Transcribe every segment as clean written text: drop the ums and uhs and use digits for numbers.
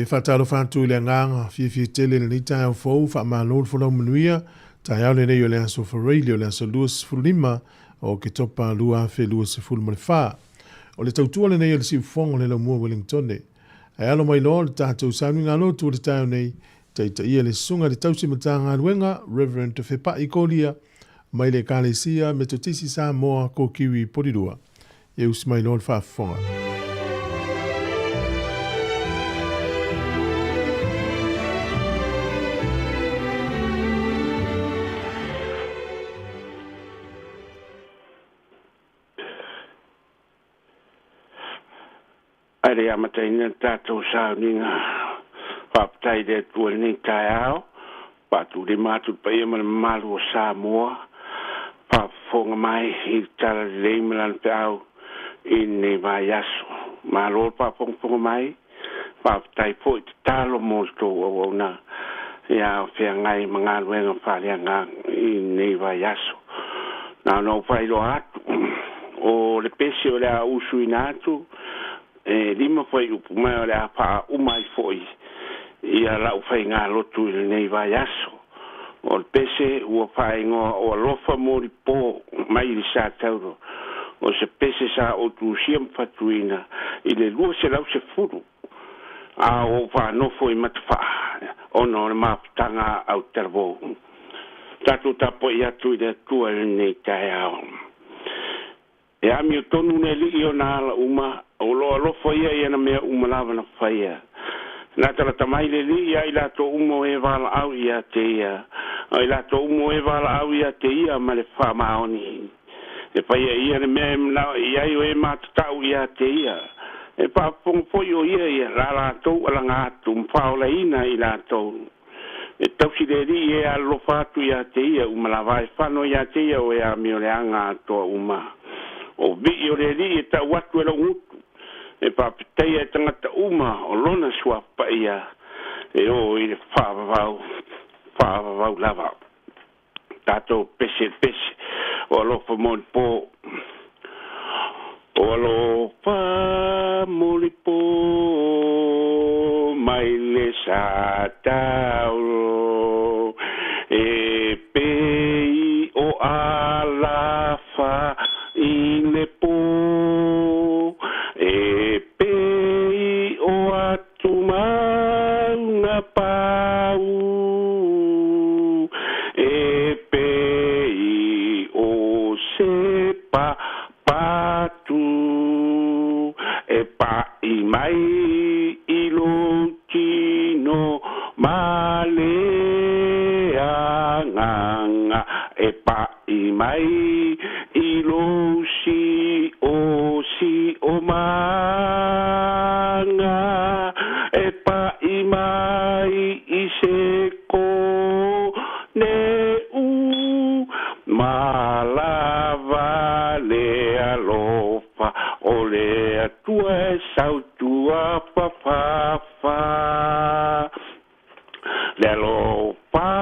Faatalofa atu i le agaga fiafia tele i lenei taeao fou, faamalo le folau manuia. Taeao lenei o le aso Faraile o le aso 25 o Oketopa 2024. O le tautua lenei o le siufofoga o le Laumua Wellingtone. Ae alo mai loa o le tatou sauniga lotu o le taeao nei, taitaia le Susuga i le Tausi Matagaluega, Reverend Fepai Kolia, mai le Ekalesia Metotisi Samoa Kokiwi Polirua. Ia usi mai loa le faafofoga. Ae le amataina le tatou sauniga faafetai i le Atua i lenei taeao, faatulima atu le paia ma le mamalu o Samoa, faafofoga mai i le tala lelei ma lana feau i lenei vaiaso. Malo le faafogafoga mai, faafetai foi tatalo mo le tou auauna ia o feagai ma galuega faaleagaga i lenei vaiaso. Na ona ou faailoa atu, o le pese o le a usuina atu, e 5 fuaiupu mai o le a faauma ai foi ia lau faigalotu i lenei vaiaso. O le pese ua faaigoa o Alofa mo le Po mai i le Satauro, o se pese sa ou tusia ma fatuina i le 210 a o faanofo i Matafaa ona o le mafutaga au talavou. Tatou tapuai atu i le Atua i lenei taeao. E amio tonu le alii o na ala uma, o lo alofa ia i ana mea uma lava na faia. Na talata mai le alii ia i latou uma o e valaau ia te ia, o i latou uma o e valaau ia te ia ma le faamaoni. E faia ia le mea e manao i ai o e matatau ia te ia. E faafofoga foi o ia ia la latou alaga atu ma faaolaina i latou. E tausi le alii e alolofa atu ia te ia uma lava e fano ia te ia o e amio leaga atoa uma. O vii o le alii e tau atu e lou gutu, e faafetaia e tagata uma o lona suafa paia e o i le faavavau, faavavau lava. Tatou pese pese o Alofa mo le Po. O alofa mo le po mai le Satauro, e pei o alafa i le po, e pei o atumauna pau, e pei o se papatu, e pa'i mai i lou tino ma le agaga, e pa'i mai i lou siosiomaga, e pa'i mai i se koneu, ma lava le alofa o le Atua e sautua fafafa. Le alofa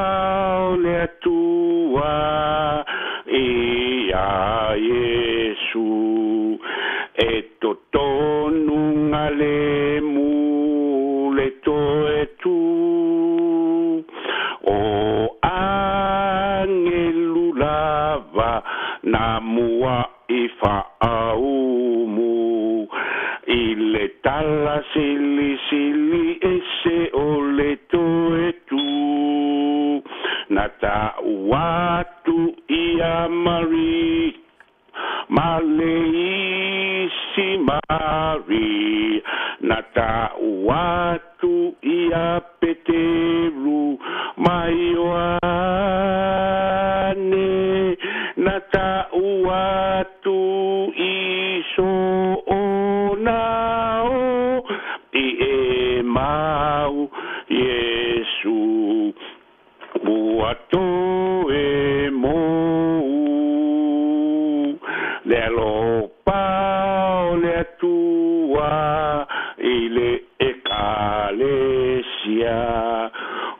o le Atua ia Iesu, e totonu galemu le toe tu. O angelu lava na mua i faaumu, i le tala silisili ese o le toe tu. Na ta'u atu ia Maria ma le isi Maria, na ta'u atu ia Peteru ma Ioane, na ta'u atu i soonao i e mau Iesu ua toe mou. Le alofa o le Atua i le Ekalesia,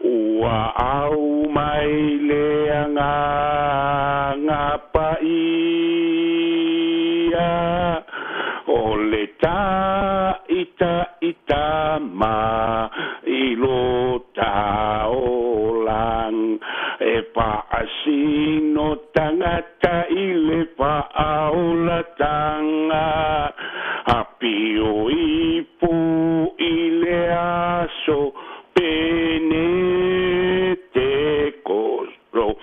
ua au mai le agaga paia, o le ta'ita'itama Faasino tagata i le faaolatanga apio ipu i le aso pene te koso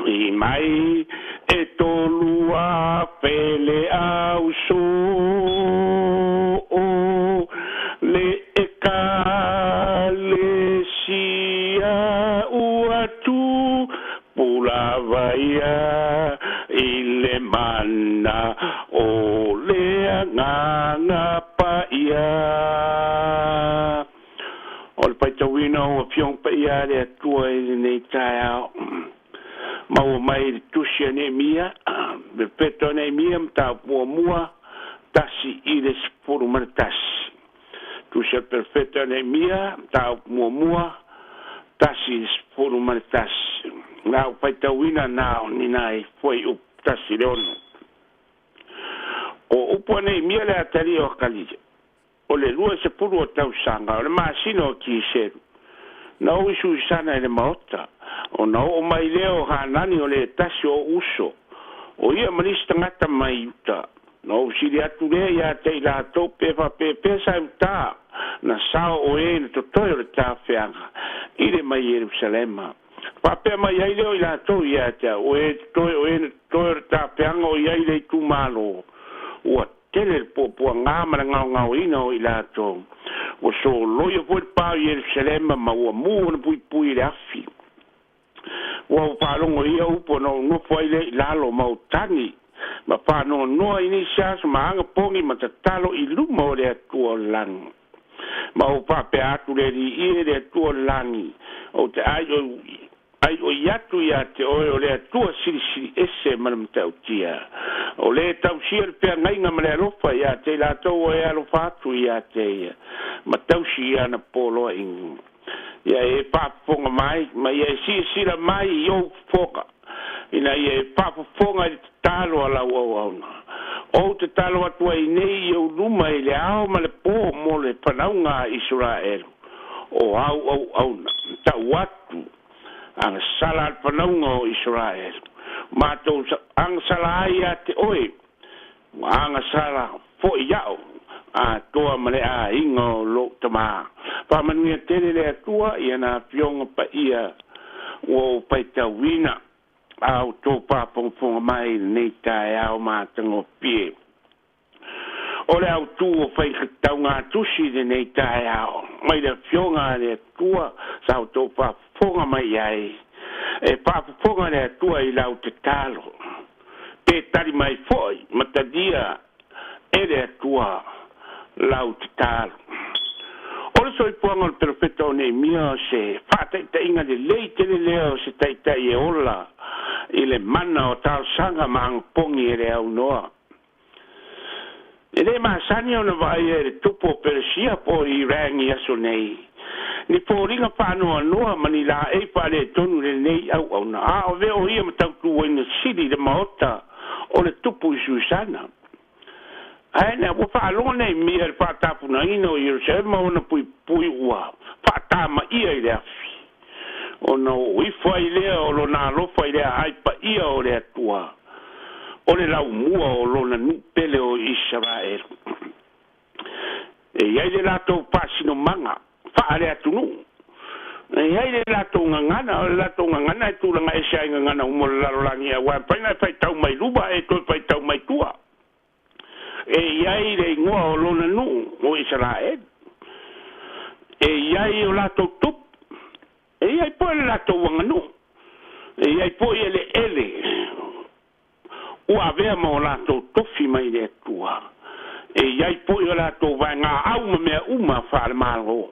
i mai e tolua pele au so o le ekalesia ua tu pulavaia i le mana o le agaga paia. O le paitauina o afioga paia a le Atua i lenei taeao maua mai le tusi a Neemia, le peto a Neemia mataupu muamua 1 i le 11. Tusi a le perfeto a Neemia, mataupu muamua 1 i le 11. La u faitauina na o ni nai foi upu 1 i le 6. O upu a Neemia le atalia o Kalia o le 20 o tausaga o le masina o Kiseru na ou isuisana i le maota ona oo mai lea o Hanani o le tasi o uso o ia ma nisi tagata mai uta na ou sili atu lea ia te i latou pe faapepea sa utā na sao o e le totoe o le tafeaga i le mai Ierusalema. Faapea mai ai lea o i latou ia te au o e totoe o e na totoe o le tafeaga o i ai le itumalo ua tele le puapuagā ma le gaogaoina o i latou ua soloia foi le pā o Ierusalema ma ua mū ona puipui i le afi. Ua ou faalogo ia upu ona ou nofo ai lea i lalo ma ou tagi ma faanoanoa i nisi aso ma aga pogi ma tatalo i luma o le Atua o le lagi ma ou faapea atu le Alii e le Atua o le lagi ou te ai o ai o i atu ia te oe o le Atua silisili ese ma le matautia o le tausia le feagaiga ma le alofa ia te i latou o e alofa atu ia te ia ma tausi ia na poloaiga ia e faafofoga mai ma ia e silasila mai i ou fofoga ina ia e faafofoga i le tatalo a lau auauna ou tatalo atu ai nei i ou luma i le ao ma le pō mo le fanauga a Isaraelu o au auauna tau atu agasala a le fanauga o Isaraelu matou agasala ai ia te oe ua agasala fo'i a'u atoa ma le aiga o lou tamā. Faamanuia tele le Atua ia na afioga paia ua ou faitauina a outou faafogafoga mai lenei taeao matagofie. O le autū o faitaugatusi lenei taeao mai le afioga a le Atua sa outou faafofoga mai ai e faafofoga le Atua i lau tatalo pe tali mai fo'i ma talia e le Atua lau tatalo. O le soifuaga o le perofeta o Neemia o se faataitaiga lelei tele lea o se taitai e ola i le mana o talosaga ma agapogi e le aunoa. E lē masani ona vaaia e le tupu o Peresia po o Iran i aso nei ni foliga faanoanoa ma ni laei faaletonu lenei auauna a o vea o ia ma tautuaina sili i le maota o le tupu i Susana. Ae na ua faalogo Neemia le faatapunaina o Ierusalema ona puipui ua faatamaia i le afi ona o ifo ai lea o lona alofa i le aai paia o le Atua o le laumua o lona nuu pele o Isaraelu. E iai le latou faasinomaga faale atunuu e iai le latou gagana o le latou gagana e tulaga ese ai gagana uma o le lalolagi auā faina e faitau mai luma e toe faitau mai tua. E iai le igoa o lona nuu o Isaraelu e iai o latou tupu e iai poe le latou aganuu e iai poe eleele ua avea ma o latou tofi mai le Atua e iai poe o latou vaegaau ma mea uma faalemālō.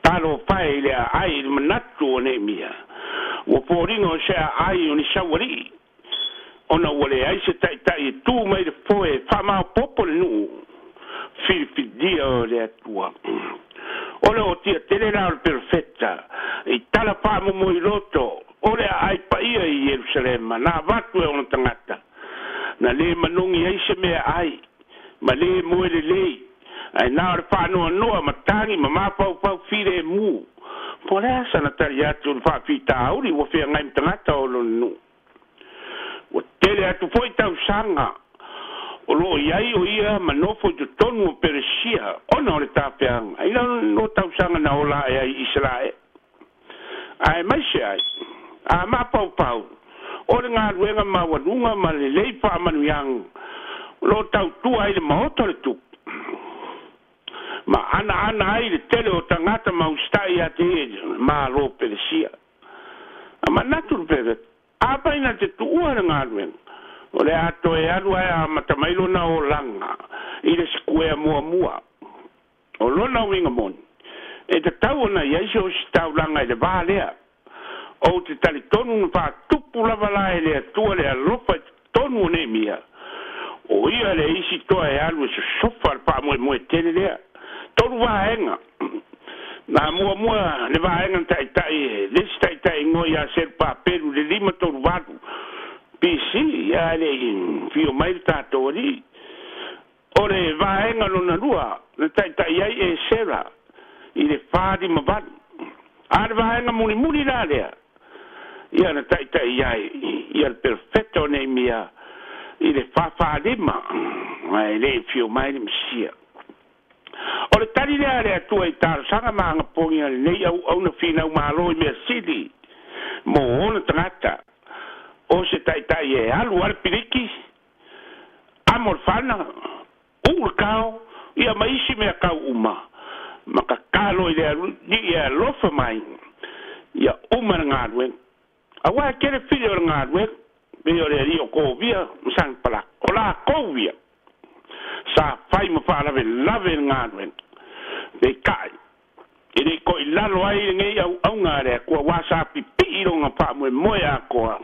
Talofae i le aai i le manatu o Neemia ua foliga o se aai o ni saualii ona ua leai se taʻitaʻi e tū mai le foe faamaopopo le nuu filifilia o le Atua. O le otia tele la o le perofeta i tala faamomoiloto o le aai paia i Ierusalema na avatu e ona tagata na lē manogi ai se mea ai ma lē moe lelei ae na o le faanoanoa ma tagi ma mafaufau filemu. Po o le a sana tali atu i le faafitauli ua feagai ma tagata o lona nuu? Ua tele atu foi tausaga o lo o i ai o ia ma nofo i totonu o Peresia ona o le tafeaga i lona tausaga na ola ae ai i Isaraelu. Aemaise ai, a mafaufau, o le galuega maualuga ma lelei faamanuiaga o lo o tautua ai le maota o le Tupu, ma anaana ai le tele o tagata ma usitai ia te ia i le Malo o Peresia. A manatu le Perofeta, afai na te tuua le galuega, o le a toe alu ae amata mai lona olaga i le sikuea muamua. O lona uiga moni, e tatau ona i ai se ositaulaga i le va lea. Ou te talitonu na faatupu lava la e le Atua le alofa i totonu o Neemia, o ia le isi toa e alu e sosofa le faamoemoe tele lea. Tolu vaega. Na muamua le vaega na taitai e le isi taitai igoa ia Serupapelu i le 538 BC, ae le i fio mai le tatou Alii. O le vaega lona lua na taitai ai Esera i le 458. A le vaega mulimuli la lea, ia na taitai ai ia le perofeta o Neemia i le 445, ae le i fio mai le Mesia. O le tali lea a le Atua i talosaga ma agapogi a lenei auauna finau malo i mea sili mo ona tagata, o se taitai e alu a le piliki, amo le fana, uu le kao, ia ma isi mea kau uma, ma tatalo i le Alii e alofa mai ia uma le galuega. Aua e tele fili o le galuega, pei o le alii o Kovia ma Sanapalaka, o lakou ia sa fai ma faalavelave i le galuega. Peitai, e le i toilalo ai lenei auauna a le Atua, aua sa pipii lona faamoemoe atoa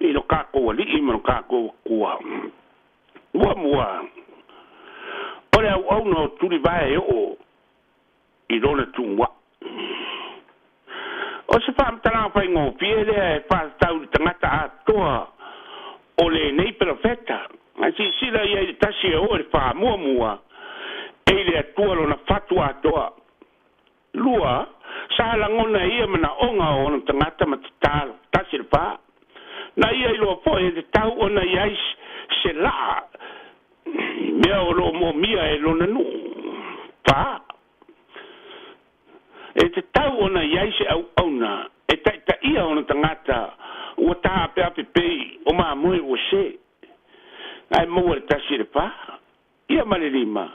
i lo tatou Alii ma lo tatou Atua. Muamua, o le auauna o Tulivae e oo i lona tumuaʻi. O se faamatalaga faigofie lea e faatatau i le tagata atoa o lenei perofeta. Ae silasila ia i le tasi e oo i le faamuamua e i le Atua lona fatu atoa. Lua, sa lagona e ia manaoga o ona tagata ma tatalo, tasi i le fa. Na ia iloa foi e tatau ona i ai se laa i mea o lo o moomia e lona nuu. Fa, e tatau ona i ai se auauna e taitaia ona tagata ua taapeape pei o mamoe ua se. Ae maua le tasi i le fa, ia ma le lima,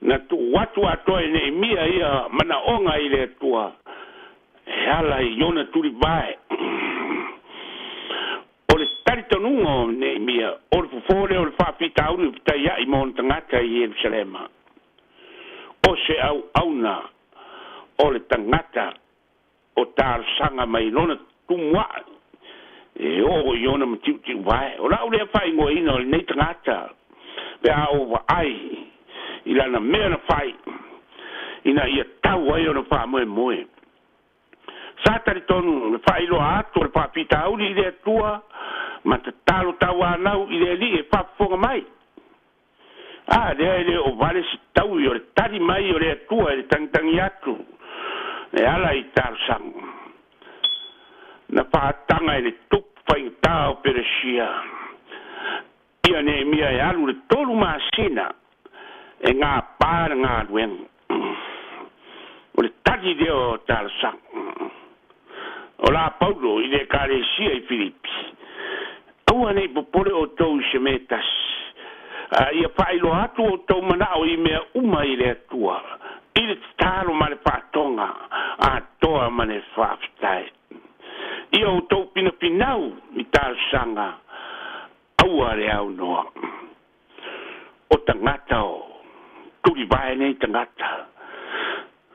na tuu atu atoa e Neemia ia manaoga i le Atua e ala i ona tulivae. O le talitonuga o Neemia, o le fofo lea o le faafitauli o fetaiaʻi ma ona tagata i Ierusalema. O se auauna o le tagata o talosaga mai lona tumuaʻi e oo i ona matiutiuvae. O lau lea faaigoaina o lenei tagata pe a ou vaai i lana mea na fai ina ia tau ai ona faamoemoe. Sa talitonu le faailoa atu o le faafitauli i le Atua ma tatalo tauanau i le Alii e faafofoga mai. A lea e le o vale se taui o le tali mai o le Atua e le tagitagi atu e ala i talosaga na faataga e le tupu faigata o Peresia ia Neemia e alu le tolu masina e gapa le galuega. O le tali lea o talosaga. O la Paulo i le Ekalesia i Filipi, Aua ne i popole outou i se mea e tasi, a ia faailoa atu outou manao i mea uma i le Atua, i le tatalo ma le faatoga atoa ma le faafetai. Ia outou pinapinau i talosaga, aua le aunoa. O tagata o tulivae nei tagata,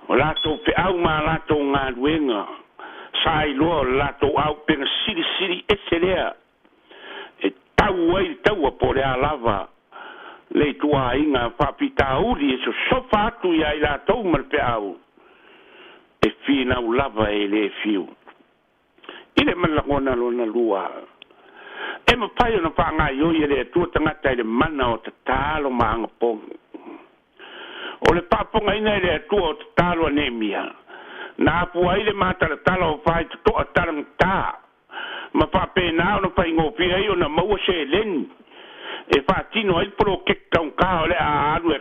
o latou feau ma a latou galuega, sa iloa o le latou aupega silisili ese lea e tau ai le taua po o le a lava le ituaiga faafitauli e sosofa atu ia i latou ma le feau e finau lava e le fiu. I le malagona lona lua, e mafai ona faagaoioi e le Atua tagata i le mana o tatalo ma agapogi. O le faafofogaina e le Atua o tatalo a Neemia, Na afua ai le matalatala o faitotoa talagatā ma faapenā ona faigofie ai ona maua seleni e faatino ai le poloketi taugata o le a alu e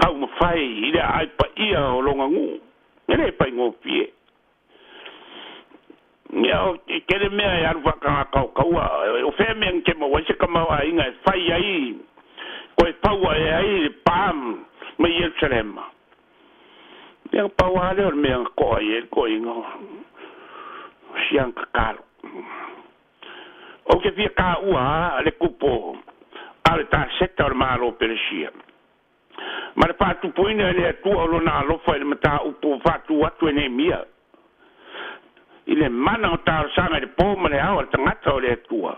kaumafai i le aai paia o logagu'u e lē faigofie. Ia o kele mea e alu faakagaka o kaua o fea mea ke maua ai se kamauaiga e fai ai koe paua e ai le pam ma Ierusalema. Ia paua lea o le mea koa i e le koiga siang kakalo. O ke fia ka ua le kupo a le taseta o le malo Peresia. Ma le faatupuina e le Atua o lona alofa i le mataupu faatu atu e Neemia. I le mana o talosaga i le pō ma le ao a le tagata o le Atua.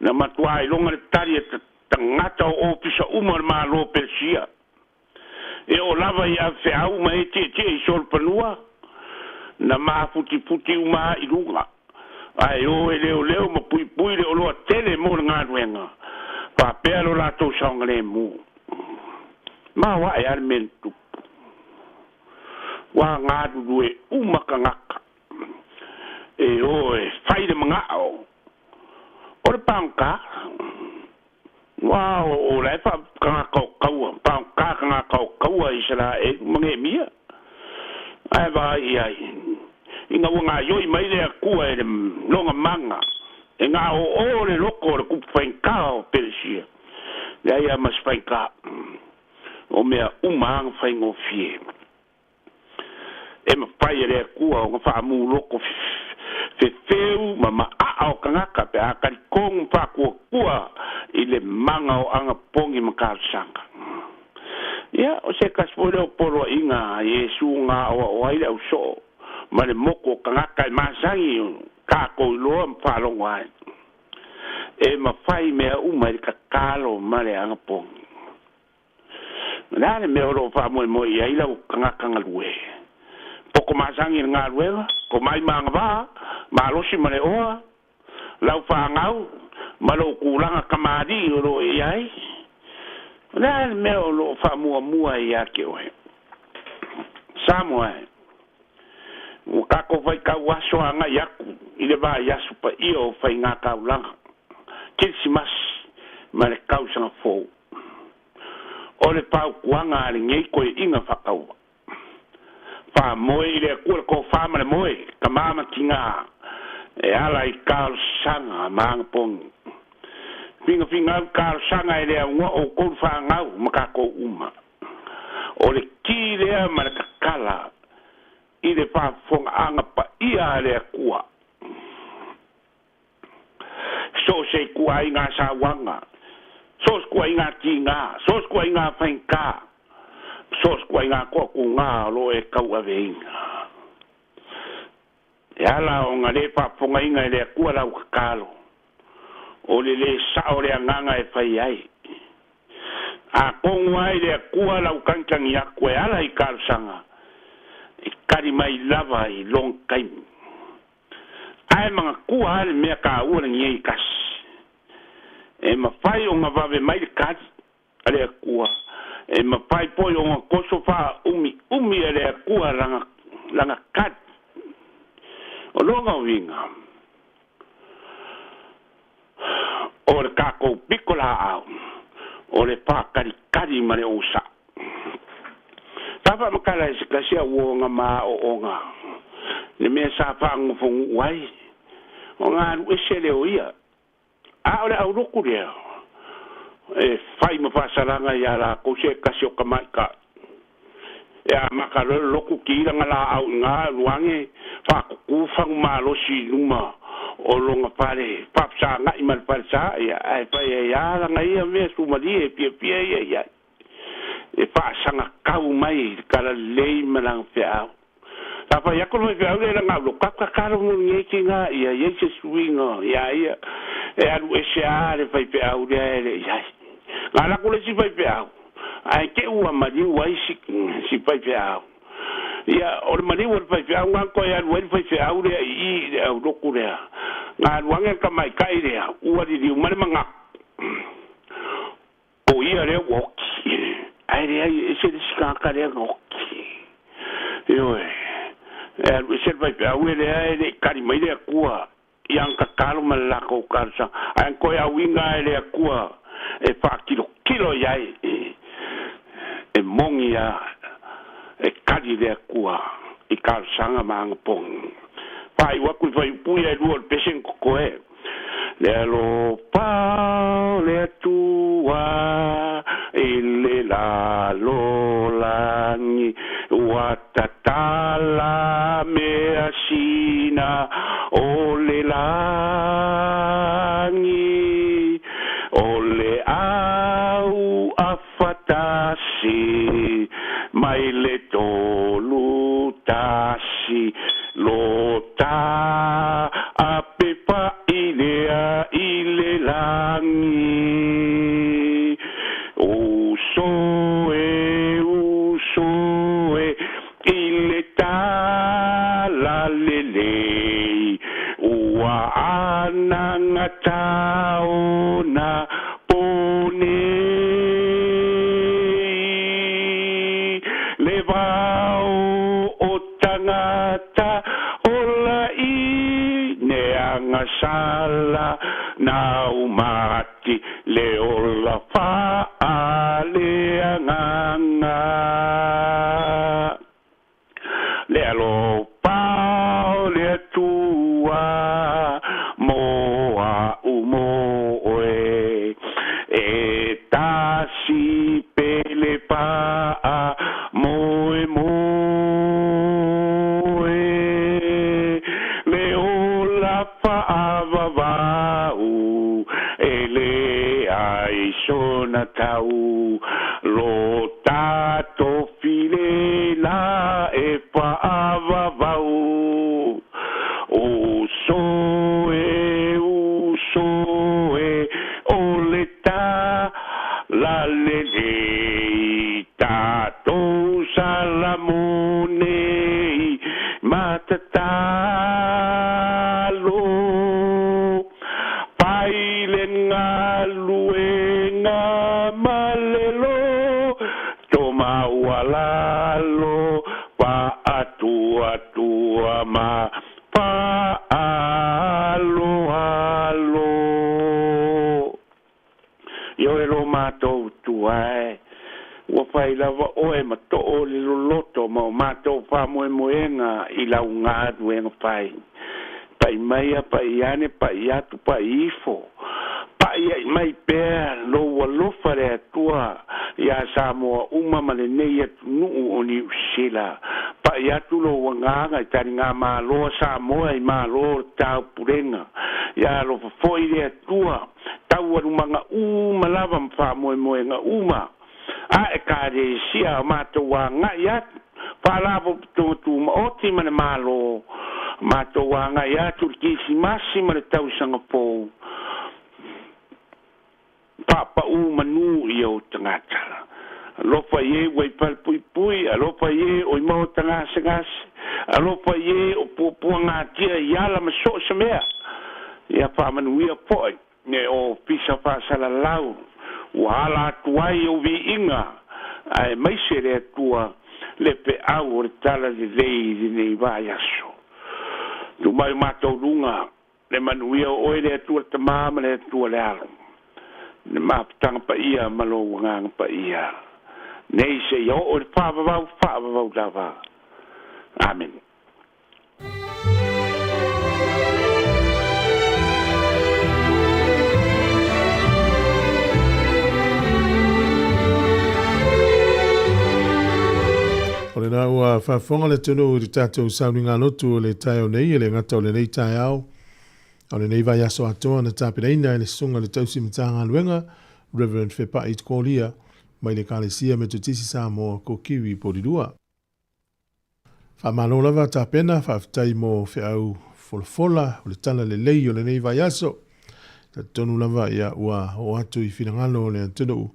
Na matuā iloga le tali e tagata o ofisa uma o le malo Peresia. E o lava i avefeau ma e tietie i solopanua na mafutifuti uma i luga. Ae o e leoleo ma puipui le oloa tele mo le galuega. Faapea lo latou saogalemu. Ma oaʻe a le mea na tupu. Ua galulue uma tagata. E o e fai le magao. O le pagota. Ua o la e faakagaka o kaua. Pagota kagaka o kaua Isaraelu ma Neemia. Ae vaai ai. Ina ua gaioi mai le Atua e le loga maga. E gaoō le loko o le kupu faigā o Peresia. Leai a ma se faigā. O mea uma aga faigofie. E mafai e le Atua ona faamū loko fefeu ma maaa o tagata pe a talitogu faakuakua i le maga o agapogi ma talosaga. Ia o se tasi foi lea o poloaiga a Iesu ga aoao ai le ausoo ma le moku o tagata e masagi takou iloa ma faalogo ai. E mafai mea uma i le tatalo ma le agapogi. O le a le mea o loo faamoemoe i ai lau tagata galue. Poko masagi i le galuega, komai ma agavaa, malosi ma le oa, lau fāgau, ma lou kulaga kamali'i o loo e i ai. O le a le mea o loo faamuamua iā te oe. Samoa e. Ua tatou faitau aso agai atu i le vaiaso paia o faigātaulaga, Kerisimasi ma le tausaga fou. O le fautuaga a lenei toeaiina faatauvaa. Faamoe i le Atua le tofā ma le moe, tamā ma tinā, e ala i talosaga ma agapogi. Figafigau talosaga e le aunoa outou le fanau ma tatou uma. O le ki lea ma le tatala i le faafofogaaga paia a le Atua. So o se ituaiga sauaga, so o se ituaiga tigā, so o se ituaiga faigata, so o se ituaiga toatugā o loo e tauaveina. E ala ona lē faafofogaina e le Atua lau tatalo, o le lē sao le agaga e fai ai. Atonu ai le Atua lau tagitagi atu e ala i talosaga, e tali mai lava i lona taimi. Ae manatua a le mea taua lenei tasi. E mafai ona vave mai le tali a le Atua. E mafai foi ona toso faaumiumi e le Atua lana tali. O lona uiga, o le tatou pito laau, o le faatalitali ma le onosai. Sa faamatala e se tasi auoga ma aooga le mea sa faagofogu'u ai ona alu ese le o ia. A o le aulotu lea e fai ma faasalaga iā latou se tasi o tamaita'i. E amata loa le lotu kilaga laau iga alu age faatutū fagu malosi i luma o lona fale faafesaga'i ma le falesā ia ae fai ai lava lana ia mea sumalie e fiafia ia i ai. E faasagatau mai i le talalelei ma lana feau. Sa fai atu le faifeau lea i lana aulotu, Tatou tatalo mo lenei tigā ia i ai se suiga iā ia. E alu ese lava le faifeau lea e le i ai. Na alu atu le isi faifeau, ae te i ua maliu ai si faifeau. Ia, o le maliu o le faifeau lena toe alu ai le faifeau lea i i i le aulotu lea. Na alu ane le tamaitai lea, ua liliu mai le manatu, o ia lea ua oti. Ae leai, e ese le isi tagata lea na oti. Ioe. E alu ese le faifeau e leai e le i kali mai le Atua i ana tatalo ma le latou talosaga, ae na toe auiga lava e le Atua e faakilokilo i ai, e moni lava e kali le Atua i talosaga ma anapogi. Faaiu atu i fuaiupu ia e lua o le pese na totoe. Le alofa o le Atua i le lalolagi ua tatala measina o le lagi, o le au afatasi mai le 31 lota apepaʻi lea i le lagi. Uso e, uso e, i le tala lelei, ua anagata ona po nei. Le vao o tagata ola i ne agasala nau mati le ola faaleagaga. Le alofa o le Atua mo a'u mo oe, e tasi pele pa'a moe moe. Le ola fa'avavau e leai sona tau, lo tato file la e fa'avavau. Uso e, uso e, o le tala lelei, tatou salamo nei matatalo. Fai le galuega ma le loto maualalo, fa'atuatua ma fa'aloalo. Ioe lo matou Atua e, ua fai lava oe ma too o le loloto ma o matou faamoemoega i lau galuega fai. Pa'i maia, pa'i ane, pa'i atu, pa'i ifo, pa'i ai mai pea lou alofa le Atua iā Samoa uma ma lenei atunuu o Niu Sila. Pa'i atu lou agaga i taligamalo a Samoa i Malo o le Taupulega. Ia alofa foi le Atua taualumaga uma lava ma faamoemoega uma a Ekalesia o matou agai atu Faalapotopotoga Tumaoti ma le Malo, matou agai atu i le Kirisimasi ma le Tausaga Fou, faapaū manū i ou tagata. Alofa i e ua i falepuipui, alofa i e o i maota gasegase, alofa i e o puapuagatia i ala ma so o se mea. Ia faamanuia foi le Ofisa Faasalalau ua ala atu ai ou viiga, aemaise le Atua le feau o le talalelei i lenei vaiaso. Tuu mai o matou luga le manuia o oe le Atua le Tamā ma le Atua le Alo, le mafutaga paia ma lou Agaga Paia, nei seia oo i le faavavau faavavau lava. Amene. O lena ua faafofoga le atunuu i le tatou sauniga lotu o le taeao nei, e le gata o lenei taeao, a o lenei vaiaso atoa na tapenaina e le Susuga i le Tausi Matagaluega, Reverend Fepa'i Kolia, mai le Ekalesia Metotisi Samoa, ko Kiwi Porirua. Faamalo lava tapena, faafetai mo feau folafola o le tala lelei o lenei vaiaso. Talitonu lava ia ua oo atu i finagalo o le atunuu,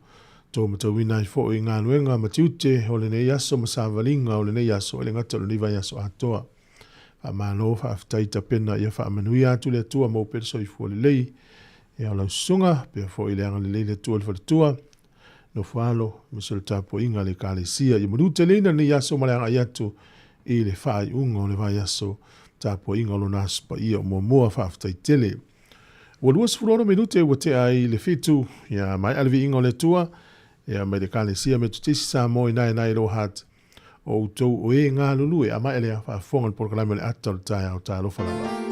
tou matauina ai foi galuega ma tiute o lenei aso ma savaliga o lenei aso e le gata o lenei vaiaso atoa. Faamalo faafetai tapena ia faamanuia atu le Atua maua pea le soifua lelei ia o lau susuga pea foi le agalelei le Atua i le faletua nofo alo aemaise o le tapuaiga a le Ekalesia. Ia manuteleina lenei aso ma le agai atu i le faaiuga o le vaiaso tapuaiga o lona Aso Paia o muamua. Faafetai tele. Ua 26 minute ua tea ai le 7, ia maea le viiga o le Atua, ia mai le Ekalesia Metotisi Samoa i Naenae Lower Hutt, o outou o e galulue a maea lea faafofoga i le polokalame o le ata o le taeao. Talofa lava.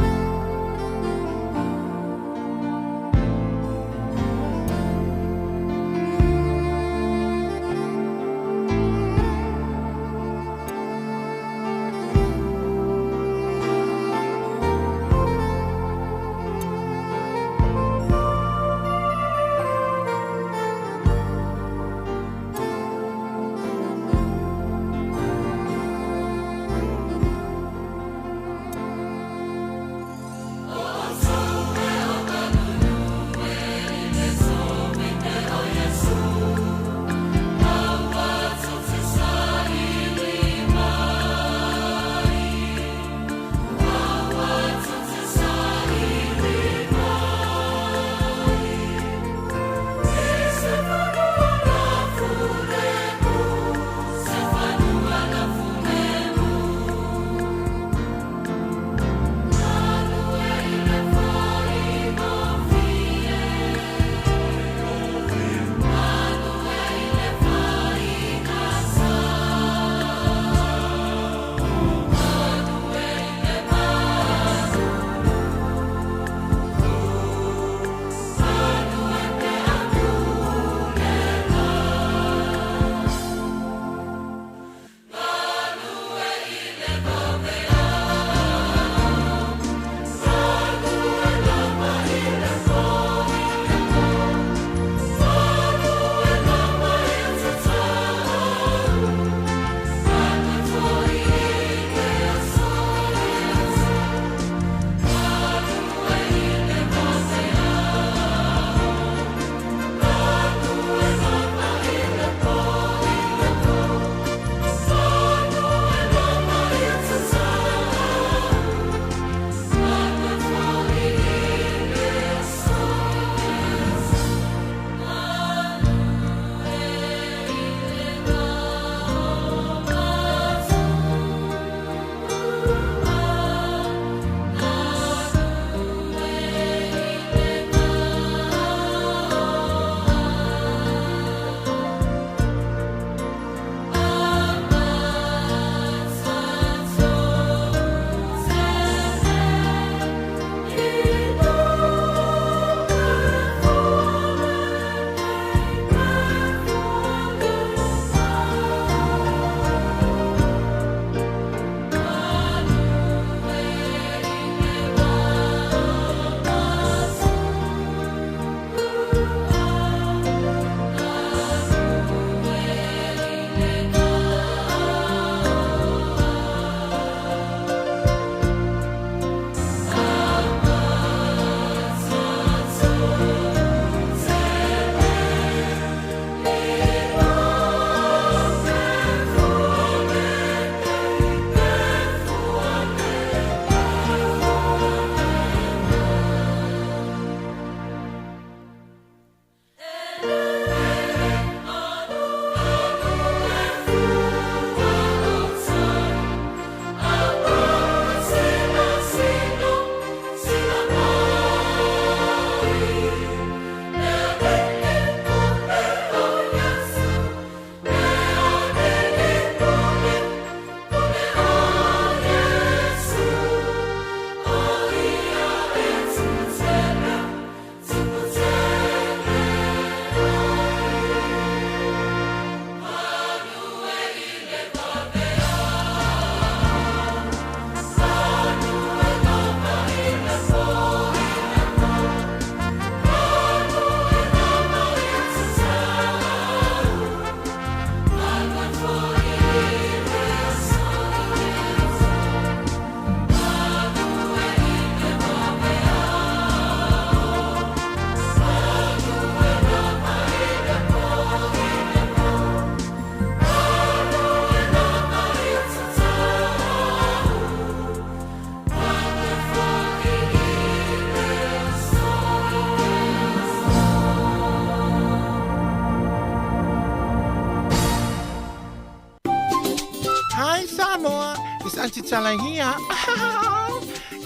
Aunty Tala here.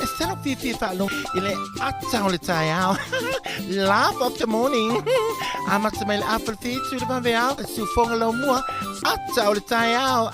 E se lou fiafia faalogo i le ata o le taeao. Laugh of the morning. Amata mai le afa le fitu le vaveao, le siufoga laumua, ata o le taeao.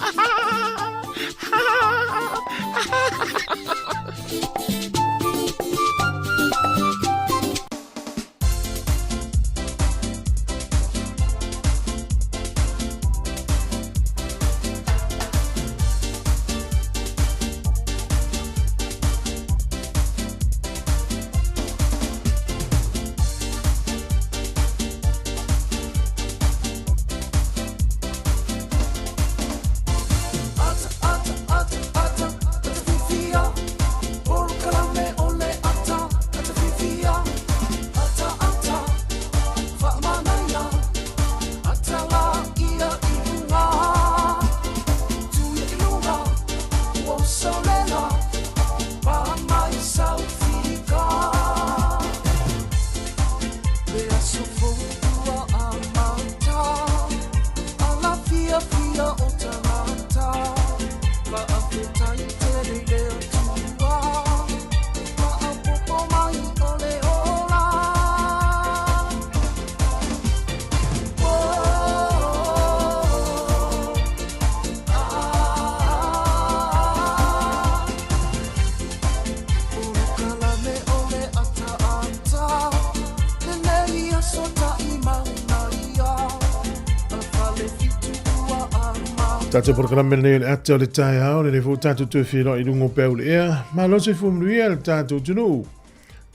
Tātou polokalame lenei o le ata o le taeao, lenei foi tātou toe feiloai i luga o peau le ea. Malo soifua manuia le tātou atunuu.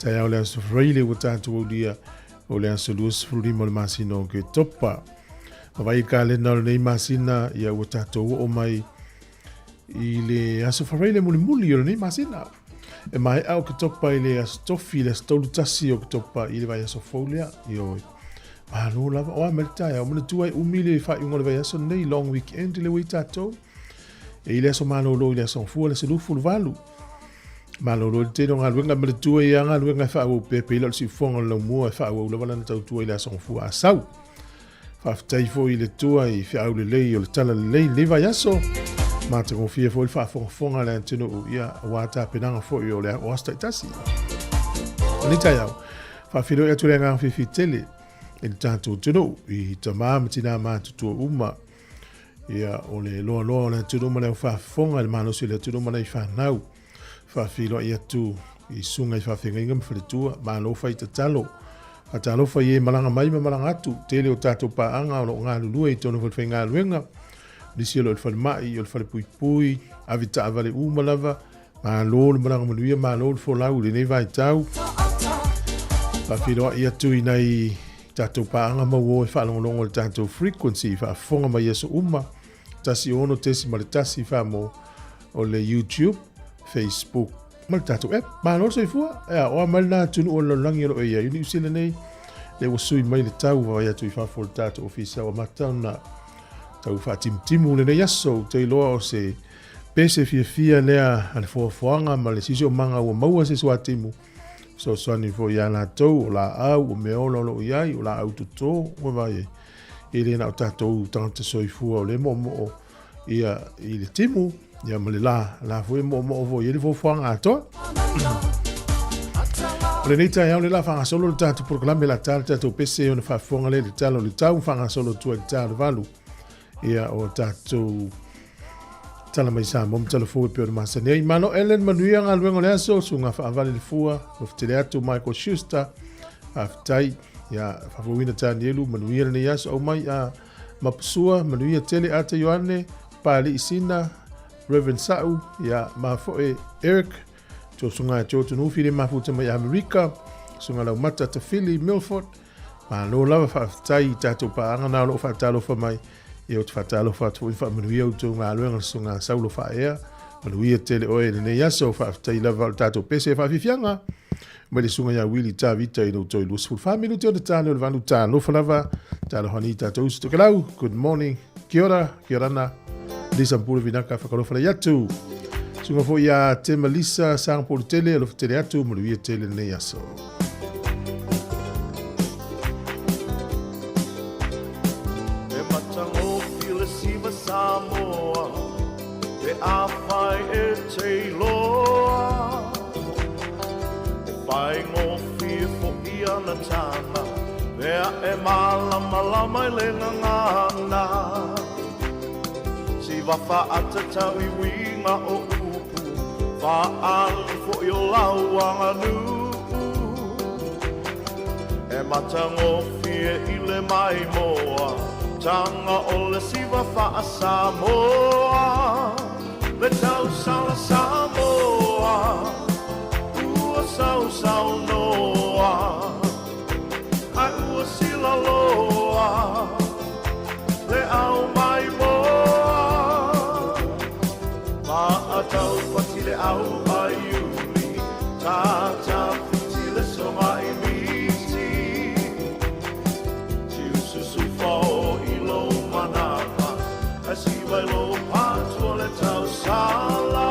Taeao le aso Friday ua tātou aulia o le aso 25 o le masina o Oketopa. Vaavaai i le kalena o lenei masina, ia ua tātou oo mai i le aso Friday mulimuli o lenei masina. E maea Oketopa i le aso Tofi, le aso 31 o Oketopa i le vaiaso fou lea. Ioe. Malo lava, o a mai le taeao, manatua e umi le faaiuga o le vaiaso lenei, long weekend le ua i tatou. E i le aso malolo i le aso Gafua, le aso 28. Malolo i le tele o galuega, manatua ia galuega e faaauau pea, pei la o le siufofoga o le laumua e faaauau lava lana tautua i le aso Gafua a sau. Faafetai foi i le Atua i feau lelei o le tala lelei lenei vaiaso. Matagofie foi le faafogafoga a le atunuu, ia, aua tapenaga foi o le o aso taitasi. O lenei taeao, faafeiloai atu le agaga fiafia tele i le tatou atunuu, i tama ma tina matutua uma, ia, o le loaloa o le atunuu ma le au faafofoga i le malosi o le atunuu ma nai fanau. Faafeiloai atu i susuga i faafeagaiga ma faletua, malo fai tatalo. Faatalofa i e malaga mai ma malaga atu, tele o tatou paaga o lo o galulue i totonu o falefaigaluega, nisi o lo o i le falemai, o le falepuipui, ave taavale uma lava, malo le malaga manuia, malo le folau i lenei vaitau. Faafeiloai atu i nai tatou paaga mauo e faalogologo i le tatou frequency, faafofoga mai i aso uma, 16.1 famo o le YouTube, Facebook ma le tatou app. Malo le soifua. Ea, o a mai lena atunuu o le lalolagi o lo o i ai. O Niu Sila nei, lea ua sui mai le tau vaai atu i fafo o le tatou ofisa ua amata ona tau faatimutimu lenei aso. Ou te iloa o se pese fiafia lea a le foafoaga ma le siosiomaga ua maua se suatimu. Fesoasoani foi ia latou, o laau, o meaola o lo o i ai, o laau toto, ua vaai ai. E le na o tatou tagata soifua o lea e moomoo ia i le timu, ia ma le la, la foi e moomoo foi i ai le foafoaga atoa. O lenei taeao le la faagasolo le tatou polokalame la ta le tatou pese ona faafofoga lea i le tala o le tau faagasolo atu ai le ta o le valu. Ia o tatou tala mai Samoa ma tala fou e pei ona masani ai. Malo Ellen, manuia galuega o le aso, suga faavale le fua, lofotele atu Michael Schuster, faafetai. Ia, faafouina Tanielu, manuia lenei aso, au mai a Mapusua, manuia tele Ata Ioane, Pali'i Sina, Reverend Sa'u, ia, Mafoe Eric, Tosuga George Nufi le mafuta mai Amerika, Suga Laumata Tafili Milford, Malo lava faafetai i tatou paaga na o lo o faatalofa mai. Ia ou te faatalofa atu foi faamanuia outou galuega le susuga Saulo Faaea. Manuia tele oe i lenei aso. Faafetai lava o le tatou pese faafiafiaga mai le susuga ia Willie Tavita i lou toe 24 minute o le tane o le valu. Talofa lava. Talofa ni tatou uso tokelau. Good morning. Kia ora, kia orana. Lisa Mpule Vinaka whakalofa nei atu. Susuga foi ia Tema Lisa Sangapolu tele, alofa tele atu, manuia tele lenei aso. E matagofie le siva Samoa pe afai e. te iloa E faigofie foʻi ana tana Mea e mālamalama i le gagana Siva faatatau i uiga o upu Faaali foʻi o lau aganuu E matagofie i le maimoa Taga o le siva faa-Samoa Le tausala Samoa Ua sausaunoa Ae ua silaloa Le au maimoa Maataupati le au a Iuli Tatafiti le soga i miti Tiususu fao i lou manava Ae siva i lou patu o le tausala.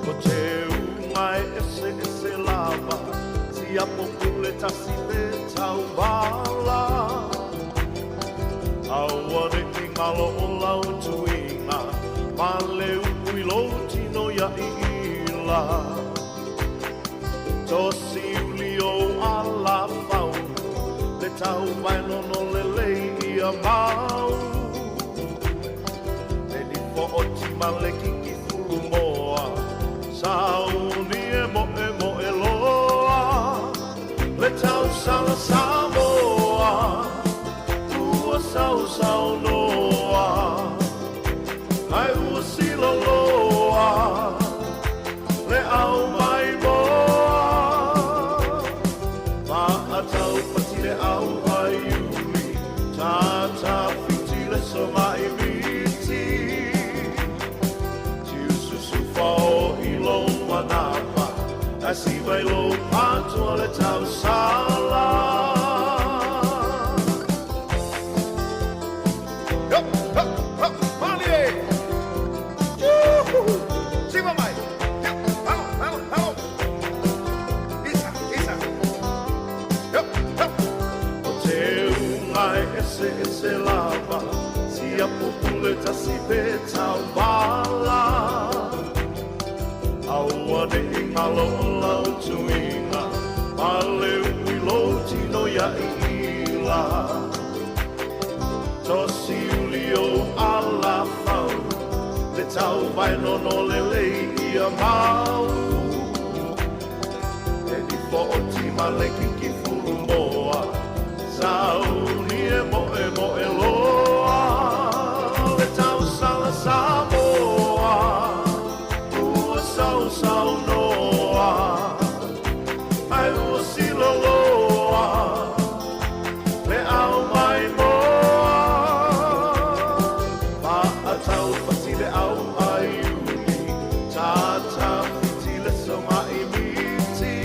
Ko te ūnga e eseese lava, Siapo pule tasi te tauvala. Aua ne i ngalo o lau tuiga, Ma le upu i lou tino ia iila. Tosi uli ou ala faulu, Le tau vaenono lelei ia mau. Le nifo o tima le kiki fulu moa, Sauni e moemoe loa, Le tausala Samoa, Ua sausaunoa, Ae ua siloloa, Le au maimoa. Maataupati le au a Iuli, Tatafiti le soga i miti. Tiususu fao i lou manava, Ae siva i lou patoa le tausala. Yo, ho, ho, malie! Yoo-hoo! Siva mai! Yo, alo, alo, alo! Isa, isa! Yo, ho! O te unga e eseese lava, Siapo pule tasi pe tauvala. Aua ne i ngalo o lau tuiga, Ma le upu i lou tino ia iila. Tosi uli ou ala faulu, Le tau vaenono lelei ia mau. E nifo o tima le kiki fulu moa, Sauni e moemoe loa, Le tausala Samoa, Ua sausaunoa, Ae ua siloloa, Le au maimoa. Maataupati le au a Iuli, Tatafiti le soga i miti.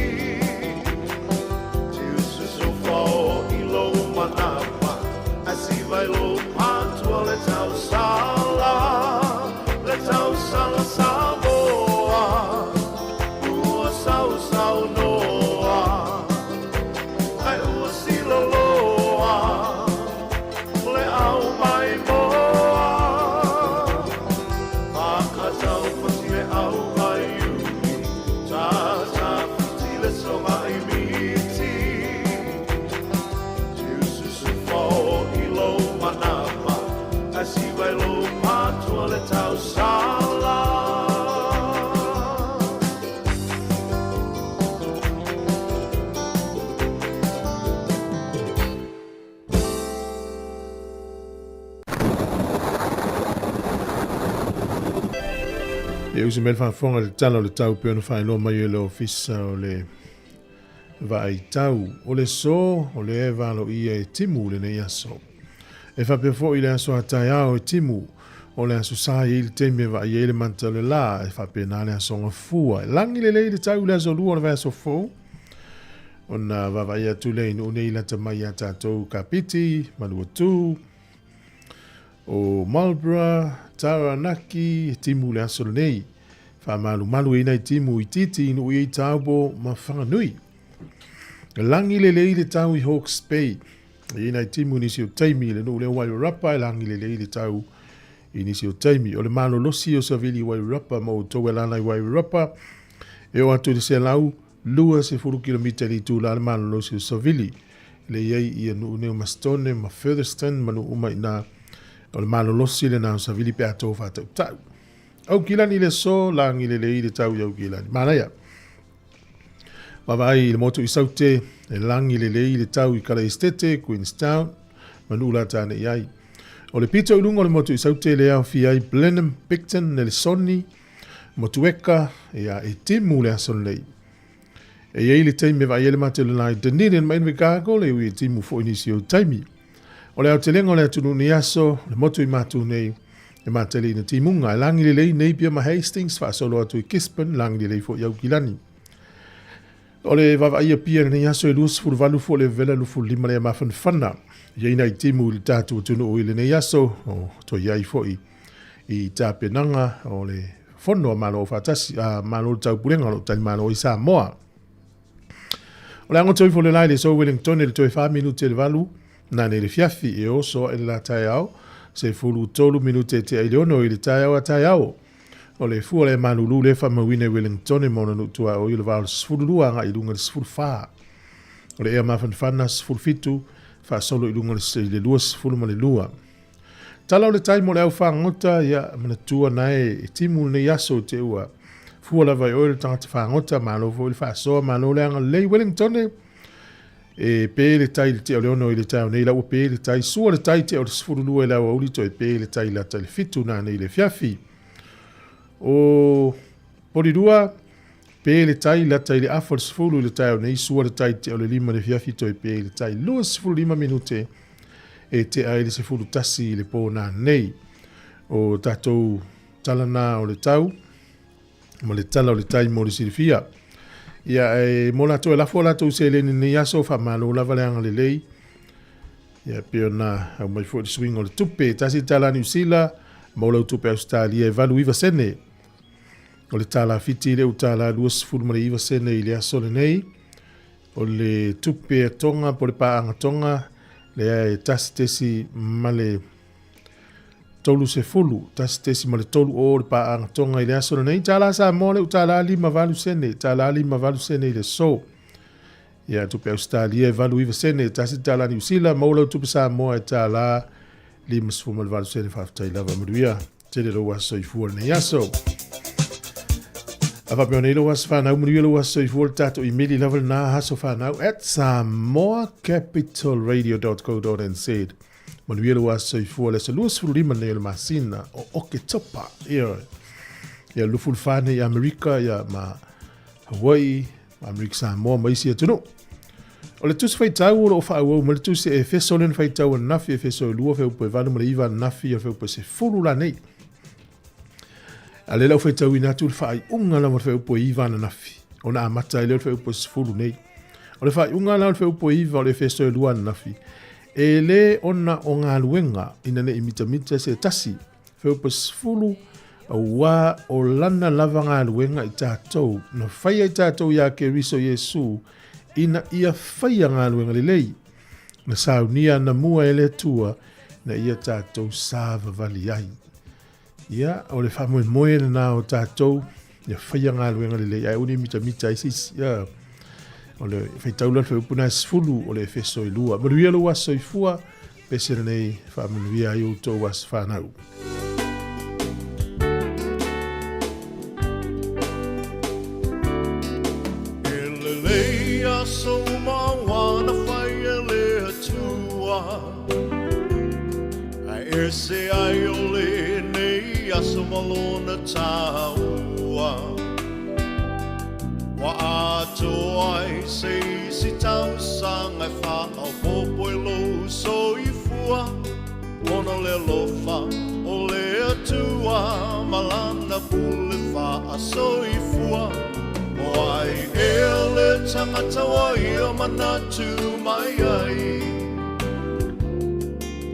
Tiususu fao i lou manava, Ae siva i lou patua le tausala, Le tausala Samoa, Ua sausaunoa, Ae ua siloloa, Le au maimoa. Maataupati le au a Iuli, Tatafiti le soga i miti. Tiususu fao i lou manava, Ae siva i lou patua le tausala. E usi mai le faafofoga i le tala o le tau pei ona faailoa mai e le Ofisa o le Vaaitau. O le aso o le eva aloaia e timu lenei aso. E faapea foi i le aso a taeao e timu, o le aso sa e i ai le taimi e vaai ai le mata o le la, e faapena le aso gafua. E lagi lelei le tau i le aso lua o le vaiaso fou, ona vaavaai atu lea i nuu nei lata mai iā tatou Kapiti, Manuatū, o Marlborough, Taranaki, e timu le aso lenei. Faamalumalu ai nai timu itiiti i nuu i Taupo ma Whanganui. Lagi lelei le tau i Hawke's Bay. E i ai nai timu i nisi o taimi i le nuu lea o Wairarapa e lagi lelei le tau i nisi o taimi. O le malolosi o Savili i Wairarapa ma outou e alaala i Wairarapa, e oo atu i le 120 kilomita i le itula le malolosi o Savili. E le i ai ia nuu nei o Mastone ma Featherston ma nuu uma i ina. O le malolosi lena o Savili pe a to faatautau. Aukilani i le aso, lagi lelei le tau i Aukilani. Manaia. Vaavaai i le motu i Saute, e lagi lelei le tau i Kalaesetete, Queenstown, ma nuu lata ane i ai. O le pito i luga o le motu i Saute le aofia ai Blenheim, Picton, Nelesoni, Motueka, ia, e timu le aso lenei. E i ai le taimi e vaai ai le matou le i Dunedin ma Invercargill, e ui e timu foi nisi o taimi. O le aotelega o le atunuu nei aso, le motu i Matu nei, e matele ina timuga. E lagi lelei Napier ma Hastings, faasolo atu i Gisborne, lagi lelei foi Aukilani. O le vaavaaia pia i lenei aso e 28 foi le vela 25 lea mafanafana. I ai nai timu i le tatou atunuu i lenei aso, o toe i ai foi i tapenaga o le Fono a Malo Aufaatasi, a Malo o le Taupulega o lo o talimalo ai Samoa. O le agoto ifo le la i le aso Wellington i le toe 4 minute i le 8, nanei i le fiafi e oso ae le la taeao, 13 minute e tea i le 6 i le taeao a taeao. O le fua lea malulu lea faamauina i Wellington ma ona nuu tuaoi o le va o le 12 agai i luga i le 14. O le ea mafanafana 17 faasolo i luga i le 22. Tala o le tai mo le au fagota, ia manatua nae e timu lenei aso te ua fua lava i oe le tagata fagota, malo foi le faasoa, malo le agalelei. Wellington, e pe le tai i le tea o le 6 i le taeao nei, la ua pe le tai, sua le tai tea o le 12 i le aoauli, toe pe le tai lata i le 7 nanei i le afiafi. O Polirua, pe le tai lata i le afa o le 10 i le taeao nei, sua le tai tea o le 5 i le afiafi, toe pe le tai 25 minute e tea ai le 11 i le pō nanei. O tatou tala nā o le tau, ma le tala o le tai mo le silafia. Ia, e mo latou e lafo latou seleni nei aso, faamalo lava le agalelei. Ia, pei ona aumai foi le suiga o le tupe. Tasi le tala Niu Sila, maua lau tupe Ausetalia e 89 sene. O le tala Fiti le $1 29 sene i le aso lenei. O le tupe a Tonga po o le paaga Tonga, lea e tasi tesi ma le 30, tasi tesi ma le tolu o le paaga Tonga i le aso lenei. Tala Samoa le $1 58 sene, $1 58 sene i le aso. Ia, tupe Ausetalia e 89 sene, tasi tala Niu Sila, maua lau tupe Samoa e $1 58 sene. Faafetai lava, manuia tele lou aso soifua lenei aso. A faapea nei lou aso whanau, manuia lou aso soifua le tatou imeli lava lena asofanau at samoacapitalradio.co.nz. Manuia lou aso soifua le aso 25 nei o le masina o Oketopa. Ia, ia 24 nei Amerika, ia ma Hawaii, ma Amerika Samoa ma isi atunuu. O le tusi faitau o lo o faaauau mai le tusi e Efeso lena faitau ananafi, Efeso e 2 fuaiupu e 8 ma le 9 ananafi, ia fuaiupu e 10 la nei. A le lau faitauina atu le faaiuga lava o le fuaiupu e 9 ananafi, ona amata ai lea o le fuaiupu e 10 nei. O le faaiuga la o le fuaiupu e 9 o le Efeso e 2 ananafi, e le ona o galuega ina ne i mitamita se tasi, fuaiupu e 10, auā o lana lava galuega i tatou, na faia i tatou iā Keriso Iesu, ina ia faia galuega lelei, na saunia anamua e le Atua, na ia tatou savavali ai. Ia, o le faamoemoe lena o tatou, ia faia galuega lelei, ae aua ne i mitamita ai se isi. Ia, o le faitau la le fuaiupu lena e 10 o le Efeso e 2. Manuia lou aso soifua, pese lenei faamanuia ai outou aso fanau. E lelei aso uma ua na fai e le Atua. Ae ese ai o lenei aso ma lona taua. Ua atoa ai se isi tausaga e faaopoopo i lou soifua, ona o le alofa o le Atua ma lana pule faasoifua. O ai ea le tagata ua ia manatu mai ai?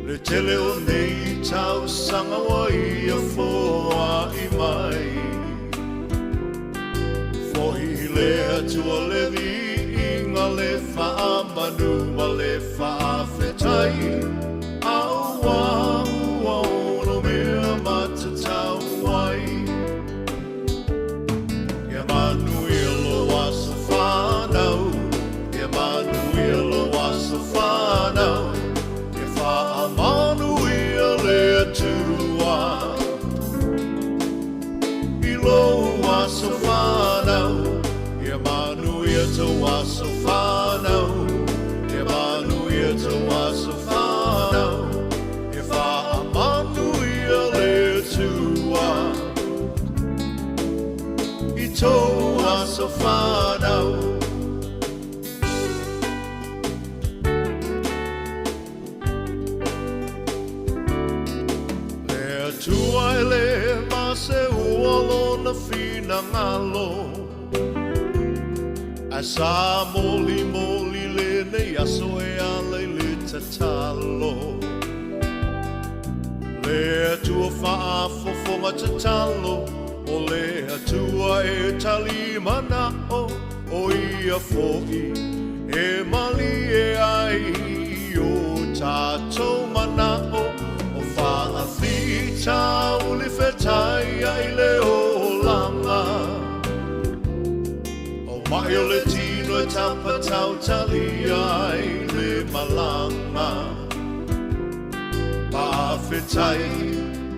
Le tele o nei tausaga ua ia foai mai. Fohi i le Atua le viiga, le faamanu ma le faafetai. aso fanau, Ia manuia tou aso fanau, Ia manuia tou aso fanau, Ia faamanuia le Atua i tou aso fanau. Le Atua e le maseua lona finagalo, Ae sa molimoli lenei aso e ala i le tatalo. Le Atua faafofoga tatalo, O le Atua e tali manao, O ia foi e malie ai i o tatou manao, O faafitauli fetai ai le olaga. O mai o le tino e tapatautalia ai le malaga. Faafetai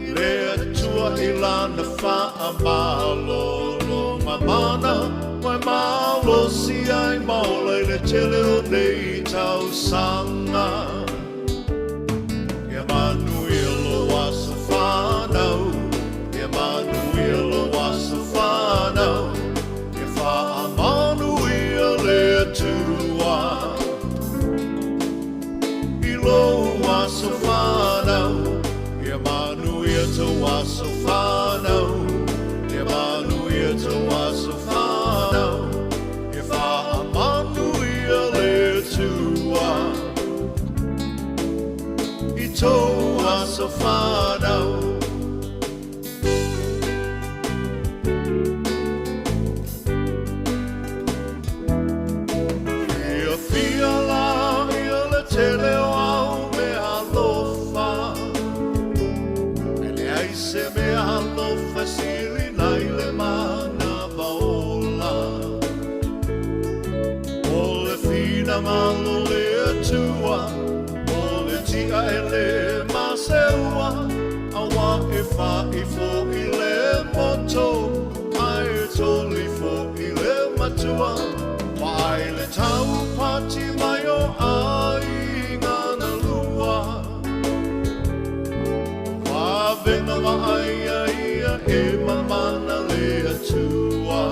i le Atua i Lana faamalologa mana, ua e malosi ai ma ola i le tele o nei tausaga. Ia manuia lou aso fanau, Ia manuia lou aso fanau, Ia faamanuia le Atua i lou aso fanau. Ia manuia tou aso fanau, Ia manuia tou aso fanau, Ia faamanuia le Atua i tou aso fanau. Fiafia la ia le tele o au mea alofa, E leai se mea alofa e sili nai le manava ola. O le finagalo o le Atua, o le tia e le maseua, Aua e fa'i fo'i le poto, ae toli fo'i le matua. Vaai le taupati mai o aiga na lua, Vavega vaaia ia e mamana le Atua.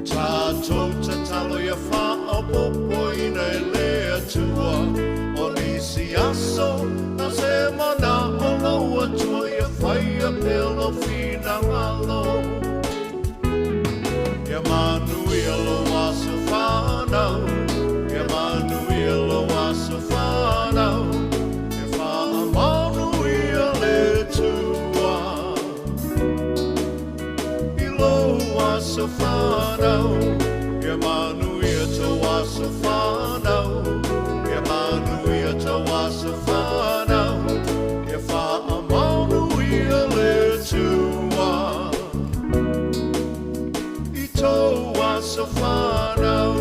Tatou tatalo ia faaopoopoina e le Atua, O nisi aso na se manao lou Atua ia faia pea lou finagalo. Ia manuia lou aso fanau, Ia manuia lou aso fanau, Ia faamanuia le Atua i lou aso fanau. Ia manuia tou aso fanau, Ia manuia tou aso fanau, Ia faamanuia le Atua i tou aso fanau.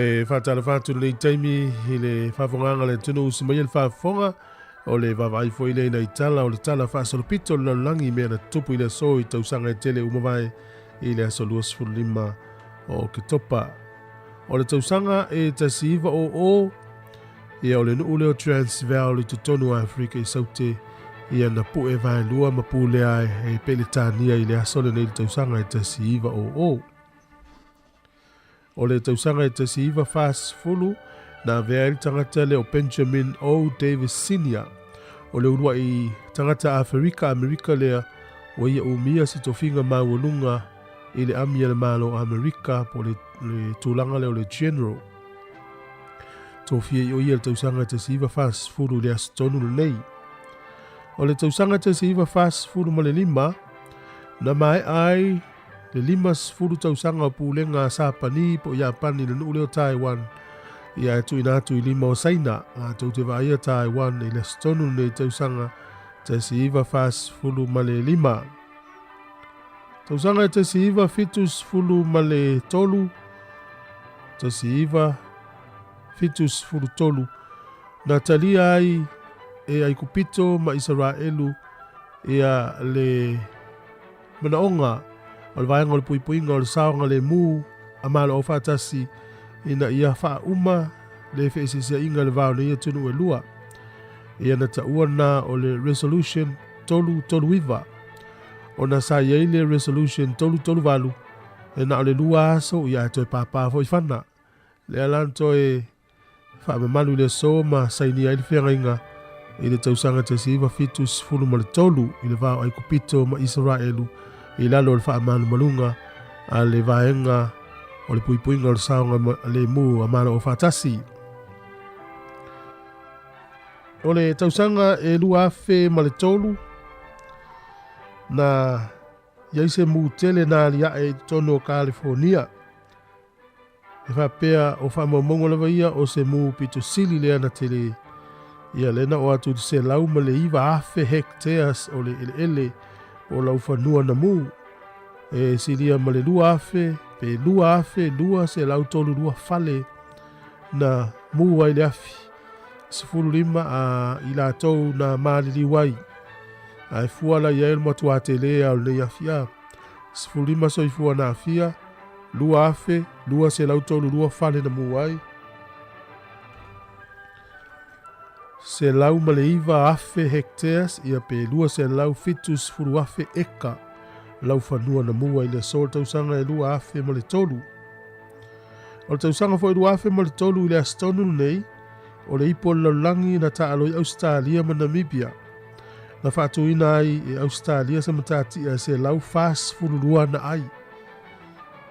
E faatalofa atu lenei taimi i le faafofogaaga a le atunuu usi mai ai le faafofoga o le vaavaai foi lea i nai tala o le tala faasolopito o le lalolagi i mea na tutupu i le aso i tausaga e tele ua mavae i le aso 25 o Oketopa. O le tausaga e 1900, ia o le nuu lea o Transvaal i totonu o Afrika i Saute, ia na pu'e vaelua ma pulea e Peletania i le aso lenei i le tausaga e 1900. O le tausaga e 1940, na avea ai le tagata lea o Benjamin O. Davis Senior, o le uluai tagata Aferika Amerika lea ua ia umia se tofiga maualuga i le ami a le Malo o Amerika po o le, le tulaga lea o le General. Tofia i o ia le tausaga 1940 i le aso tonu lenei. O le tausaga 1945, na maea ai le 50 tausaga o pulega a Sapani po o Iapani i le nuu lea o Taiwan, ia e tuuina atu i lima o Saina. Latou te vaaia Taiwan i le aso tonu lenei tausaga 1945. Tausaga e 1973, 1973, na talia ai e Aikupito ma Isaraelu ia le manaoga o le Vaega o le Puipuiga o le Saogalemu a Malo Aufaatasi ina ia faauma le feeseeseaiga i le va o nei atunuu e lua. Ia na taua lena o le Resolution 339. Ona sa i ai le Resolution 338, e na o le lua aso ia ae toe pāpā foi fana. Lea la na toe faamamalu i le aso ma sainia ai le feagaiga i le tausaga 1973 i le va o Aikupito ma Isaraelu i lalo o le faamalumaluga a le Vaega o le Puipuiga o le Saogalemu a Malo Aufaatasi. O le tausaga e 2003, na i ai se mū tele na aliae i totonu o Kalifonia. E faapea o faamaumauga lava ia o se mū pito sili lea na tele ia lea na oo atu i le 109,000 hectares o le eleele o laufanua na mū, e silia ma le 2,000 pe 2,232 fale na mū ai le afi, 15 a i latou na maliliu ai. Ae fua la i ai o le matuā tele a o lenei afi a. 15 soifua na aafia, 2,232 fale na mū ai, 109,000 hectares ia pe 270,000 eka laufanua na mū ai i le aso o le tausaga e 2003. O le tausaga foi 2003 i le aso tonu lenei, o le ipu o le lalolagi na taaalo i Ausetalia ma Namibia. Na faatuina ai e Ausetalia se matatia e 142 ana ai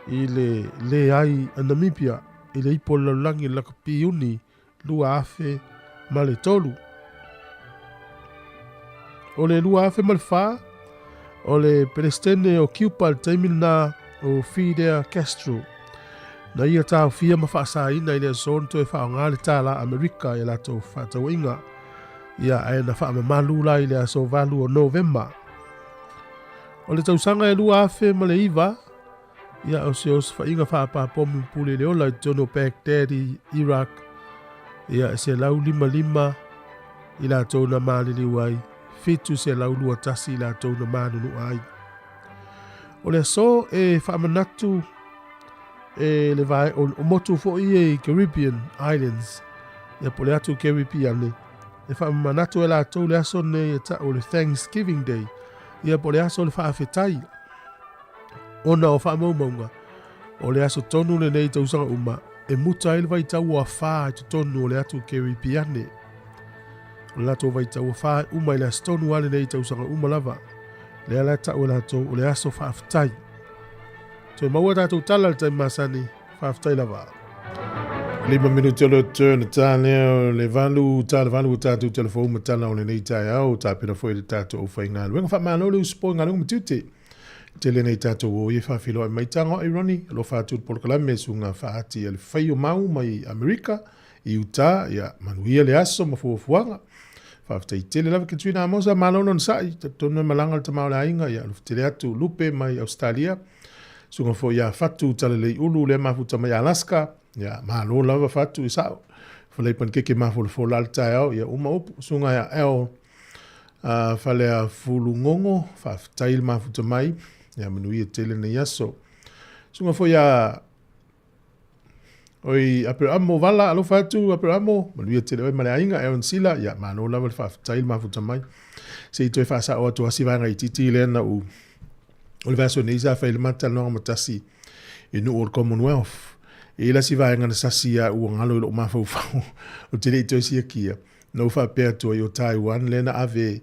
i le leai a Namibia i le ipu o le lalolagi i le lakapi Iuni 2003. O le 2004, o le Peresetene o Cuba i le taimi lena o Fidel Castro. Na ia taofia ma faasaina i le aso na toe faaaoga le tālā Amerika i a latou fefaatauaiga. Ia, ae na faamamalu la i le aso 8 o Novema. O le tausaga e 2009, ia, o se osofaiga faapapomu pule le ola i totonu o Baghdad i Iraq, ia, e 155 i latou na maliliu ai, 721 i latou na manunua ai. O le aso e faamanatu e le vae o, o motu foi ia i Caribbean Islands, ia po le atu Keripiane, e faamanatu e latou le aso nei e ta'u o le Thanksgiving Day, ia po le aso o le faafetai. Ona o faamaumauga, o le aso tonu lenei tausaga uma e muta ai le vaitau o afā i totonu o le atu Keripiane. O le latou vaitau afā e uma i le aso tonu lava lenei tausaga uma lava. Lea la e ta'u e latou o le aso faafetai. Toe maua tatou tala i le taimi masani. Faafetai lava. 5 minute o le turn ta lea o le valu, ta le valu o tatou telefou ma tala o lenei taeao, tapena foi le tatou aufaigaluega. Faamalo le usupo i galuega ma tiute. Tele nei tatou o i e faafiloai mai tago ai Ronnie, alofa atu le polokalame suga faati a le fai o mau mai Amerika i Utah, ia manuia le aso ma fuafuaga. Faafetai tele lava Katrina Amosa, malo lona sa'i, talitonu e malaga le tama o le aiga, ia alofa tele atu Lupe mai Australia, suga foi ia Fatu Talalei Ulu lea mafuta mai Alaska, ia malo lava Fatu i sa'o, falai panikeke mafolafola le taeao, ia uma upu, suga ia El Falea Fulugogo, faafetai le mafuta mai, ia manuia tele nei aso. Suga foi ia Oi Aperamo Vala, alofa atu Aperamo, manuia tele oe ma le aiga, Aaron Sila, ia malo lava le faafetai le mafuta mai. Se i toe faasao atu asi vaega itiiti lea na u o le vaiaso nei sa fai le matalanoaga ma tasi i nuu o le Commonwealth. E i lasi vaega na sasi ia ua galo i lou mafaufau ou te le i toe siakia. Na ou faapea atu ai o Taiwan lea na ave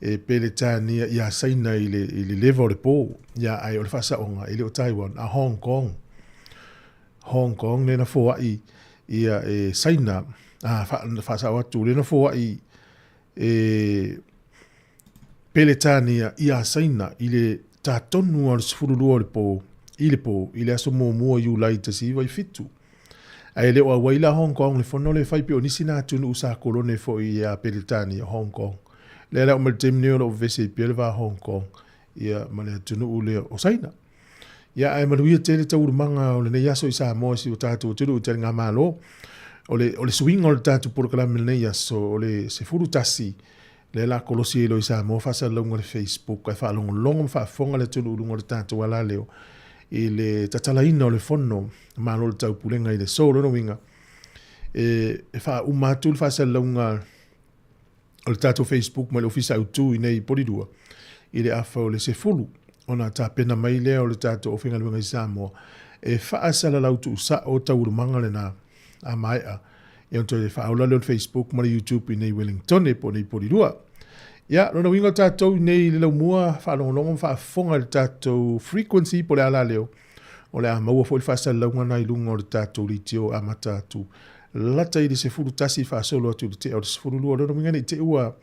e Peretania ia Saina i le, i le leva o le pō. Ia, ae o le faasaoga, e le o Taiwan, a Hong Kong. Hong Kong lea na foai ia e Saina, a, fa, faasao atu, lea na foai e Peretania ia Saina i le tatonu o le 12 o le pō, i le pō, i le aso muamua o Iulai 1997. Ae le o auai la Hong Kong le fono le fai pei o nisi na atunuu sa kolone foi ia Peretania, Hong Kong. Lea la oo mai le taimi nei o lo o vevesi ai pea le va o Hong Kong ia ma le atunuu lea o Saina. Ia ae manuia tele taualumaga o lenei aso i Samoa i si o tatou atunuu i taligamalo. O le, o le suiga o le tatou polokalame i lenei aso, o le 11 lea la kolosi ai loa i Samoa faasalalauga i le Facebook ae faalogologo ma faafofoga le atunuu i luga o le tatou alaleo i le tatalaina o le fono Malo o le Taupulega i le aso. O lona uiga, e, e faauma atu le faasalalauga o le tatou Facebook mai le Ofisa Autu i nei i Polilua i le afa o le 10 ona tapena mai lea o le tatou aufaigaluega i Samoa e faasalalau tuusao taualumaga lena a maea ia ona toe faaola lea o le Facebook ma le YouTube i nei Wellingtone po o nei Polilua. Ia, lona uiga o tatou i nei i le laumua faalogologo ma faafofoga i le tatou frequency po o le alaleo O le a maua foi le faasalalauga na i luga o le tatou leitio amata atu lata i le 11 faasolo atu i le tea o le 12. O lona uiga ne i te i ua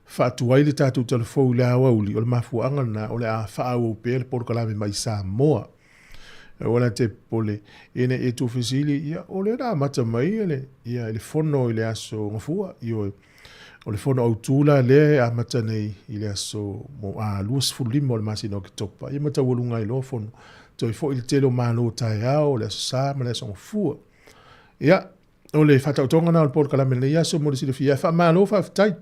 faatuai le tatou talafou i le aoauli, o le mafuaaga lena o le a faaauau pea le polokalame mai Samoa. Aua la te popole, ina ia tuufesili, ia, o lea na amata mai le, ia, le fono i le aso Gafua, ioe. O le fono autu la lea e amata nei i le aso mo a 25 o le masina o Oketopa, ia ma taualuga ai loa fono. Toe foi le tele o malo taeao, le aso Sa ma le aso Gafua. Ia, o le faataotoga na o le polokalame lenei aso mo le silafia. Faamalo faafetai.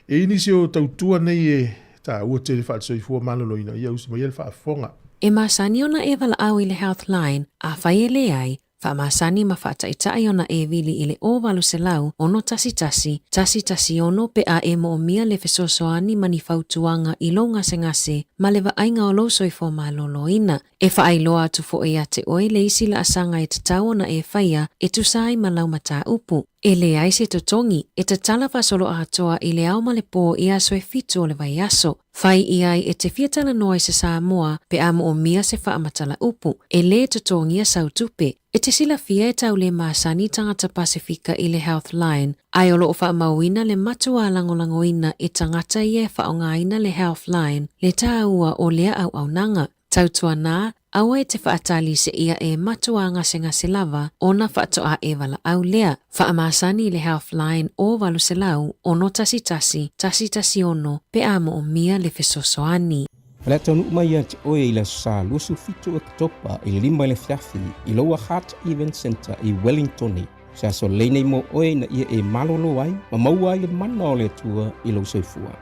E i nisi o tautua nei e taua tele faale-soifua maloloina, ia usi mai ia le faafofoga. E masani ona e valaau i le Healthline, afai e leai, Faamasani ma faataitai ona e vili i le 0800 611 116 pe a e moomia le fesoasoani ma ni fautuaga i lou gasegase ma le vaaiga o lou soifua maloloina. E faailoa atu foi ia te oe le isi laasaga e tatau ona e faia e tusa ai ma lau mataupu. E leai se totogi, e tatala faasoloatoa i le ao ma le po i aso e fitu o le vaiaso. Fai i ai e te fia talanoa i se Samoa pe a moomia se faamatala upu, e lē totogia sau tupe. E te silafia e tau lē masani tagata Pasefika i le Healthline, ae o loo faamauina le matuā lagolagoina e tagata ia e faaaogaina le Healthline le tāua o lea auaunaga. Tautuanā, aua e te faatali seia e matuā gasegase lava ona faatoa e valaau lea. Faamasani i le Healthline o 800 611 116 pe a moomia le fesoasoani. O le a taunuu mai ia te oe i le Aso Sa 27 Oketopa i le 5 i le afiafi i Lower Hutt Event Centre i Wellingtone. O se aso lelei nei mo oe ina ia e malolo ai ma maua ai le mana o le Atua i lou soifua.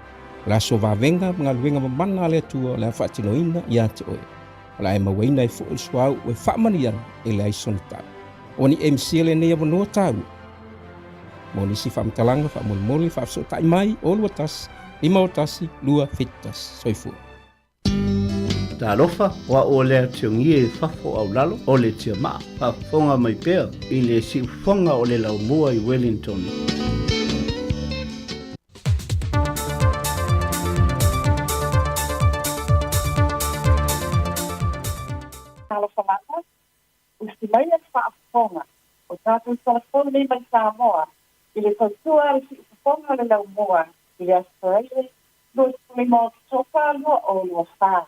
O le aso vavega ma galuega mamana a le Atua o le a faatinoina ia te oe. O le a e mauaina ai foi le suauu e faamanuiaga e leai sona tau. O ni MC lenei avanoa taua. Mo nisi faamatalaga faamolemole faafesootai mai o 21 51 271. Soifua. Talofa, o a'u o le Ationgie i fafo o Aulalo, o le Tiamaa, faafofoga mai pea i le siufofoga o le laumua i Wellington. Talofa lava, usi mai le faafofoga o tatou telefoni nei mai Samoa i le tautua a le siufofoga o le laumua i le Aso Faraile 25 o Oketopa 2024.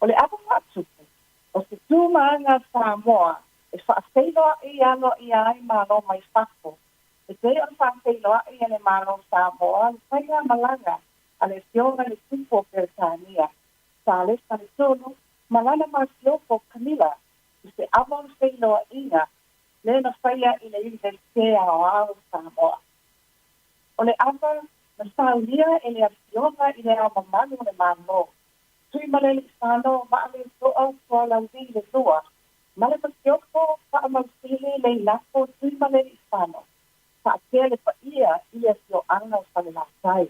O le ava faatupu, o se tūmāga a Samoa e faafeiloai aloaia ai Malo mai fafo, e pei ona faafeiloai e le Malo o Samoa le faigamalaga a le Afioga i le Tupu o Peretania, Salesa le Tolu ma lana masiofo Camilla i se ava o le feiloaiga lea na faia i le Iunivesite Aoao o Samoa. O le ava na saunia e le Afioga i Le Ao Mamalu o le Malo, Tuimalealiifano Vaaleto'a Sualauvi le Lua, ma le Masiofo Faamausili Leilako Tuimalealiifano, faapea le paia i le afioaga o Falelatai.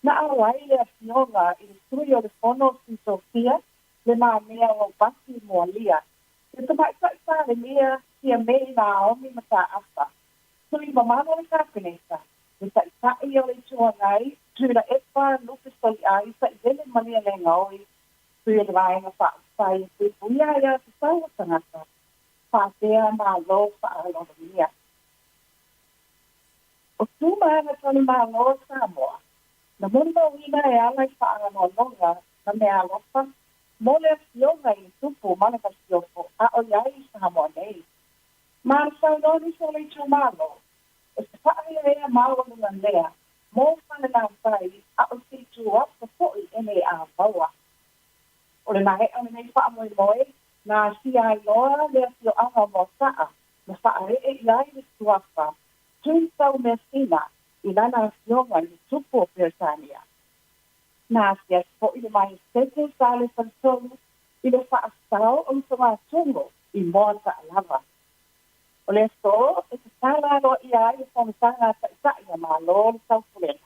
Na auai le Afioga i le Sui o le Fono o Sui Tofia, Le Mamea Robati Moalia, le Tamaitai Palemia Fiamē Naomi Mataafa, Tui mamalu o le Kapeneta, le Taitai o le Itu Agai, Tuilaepa Lupe Soliai Sailele Malielegaoi, Tui o le Vaega Faaupufai e Puipuia Aia Tatau a Tagata, faapea Malo Faaaloalogia. O tu ma aga talimalo o Samoa, na molimauina e ala i faaaloaloga na meaalofa mo le Afioga i le Tupu ma le Masiofo a o i ai i Samoa nei. Ma na saunoa nisi o le itumalo, o se faaeaea maualuga lea mo Falelatai a o se itu afa foʻi e lē āmaua. O le maea o lenei faamoemoe, na asia ai loa le afioaga o Moataa ma faaee i ai le suafa Tui Taumeasina i lana afioga i le Tupu o Peretania. Na asiasi foʻi le Maiesetete sa le Faletolu i le faasao o le togatogo i Moataa lava. O le aso e tatala aloaia ai le fonotaga a Taitai a Malo o le Taupulega.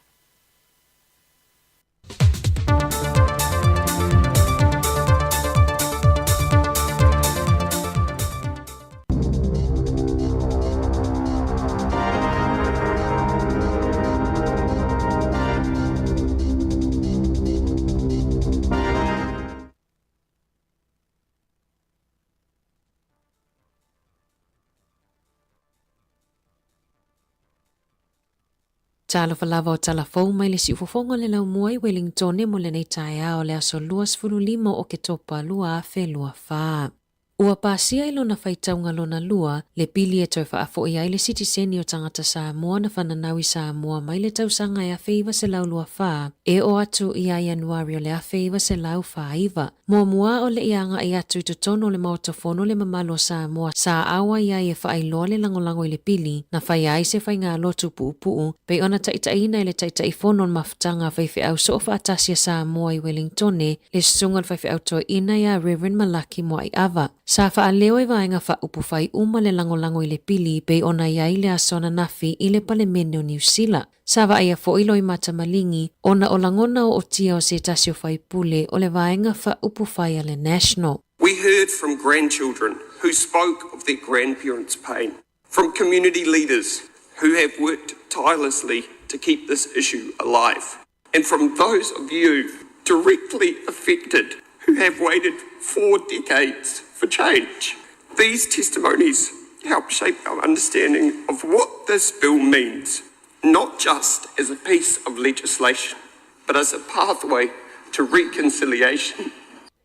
Talofa lava o tala fou mai le siufofoga o le laumua i Wellingtone mo lenei taeao o le aso 25 o Oketopa 2024. Ua pasia i lona faitauga lona lua le pili e toe faafoʻi ai le sitiseni o tagata Samoa na fananau i Samoa mai le tausaga e 1924 e oo atu ia Ianuari o le 1949. Muamua o leʻi agaʻi atu i totonu o le Maota Fono le mamalu o Samoa sa ʻaoa i ai e faailoa le lagolago i le pili na faia ai se faigalotu puupuu pei ona taitaiina e le Taitaifono o le Mafutaga a Faifeau Soofaatasi a Samoa i Welingtone le susuga o le faifeau toeaina iā Reverend Malaki Moaiava. Sa faaleo e vaega faaupufai uma le lagolago i le pili pei ona i ai le aso ananafi i le Palemene o Niu Sila. Sa vaaia foʻi Loimata Maligi ona o lagona ootia o se tasi o faipule o le vaega faaupufai a le National. We heard from grandchildren who spoke of their grandparents' pain, from community leaders who have worked tirelessly to keep this issue alive, and from those of you directly affected who have waited 4 decades for change. These testimonies help shape our understanding of what this bill means, not just as a piece of legislation, but as a pathway to reconciliation.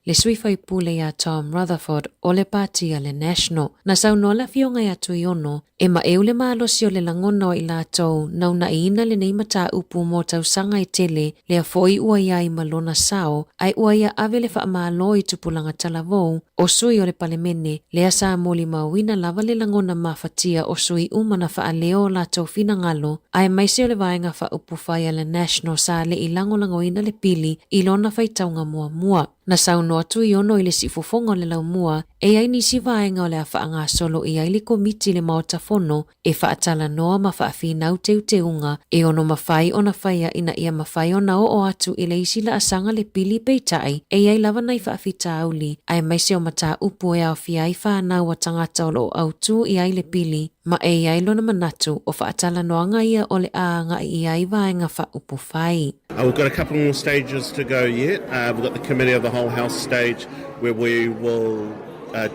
Le sui faipule iā Tom Rutherford o le Pati a le National. Na saunoa le Afioga iā Tuiono, e maʻeu le malosi o le lagona o i latou na unaʻiina lenei mataupu mo tausaga e tele, lea foʻi ua i ai ma lona sao, ae ua ia ave le faamalo i tupulaga talavou o sui o le Palemene, lea sa molimauina lava le lagona mafatia o sui uma na faaleo o latou finagalo, aemaise o le vaega faaupufai a le National sa leʻi lagolagoina le pili i lona faitauga muamua. Na saunoa Tuiono i le siufofoga o le laumua e i ai nisi vaega o le a faagasolo i ai le Komiti i le Maota Fono e faatalanoa ma faafinau teuteuga e ono mafai ona faia ina ia mafai ona oo atu i le isi laasaga le pili peitai e i ai lava nai faafitauli aemaise o mataupu e aofia ai fanau a tagata o loo autū i ai le pili ma e i ai lona manatu o faatalanoaga ia o le a agaʻi i ai vaega faaupufai. We've got a couple more stages to go yet. We've got the Committee of the Whole House stage where we will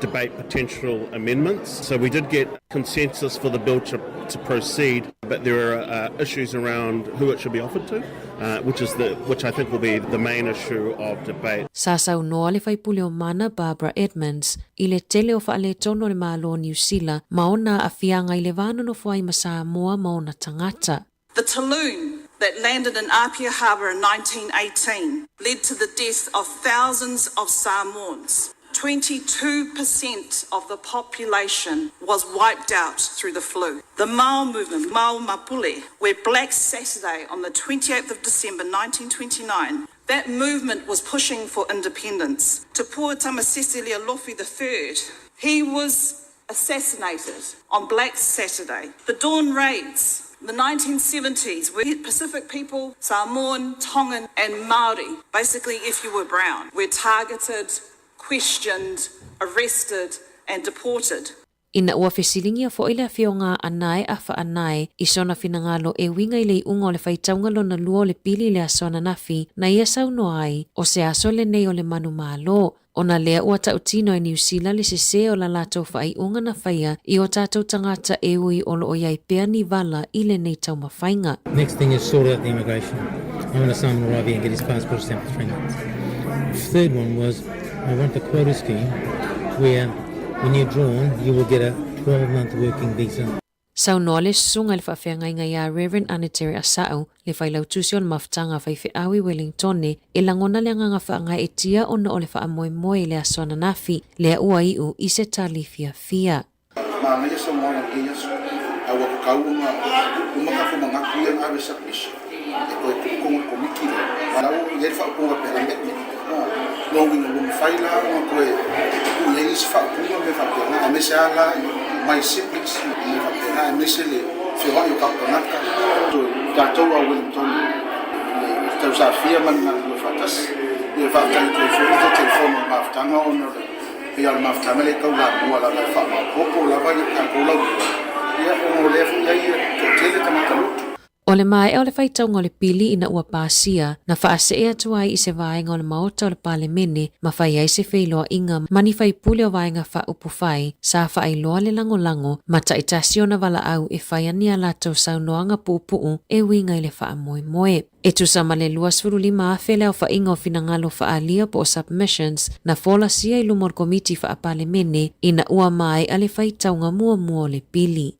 debate potential amendments. So we did get consensus for the bill to, to proceed, but there are issues around who it should be offered to, which is the which I think will be the main issue of debate. Sa saunoa le faipule o Mana Barbara Edmonds i le tele o faaletonu o le Malo o Niu Sila ma ona aafiaga i le va nonofo ai ma Samoa ma ona tagata. The Talloon that landed in Apia Harbour in 1918 led to the death of thousands of Samoans. 22% of the population was wiped out through the flu. The Mao movement, Mao Mapule, where Black Saturday on the 28th of December 1929, that movement was pushing for independence. Tupua Tamasese Lealofi III, he was assassinated on Black Saturday. The Dawn Raids, the 1970s, where Pacific people, Samoan, Tongan and Māori, basically if you were brown, were targeted, questioned, arrested and deported. Ina ua fesiligia foʻi le afioga a Anae Afaanae i sona finagalo e uiga i le iuga o le faitauga lona lua o le pili i le aso ananafi na ia saunoa ai, o se aso lenei o le manumalo, ona lea ua tautino e Niu Sila le sesē o la latou faaiuga na faia i o tatou tagata e ui o loo i ai pea ni vala i lenei taumafaiga. Next thing is sort out the immigration. I want Simon to arrive here and get his passport stamp for 3 months. Third one was I want the quota scheme where when you're drawn you will get a 12-month working visa. Saunoa le susuga i le faafeagaiga ia Rev. Anitere Asa'u, le failautusi o le Mafutaga a Faifeau i Welingtone, e lagona le agaga faagaeetia ona o le faamoemoe i le aso ananafi, lea ua iu i se tali fiafia. Manaia saunoaga i lenei aso, ae ua tatau ona uma tatou manatu ia na ave submission e toe tuu i totonu o le Komiti lea. O la ua i ai le faaupuga faapea amendment. Lona uiga ua mafai la ona toe tuu i ai nisi faaupuga ma mea faapena, aemaise lava la i my siblings ma mea faapena, aemaise le feoai o tatou tagata. O tatou a Wellington i le tausafia ma le galulue faatasi. Ia faafetai atu ai foi le Taitaifono i le mafutaga ona o le Pei o le mafutaga lea e tau lamua lava e faamaopoopo lava ia tatou laumua, ia ona o lea foi e i ai toatele tagata lotu. O le maea o le faitauga o le pili ina ua pasia, na faasee atu ai i se vaega o le Maota o le Palemene ma fai ai se feiloaiga ma ni faipule o Vaega Faaupufai sa faailoa le lagolago ma taitasi ona valaau e fai ani a latou saunoaga puupuu e uiga i le faamoemoe. E tusa ma le 25,000 le aofaiga o finagalo faaalia po o submissions na folasia i luma o le Komiti Faa-Palemene ina ua maea le faitauga muamua o le pili.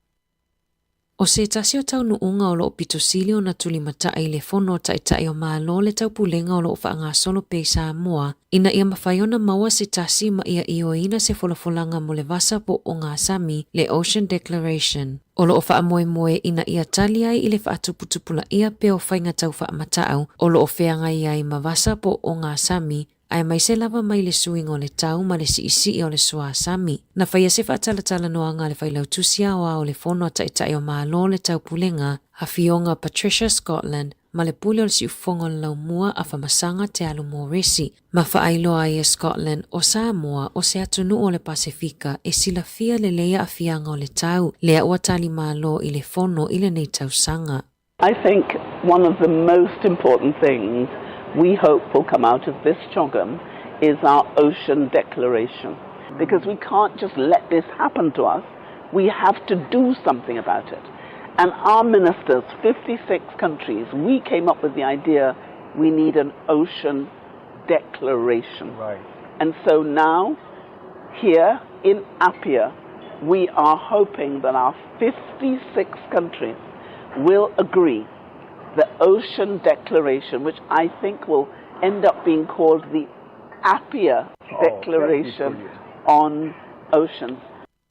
O se tasi o taunuuga o lo o pito sili ona tulimatai i le Fono a Taitai o Malo le Taupulega o lo o faagasolo pea i Samoa ina ia mafai ona maua se tasi ma ia ioeina se folafolaga mo le vasa po o ogasami, le Ocean Declaration. O lo o faamoemoe ina ia tali ai i le faatuputupulaia pea o faiga tau faamatau o lo o feagai ai ma vasa po o ogasami aemaise lava mai le suiga o le tau ma le siisii o le suasami. Na faia se faatalatalanoaga a le Failautusi Aoao o le Fono a Taitai o Malo o le Taupulega, Afioga Patricia Scotland, ma le Pule o le Siufofoga o le Laumua a Famasaga Te Alu Moresi, ma faailoa ai e Scotland o Samoa o se atunuu o le Pasefika e silafia lelei aafiaga o le tau, lea ua tali malo i le Fono i lenei tausaga. I think one of the most important things we hope will come out of this CHOGM is our Ocean Declaration. Because we can't just let this happen to us, we have to do something about it. And our ministers, 56 countries, we came up with the idea we need an ocean declaration. Right. And so now, here in Apia, we are hoping that our 56 countries will agree the Ocean Declaration, which I think will end up being called the Apia oh, Declaration on Oceans.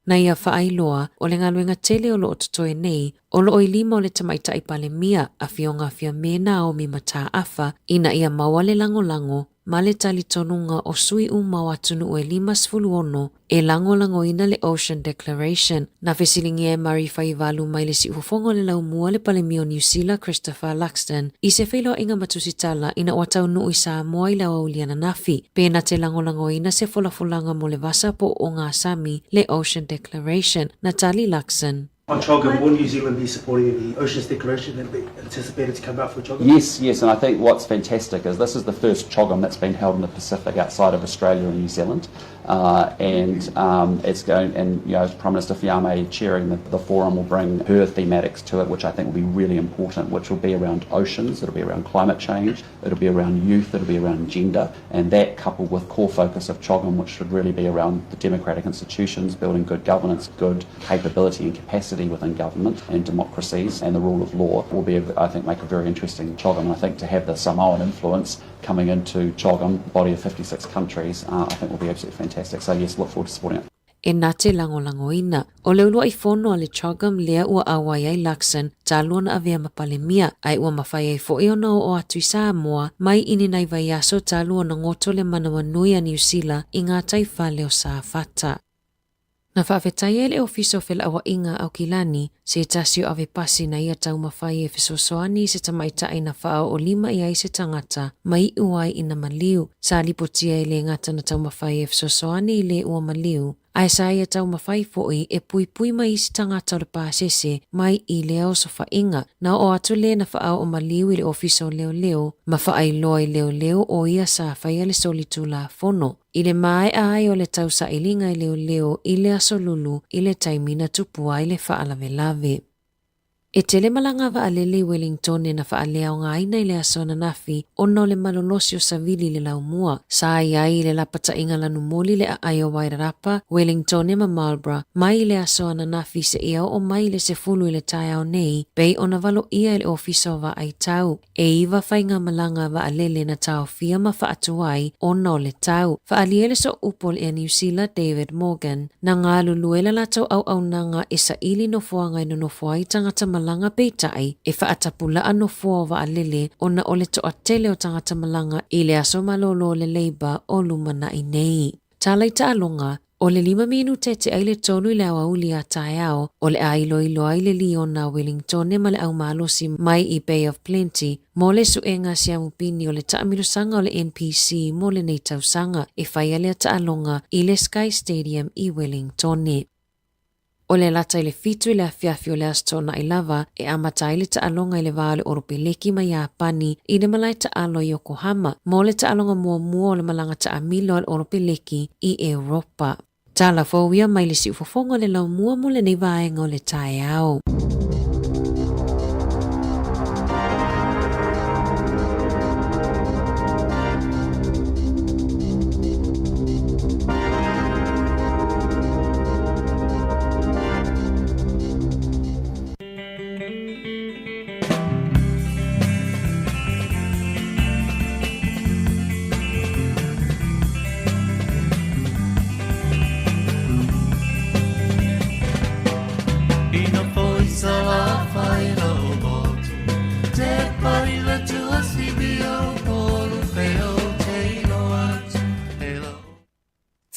Na ia faailoa, o le galuega tele o lo o totoe nei, o lo o i lima o le Tamaitai Palemia, Afioga Fiame Naomi Mataafa, ina ia maua le lagolago ma le talitonuga o sui uma o atunuu e 56 e lagolagoina le Ocean Declaration. Na fesiligia e Murray Faivalu mai le siufofoga o le laumua le Palemia o Niu Sila Christopher Luxon i se feiloaiga ma tusitala ina ua taunuu i Samoa i le aoauli ananafi, pe na te lagolagoina se folafolaga mo le vasa po o ogasami le Ocean Declaration, na tali Luxon. On CHOGM, will New Zealand be supporting the Oceans Declaration that be anticipated to come out for CHOGM? Yes, yes, and I think what's fantastic is this is the first CHOGM that's been held in the Pacific outside of Australia and New Zealand. And it's going, and you know, Prime Minister Fiame chairing the, the forum will bring her thematics to it, which I think will be really important, which will be around oceans, it'll be around climate change, it'll be around youth, it'll be around gender, and that coupled with core focus of CHOGM, which should really be around the democratic institutions, building good governance, good capability and capacity within government and democracies and the rule of law will be, I think, make a very interesting CHOGM. And I think to have the Samoan influence coming into CHOGM, body of 56 countries, I think will be absolutely fantastic. So yes, look forward to supporting it. E na te lagolagoina. O le uluai fono a le CHOGM lea ua auai ai Luxon, talu ona avea ma Palemia, ae ua mafai ai foi ona oo atu i Samoa mai i ni nai vaiaso talu ona goto le manawanui a Niu Sila i ngā taifale o Safata. Na faafetai ai le Ofisa o Felauaiga Aukilani, se tasi o avepasi na ia taumafai e fesoasoani i se tamaitai na faaoolima i ai se tagata ma iu ai ina maliu. Sa lipotia e le gata na taumafai e fesoasoani i le ua maliu, ae sa ia taumafai foi e puipui mai isi tagata o le pasese mai i lea osofaiga. Na oo atu le na faaoo maliu i le Ofisa o Leoleo ma faailoa i leoleo o ia sa faia le solitulafono. I le maea ai o le tausailiga i leoleo i le aso Lulu i le taimi na tupu ai le faalavelave. E tele malaga vaalele i Wellingtone na faaleaogaina i le aso ananafi ona o le malolosi o savili i le laumua. Sa i ai i le lapataiga lanumoli le aai o Wairarapa, Wellingtone ma Marlborough mai i le aso ananafi seia oo mai i le 10 i le taeao nei, pei ona valoia e le Ofisa o Vaaitau. E iva faigamalaga vaalele na taofia ma faatuai ona o le tau. Faaalia ai le sooupu o le Air New Sila David Morgan, na galulue le latou auaunaga e saili nofoaga e nonofo ai tagata malaga peitai e faatapulaa nofoa o vaalele ona o le toatele o tagata malaga i le aso malolo o le Labour o lumanai nei. Tala i taaloga, O le lima minute e tea i le tolu i le aoauli a taeao, o le a iloilo ai le liona a Wellingtone ma le aumalosi mai i Bay of Plenty mo le suega siamupini o le taamilosaga o le NPC mo lenei tausaga e faia lea taaloga i le Sky Stadium i Wellingtone. O le lata i le fitu i le afiafi o le Aso Toonai lava e amata ai le taaloga i le va o le Oropeleki ma Iapani i le malae taalo i Yokohama mo le taaloga muamua o le malaga taamilo a le Oropeleki i Europa. Tala fou ia mai le siufofoga o le laumua mo lenei vaega o le taeao.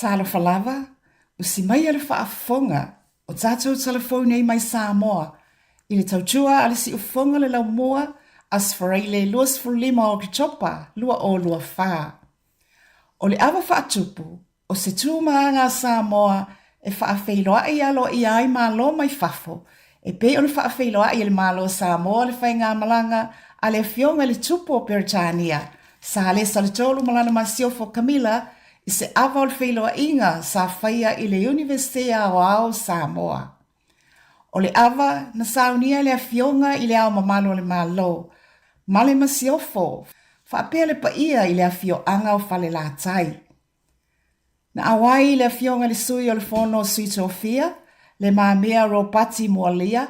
Talofa lava, usi maia le faafofoga o tatou talafou nei mai Samoa i le tautua a le siufofoga le laumua Aso Faraile 25 o Oketopa 2024. O le ava faatupu, o se tūmāga a Samoa e faafeiloai aloaia ai Malo mai fafo, e pei ona faafeiloai e le Malo o Samoa le faigamalaga a le Afioga i le Tupu o Peretania, Salesa le Tolu ma lana masiofo Camilla i se ava o le feiloaiga sa faia i le Iunivesite Aoao o Samoa. O le ava na saunia e le Afioga i le Ao Mamalu o le Malo ma le Masiofo faapea le paia i le afioaga o Falelatai. Na auai le Afioga i le Sui o le Fono o Sui Tofia, Le Mamea Ropati Mualia,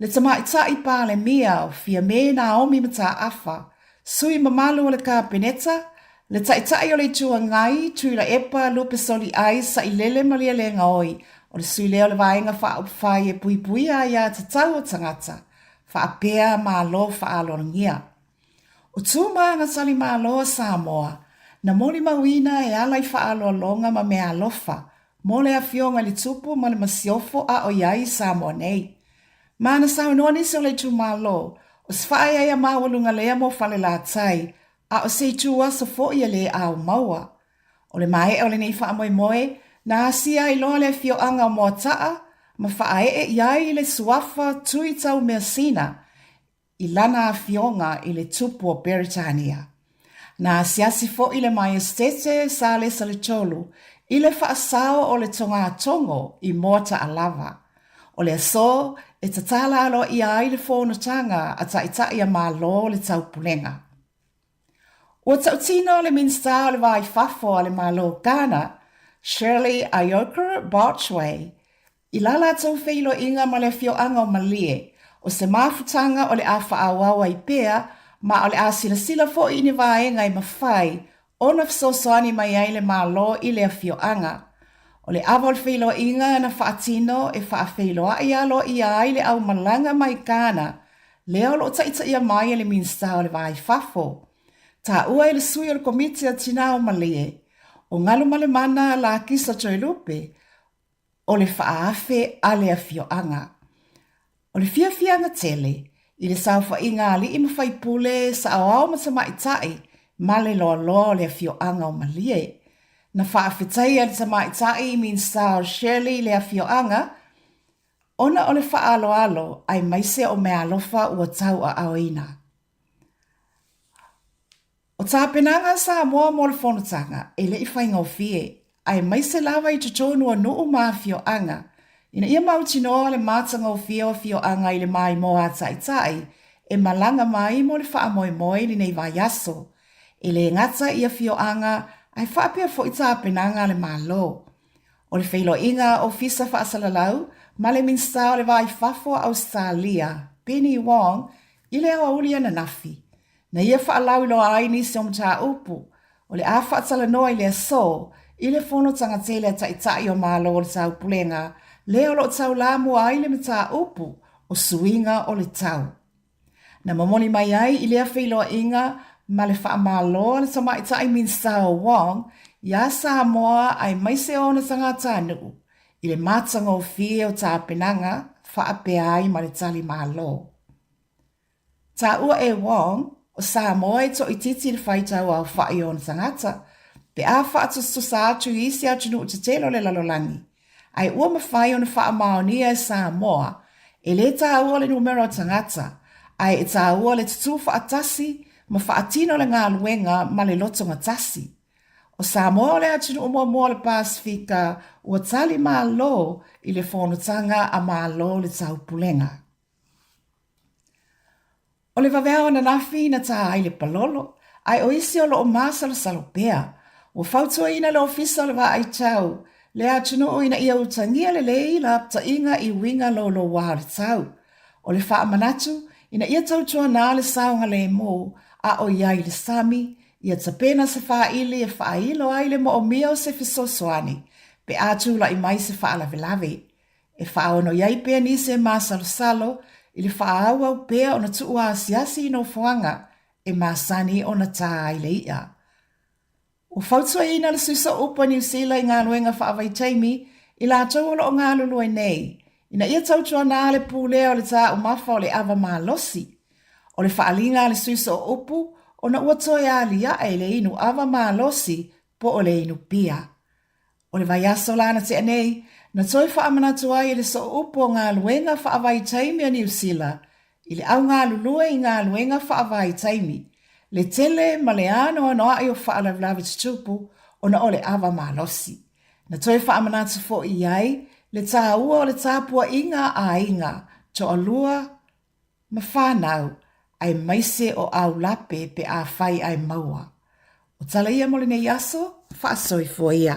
le Tamaitai Palemia o Fiame Naomi Mataafa, sui mamalu o le Kapeneta, le Taitai o le Itu Agai, Tuilaepa Lupesoliai Sailele Malielegaoi, o le sui lea o le Vaega Faaupufai e Puipuia Aia Tatau o Tagata, faapea Malo Faaaloalogia. O Tuma Gatalimalo a Samoa, na molimauina e ala i faaaloaloga ma meaalofa mo le Afioga i le Tupu ma le Masiofo a o i ai i Samoa nei. Ma na saunoa nisi o le itumalo, o se faaeaea maualuga lea mo Falelatai, a o se itu aso foi e le ao maua. O le maea o lenei faamoemoe, na asia ai loa le afioaga o Moataa ma faaee i ai le suafa Tui Taumeasina i lana afioga i le Tupu o Beretania. Na asiasi foi le Maiesetete Salesa le Tolu i le faasao o le togatogo i Moataa lava. O le aso e tatala aloaia ai le fonotaga a Taitai a Malo o le Taupulega. Ua tautino le Minisita o le Va i Fafo a le Malo o Ghana, Shirley Ayorkor Botchwey, I la latou feiloaiga ma le afioaga o Malie, o se mafutaga o le a faaauau ai pea, ma o le a silasila foi i ni vaega e mafai ona fesoasoani mai ai le Malo i le afioaga. O le ava o le feiloaiga na faatino e faafeiloai aloaia ai le aumalaga mai Ghana, lea o lo o taitaia mai e le Minisita o le Va i Fafo. Taua e le sui o le Komiti a Tina o Malie, o Galumalemana Lakisa Toelupe, o le faaafe a le afioaga. O le fiafiaga tele i le saofaiga a alii ma faipule, saoao ma tamaitai ma le loaloa o le afioaga o Malie. Na faafetaia e le tamaitai Minisita o Shirley le afioaga ona o le faaaloalo aemaise o meaalofa ua tauaaoina. O tapenaga a Samoa mo le fonotaga e le i faigofie, aemaise lava i totonu o nuu ma afioaga. Ina ia mautinoa le matagofie o afioaga i le maimoa a Taitai e malaga mai mo le faamoemoe i lenei vaiaso. E le gata i afioaga ae faapea foi tapenaga a le Malo. O le feiloaiga a Ofisa Faasalalau ma le Minisita o le Va i Fafo a Ausetalia, Penny Wong, i le aoauli ananafi, na ia faalauiloa ai nisi o mataupu o le a faatalanoa i le aso i le fonotaga tele a Taitai o Malo o le Taupulega lea o lo o taulamua ai le mataupu o suiga o le tau. Na momoli mai ai i lea feiloaiga ma le faamalo a le Tamaitai Minisita o Wong iā Samoa aemaise ona tagatanuu i le matagofie o tapenaga faapea ai ma le tali malo. Taua e Wong, o Samoa e toaitiiti le faitau aofai o ona tagata pe a faatusatusa atu i isi atunuu tetele o le lalolagi, ae ua mafai ona faamaonia e Samoa e le taua le numera o tagata, ae e taua le tutū faatasi ma faatino le galuega ma le lotogatasi. O Samoa o le atunuu muamua o le Pasefika ua tali malo i le fonotaga a Malo o le Taupulega. O le vaveao ananafi na tā ai le palolo, ae o isi o lo o masalosalo pea. Ua fautuaina le Ofisa o le Vaai Tau le atunuu ina ia utagia lelei lapataiga i uiga louloua o le tau. O le faamanatu ina ia tautuana le saogalemu a o i ai le sami, ia tapena se faili e faailo ai le moomia o se fesoasoani pe a tulai mai se faalavelave. E faaono i ai pea nisi e masalosalo i le faaauau pea ona tuuasiasi i nofoaga e masani ona tā ai le i'a. Ua fautuaina le Sui Sooupu a Niu Sila i galuega faavaitaimi i latou o lo o galulue nei, ina ia tautuana le pulea o le taumafa o le ava malosi. O le faaaliga a le Sui Sooupu ona ua toe aliae le inu ava malosi po o le inu pia. O le vaiaso la na tea nei, na toe faamanatu ai e le Sooupu o Galuega Faavaitaimi a Niu Sila i le au galulue i galuega faavaitaimi, le tele ma le anoanoai o faalavelave tutupu ona o le ava malosi. Na toe faamanatu foi i ai le taua o le tapuaiga a aiga toalua ma fanau aemaise o aulape pe afai ae maua. O tala ia mo lenei aso, faasoifua ia.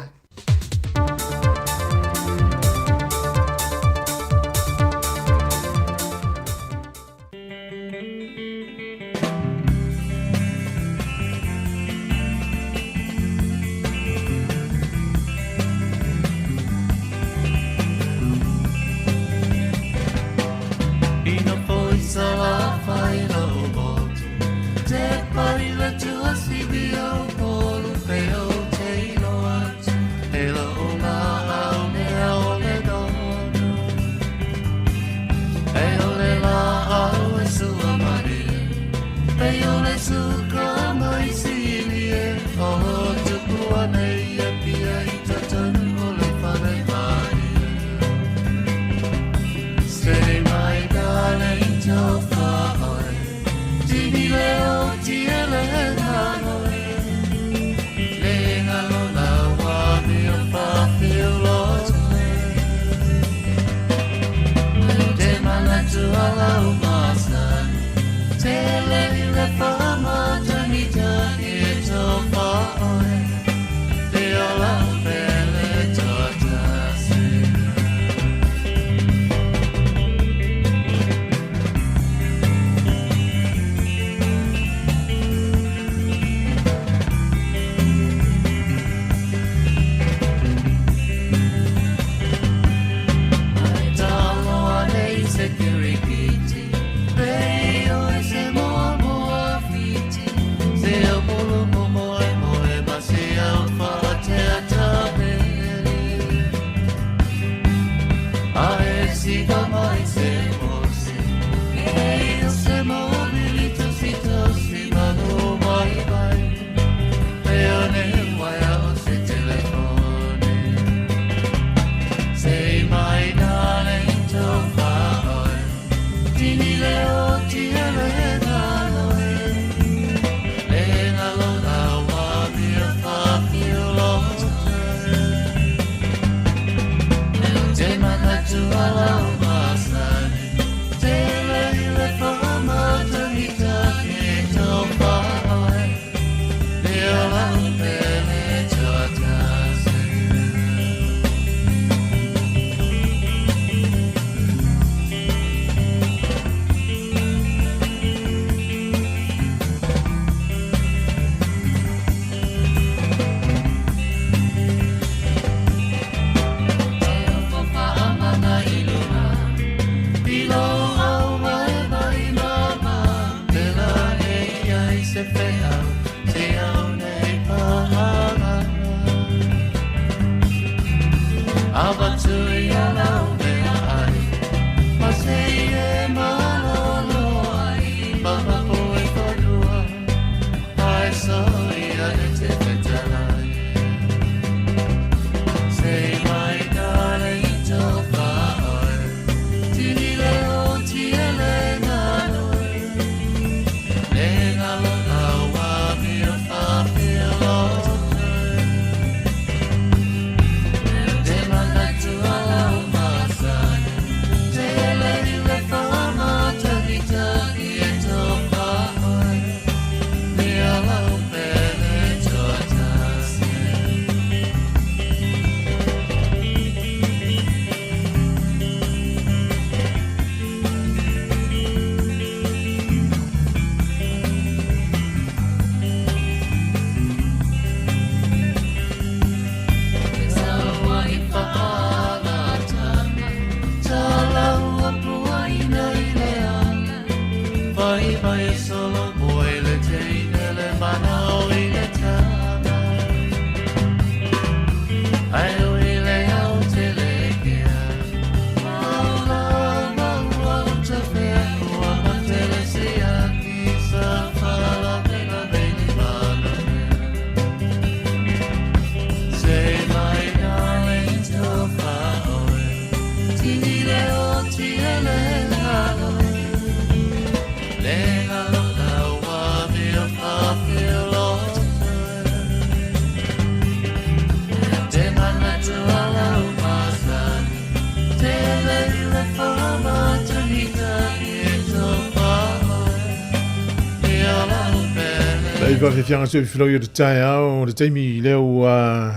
Lei fafiafiaga se filau i le taeao le taimi lea ua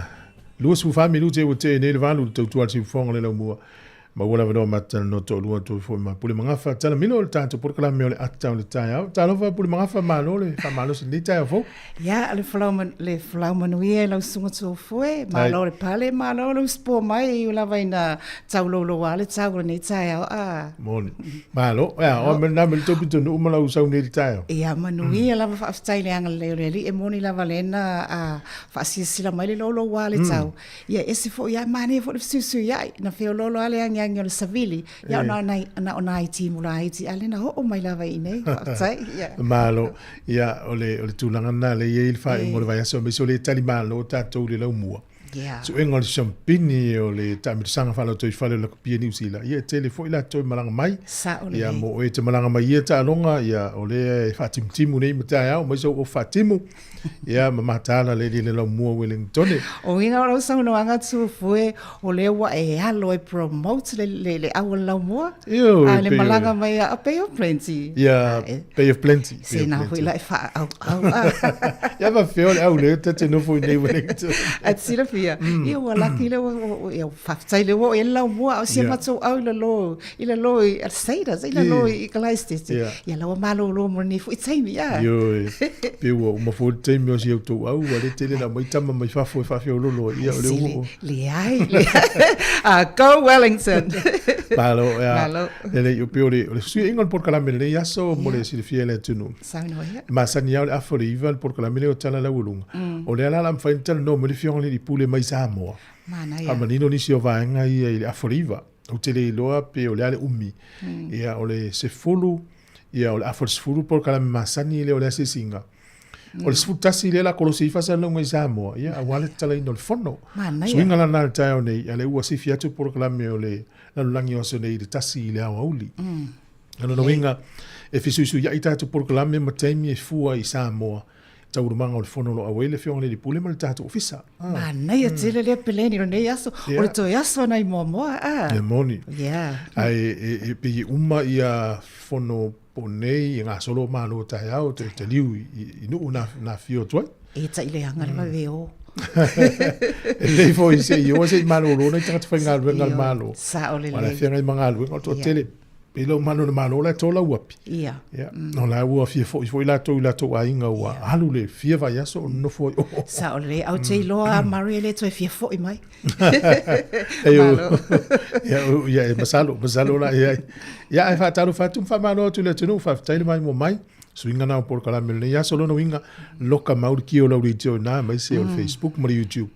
24 minute ua tea nei le 8 le tautua le siufofoga le laumua. Maua le avanoa matalanoa toalua atu ai foi ma Pule Magafa Talamilo o le tatou polokalame o le ata o le taeao. Talofa Pule Magafa, malo le faamalosi i lenei taeao fou. Ia, le folau, le folau manuia i lau susuga Tuafoe, malo le pale, malo le usupo mai, e iu lava ina taulouloua le tau o lenei taeao. A. Moni. Malo. Ia, o me na me le tau pitonuu ma lau sau nei le taeao. Ia, manuia lava, faafetai i le agalelei o le Alii, e moni lava lena a faasilasila mai le louloua le tau. Ia ese foi a manaia foi le fesuisuiai, na feoloolo lava le agiagi o le savili, ia ona na o nai timu laiti, a o lea na oo mai lava i inei, faafetai. Ia. Malo. Ia, o le, o le tulaga lena lea e i ai le faaiuga o le vaiaso, aemaise o lea e tali malo tatou i le laumua. Yeah. Suega o le siampini o le taamilosaga faalotoifale o le lakapia i Niu Sila, ia e tele foi latou e malaga mai. Sao lelei. Ia, mo oe e te malaga mai ia taaloga, ia, o lea e faatimutimu nei ma taeao, aemaise o ou faatimu. Ia, ma mataala le le laumua Wellingtone. O uiga o lau saunoaga Tuafue, o lea ua e alo e promote le, le, le au o le laumua. Ioe, A le malaga mai a Bay of Plenty. Ia, Bay of Plenty. Se na foi la e whaau au. Ia ma feo le au le ta te nofo i nei Wellington. A te silafia, ia ua laki le ua, ia whawhitai le ua o e laumua, o sia matou au i lalo, i lalo i Alcedas, i lalo i Kalaistete. Ia laua malōlō mo lenei foi taimi, a. Ioe, pe ua uma foi le taimi o si outou au, ua le tele na mai tama mai fafo e faafeololo ai, ia o le ua o. Leai, leai. Go Wellington! Malo, ia. Malo. Lelei, o pei o le, o le fesuiaiga o le polokalame i lenei aso mo le silafia e le atunuu. Saunoa ia. E masani lava o le afa o le 9 le polokalame lea o Tala Laualuga. O lea la o le a mafai ona talanoa mai le Afioga i le Alii Pule mai Samoa. Manaia. Faamanino nisi o vaega ia i le afa o le 9. Ou te le iloa pe o le a le umi. Ia, o le 10, ia, o le afa o le 10 polokalame masani lea o le asiasiga. O le 11 lea la kolosi ai faasalalauga i Samoa, ia, aua le tatalaina o le fono. Manaia. Suiga la na i le taeao nei, a lea ua sifi atu polokalame o le lalolagi o aso nei i le 1 i le aoauli. O lona uiga, e fesuisuiai tatou polokalame ma taimi e fua i Samoa taualumaga o le fono o lo o auai le Afioga i le Alii Pule ma le tatou Ofisa. Manaia tele lea peleni o lenei aso. O le toe aso nai Moamoa. Ia moni. Yeah. Ae e pei e uma ia fono po nei e gasolo o malo taeao te taliu i nuu na na afio atu ai. E tai leaga le vave o. E lelei foi se i o se i malolo nai tagata faigaluega a le Malo. Sao lelei. Wala feagai ma galuega o le toatele. Pei lau manu le malo la e tō lau api. Ia. Ia. No la ua fia foi foi latou i latou aiga ua alu le fia vaiaso o nonofo ai o. Sao lelei. Au te iloa a Murray e le toe fia foi mai. E o. Ia, ia, e masalo, masalo la ia. Ia, ae faatalofa atu ma faamalo atu i le atunuu, faafetai le maimoa mai. Suiga na o polokalame o lenei aso, lona uiga, loka mau le kia o lau leitio i ina, aemaise o le Facebook ma le YouTube.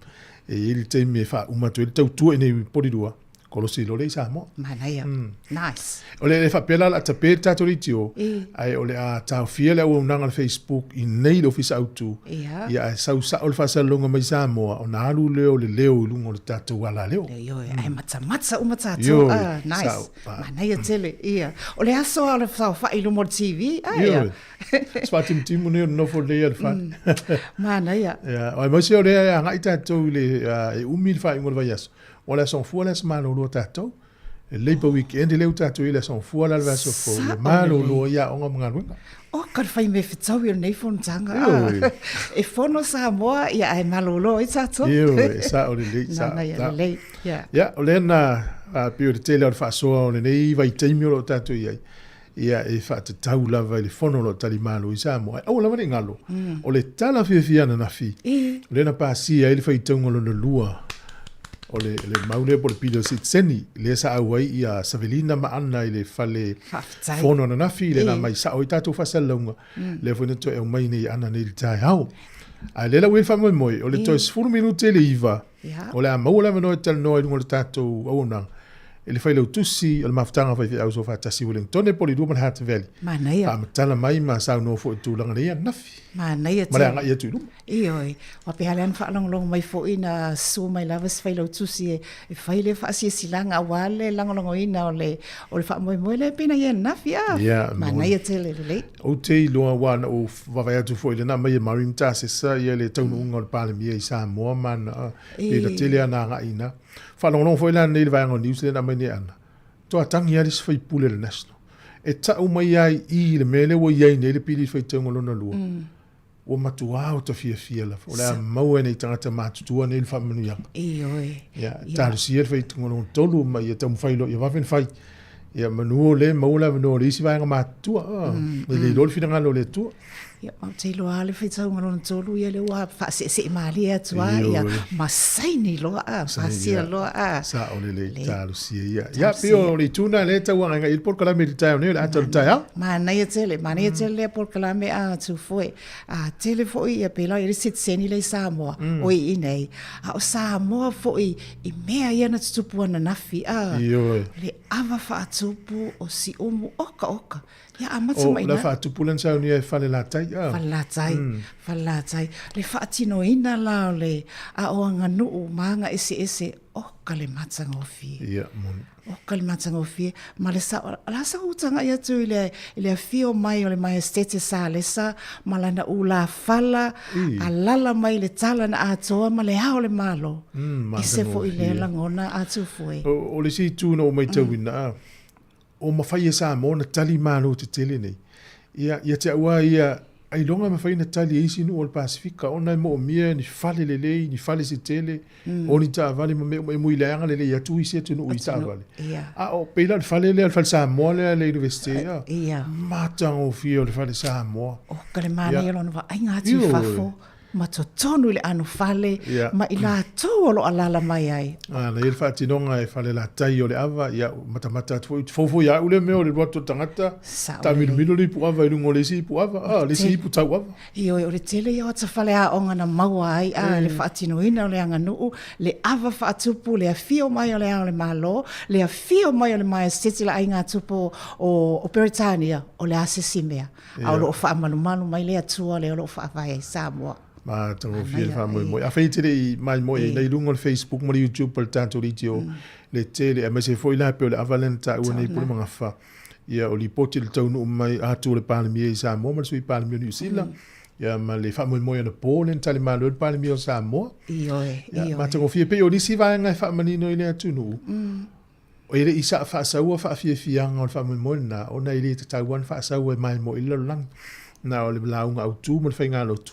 E i ai le taimi e faauma atu ai le tautua i nei Polilua. Kolosi loa lea i Samoa. Manaia. Nice. O le faapea la o le a tape le tatou leitio, ae o le a taofia le auaunaga a le Facebook i nei le Ofisa Autu, Ia. Ia ae sau sao le faasalalauga mai Samoa ona alu lea o le leo i luga o le tatou alaleo. Ioe, ae matamata uma tatou. Ioe, Ah, nice. sao. Ah. Manaia tele. Ia. O le aso lava o le saofai i luma o le TV. Ah, ia. Ioe. Se faatimutimu nei o nonofo lelei a le fale. Manaia. Ia, aemaise o lea e agai tatou i le, e umi le faaiuga o le vaiaso. O le aso Gafua le aso malolo a tatou. E Labour Weekend lea ua tatou i ai le aso Gafua la le vaiaso fou. E malolo ai aoga ma galuega. O ka whai me fetaui o nei fonotaga. Ah, e fono Samoa, ia ae malolo ai tatou. Ioe, sao lelei, sao. Nana ia lelei. Ia. Ia, o lea na pei o le tele o le faasoa o lenei vaitaimi o lo o tatou i ai, ia e faatatau lava i le fono o lo o talimalo i Samoa. Ae aua lava ne i galo, o le tala fiafia ananafi, o lea na pasia ai le faitauga lona lua. O le, le mau lea po o le pili o le sitiseni, lea sa auai ia Savelina ma Ana i le fale Faafetai. fono ananafi, lea na E. aumai sao ai tatou faasalalauga, Mm. lea foi na toe aumai nei e Ana nei i le taeao. A lea la ua i ai le faamoemoe, o le E. toe 10 minute i le 9, Ia. o le a maua le avanoa e talanoa i luga o le tatou auaunaga i le Failautusi o le Mafutaga a Faifeau Soofaatasi i Wellingtone po o le 2 ma le Hataveli. Manaia. Faamatala mai ma saunoa foi i tulaga nei ananafi. Manaia Ma le tele. agai atu i luma. Ioe. Aua pe a lea na faalogologo mai foi na susu mai lava si Failautusi e, e fai le faasiesilaga aua le lagolagoina o le, o le faamoemoe lea pei na i ai ananafi. Ah, Ia, manaia tele lelei. Ou te iloa aua na ou vaavaai atu foi i lena aumai e Maureen Tasesa ia le taunuuga o le Palemia i Samoa ma ana, pei na tele ana agai i ina. Faalogologo foi la nei i le vaega o news lea na aumai nei e Ana, toa tagi lava le isi faipule o le National. E tau mai lava i i i le mea lea ua i ai nei le pili i le faitauga lona lua, ua matuā o ta fiafia lava, o le a maua e nei tagata matutua nei le faamanuiaga. Ioe. Ia, talosia le faitauga lona tolu ma ia taumafai loa ia vave ona fai. Ia manu o lea e maua le avanoa o le isi vaega matutua, e le iloa le finagalo o le Atua. Ia, ou te iloa lava le faitauga lona tolu ia lea ua faaseesee malie atu lava, ia, ma saini loa, a, pasia loa, a. Sao lelei, talosia ia. Ia, pei o le itu lena lea e tau agaigai i le polokalame i le taeao nei, o le ata o le taeao. Manaia tele, manaia tele lea polokalame a Tūfoe. A tele foi ia pēlā i le sitiseni lea i Samoa, o i inei. A o Samoa foi i mea ia na tutupu ananafi, a. Ioe. Le ava faatupu o Siumu, oka oka. Ia amata O mai la ina. faatupu lea na saunia e Falelatai, a. Falelatai, Falelatai. Le faatinoina la o le aoaganuu ma aga eseese, oka le matagofie. Ia, moni. Oka le matagofie. Ma le sao, la sa ou tagai atu i le, i le afio mai o le Maestete Salesa ma lana ulafala, I. alala mai le tala na atoa ma le ao o le Malo. Mm, Ese foi lea matagofie. lagona a Tūfoe. O, o le isi itu na ou matauina, a, o mafai e Samoa ona tali malo tetele nei. Ia, ia te au lava ia, ailoga e mafai ona tali e isi nuu o le Pasefika ona e moomia ni fale lelei, ni fale se tele, o ni taavale ma mea uma e muileaga lelei atu isi atunuu i taavale. A o pei la o le fale lea, le fale Samoa lea le Universite, ia, matagofie o le fale Samoa. O ka le manaia lona vaaiga atu i fafo. ma totonu i le anofale Ia. ma i latou o lo o alaala mai ai. A, na i ai le faatinoga e Falelatai o le ava, ia, matamata atu foi, fou foi ia au lea mea o le alu atu o le tagata, Sao taamilomilo le ipu ava i luga o le isi ipu ava, a, le isi ipu tau ava. Ioe, o le tele ia o ata faleaoga na maua ai, a, le faatinoina o le aganuu, le ava faatupu, le afio mai o le Ao o le Malo, le afio mai o le Maesiteti le Aiga Tupu o, o Peretania, o le a se isi mea. A o lo o faamalumalu mai le Atua lea o lo o faavae ai Samoa. Matagofie le faamoemoe. Afai e te le i maimoe ai i luga o le Facebook ma le YouTube o le tatou leitio le tele, aemaise foi la pei o le ava lea na taua nei Pule Magafa, ia o lipoti i le taunuu mai atu o le Palemia i Samoa ma le Sui Palemia o Niu Sila, ia ma le faamoemoe anapo lea na talimalo ai le Palemia o Samoa. Ioe, Ia, ioe. matagofie. Pei o nisi vaega e faamanino i le atunuu, E le i sa faasaua faafiafiaga o le faamoemoe lena, ona e le tatau lava ona faasaua e maimoe i le lalolagi. Na o le lauga autu ma le faigalotu,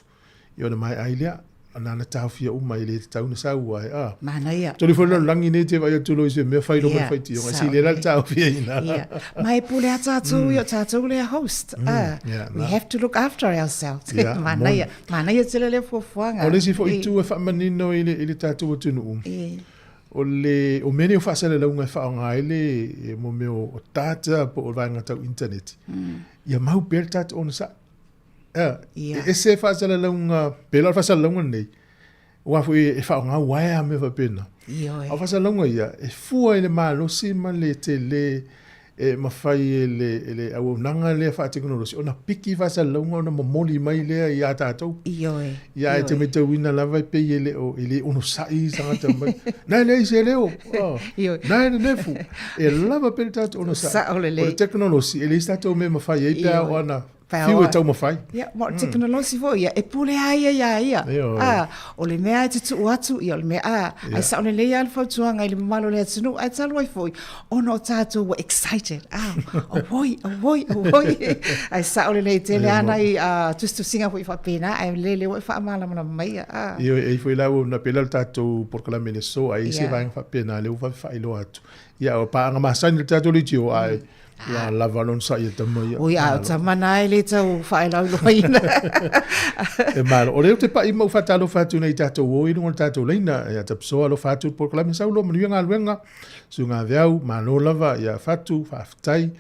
ia ona maea ai lea. Na ona taofia uma, e le tatau ona saua ai. A. Manaia. Tolu foi le lalolagi nei te vaai atu loa i se mea fai loa ma le Ia, faitioga. sao Se i le la le lelei. taofiaina. Ia. Ma e pule a tātou ia, o tātou lea host. Ah, Ia, we na. have to look after ourselves. Ia, Manaia. moni. Manaia tele lea fuafuaga. O le isi foi itu e faamanino i le, i le tatou atunuu, I. O le, o mea nei o faasalalauga e faaaoga ai le, e, mo mea o data po o vaega tau internet, ia mau pea le tatou onosai. A, Ia. e ese faasalalauga, pei la o le faasalalauga lenei, aua foi e faaaoga uaea mea faapena. Ioe. A o faasalalauga ia, e fua i le malosi ma le tele e mafai e le, e le auaunaga lea faatekonolosi ona piki faasalalauga ona momoli mai lea iā tatou. Ioe, Ia, e te ioe. matauina lava e pei e le o, e le onosai tagata mai. Na e leai se leo. Oh. Ioe. Na e nenefu. E lava pea le tatou onosai. Sao lelei. O le tekonolosi, e leai se tatou mea e mafai ai pe a Ioe. oo ana Pe a fiu oo e taumafai. Ia, ma o le tekonolosi foi ia, e pule lava ia iā ia. Ioe. A, o le mea e tutuu atu, ia o le mea, a, Ia. ae sao lelei lava le fautuaga i le mamalu o le atunuu, ae talu ai foi, ona o tatou ua excited, a, auoi, auoi, auoi. Ae sao lelei tele Ia, lava ma- nai tusitusiga foi faapena, ae lele ua e faamalamalama maia, a. Ioe, e i ai foi la ua na pei la o le tatou polokalame i le aso, a i ai se Ia. vaega faapena, lea ua vave faailoa atu. Ia, o paaga masani le tatou leitio, ae Ua lava lona sa'i e tama ia. Oi, a o tama na e le tau whaelauloaina. E malo. O lea ou te pa'i ma ou faatalofa atu nei i tatou o i luga o le tatou laina. Ia tapisoa alofa atu le polokalame sau loa manuia galuega. Susuga Veau, malo lava ia Fatu, faafetai.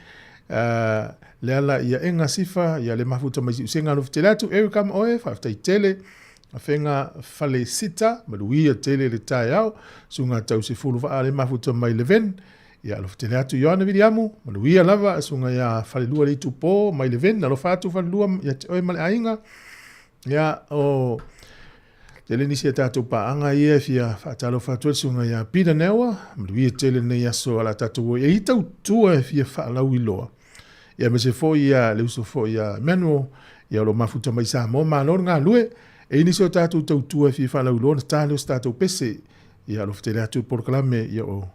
Leala ia Ega Sifa, ia le mafuta mai Siusega alofa tele atu. Erica ma oe, faafetai tele. Afega Fale Sita, manuia tele le taeao. Susuga Tausefulu Vaa le mafuta mai Leven. Ia alofa tele atu Ioane Viliamu, manuia lava susuga ia Falelua Leitupo mai Leven, alofa atu Falelua ia te oe ma le aiga. Ia o tele nisi a tatou paaga ia e fia faatalofa atu ai le susuga ia Peter Newa, manuia tele lenei aso a la tatou o e i tautua e fia faalauiloa. Ia aemaise foi ia le uso foi ia Emmanuel, ia o lo mafuta mai Samoa, malo le galue. E i nisi o tatou tautua e fia faalauiloa ona ta lea o se tatou pese. Ia alofa tele atu le polokalame, ia o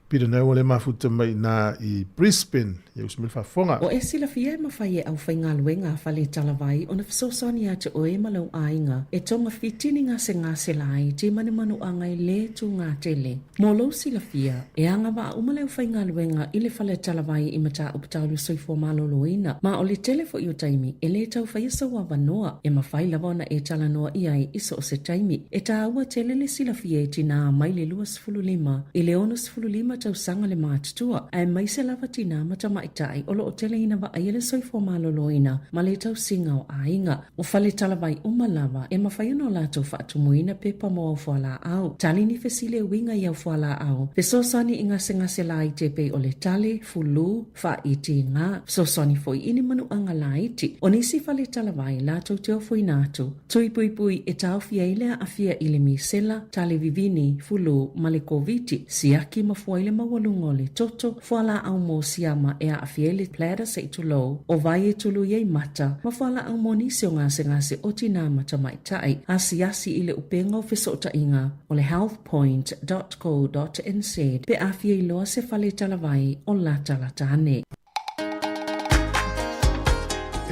Peter Noel e mafuta mai ina i Brisbane, ia usu mai le faafofoga. Ua e silafia e mafai e aufaigaluega a Fale Talavai ona fesoasoani ia te oe ma lou aiga e togafiti ni gasegase laiti ma ni manuaga e le tuga tele. Mo lou silafia, e agavaa uma le aufaigaluega i le Fale Talavai i mataupu tau le soifua maloloina, ma o le tele foi o taimi e le tau faia sou avanoa e mafai lava ona e talanoa i ai i so o se taimi. E taua tele le silafia e tinā mai le 25 i le 65 tausaga le matutua, aemaise lava tinā ma tamaitai o lo o teleina vaaia le soifua maloloina ma le tausiga o aiga. O fale talavai uma lava e mafai ona o latou faatumuina pepa mo au fualaau, tali ni fesili e uiga i au fualaau, fesoasoani i gasegase laiti e pei o le tale, fulu, faaitiga, fesoasoani foi i ni manuaga laiti. O nisi fale talavai latou te ofoina atu, Tui puipui e taofi ai le aafia i le misela, tale vivini, fulu, ma le Koviti, siaki ma fua i le maualuga o le toto, fualaau mo siama e aafia ai le bladder se'i tulou, o vai e tului ai mata, ma fualaau mo nisi o gasegase o tinā ma tamaitai, asiasi i le upega o fesootaiga o le healthpoint dot co dot nz pe a fia iloa se fale talavai o latalata ane.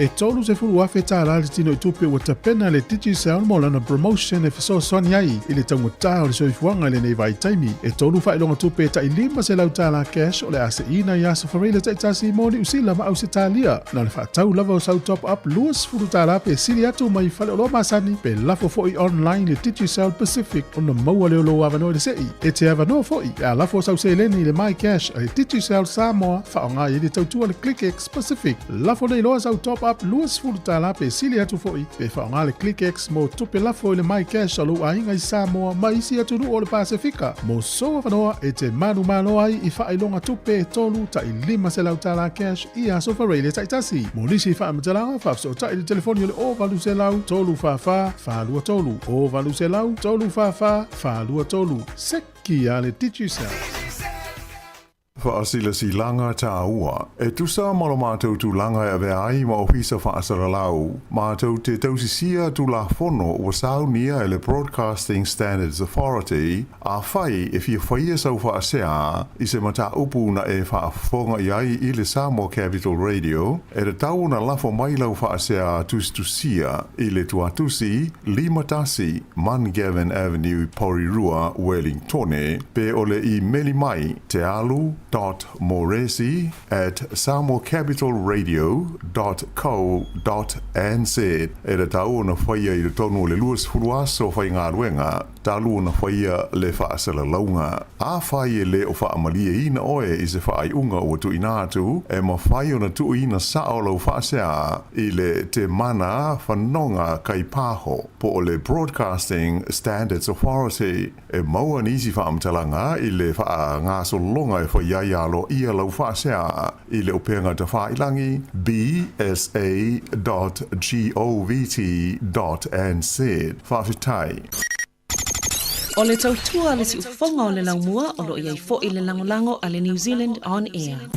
E $30,000 tālā le tino i tupe ua tapena le Digicel mo lana promotion e fesoasoani ai i le taugata o le soifuaga i lenei vaitaimi. E tolu faailoga tupe e tai $500 tālā cash o le a seʻina i aso Fareila taitasi mo Niu Sila ma Ausetalia. Na o le faatau lava o sau top up $20 tālā pe sili atu mai faleoloa masani pe lafo foi online i le Digicel Pacific ona maua lea o lou avanoa i le seʻi. E te avanoa foi pe a lafo sau seleni i le MyCash a le Digicel Samoa faaaoga i ai le tautua le ClickX Pacific. Lafo nei loa sau top up $20 pe sili atu foi pe faaaoga le ClickX mo tupe lafo i le MyCash a lou aiga i Samoa ma isi atunuu o le Pasefika. Mo sou avanoa e te manumalo ai i faailoga tupe e tolu tai $500 cash i aso Faraile taitasi. Mo nisi faamatalaga, faafesootai i le telefoni o le 0800 344 423, 0800 344 423. Seki a le Digicel. Faasilasilaga tāua. E tusa ma lo matou tulaga e avea ai ma Ofisa Faasalalau, matou te tausisia Tulafono ua saunia e le Broadcasting Standards Authority, Afai e fia faia sau faasea i se mataupu na e faafofoga i ai i le Samoa Capital Radio, e tatau ona lafo mai lau faasea tusitusia i le tuatusi 51 Mungavin Avenue, Porirua, Wellingtone, pe o le imeli mai tealu dot moresi at samoacapitalradio dot co dot nz. E tatau ona faia i totonu o le 20 aso faigaluega talu ona faia le faasalalauga. Afai e le o faamalieina oe i se faaiuga ua tuuina atu, e mafai ona tuuina sao lau faasea i le Te Mana Whanonga Kaipaho po o le Broadcasting Standards Authority. E maua nisi faamatalaga i le faagasologa e fai ai aloaia lau faasea i le upega tafailagi bsa dot govt dot nz. Faafetai. O le tautua a le siufofoga o le laumua o lo o i ai foi le lagolago a le New Zealand On Air.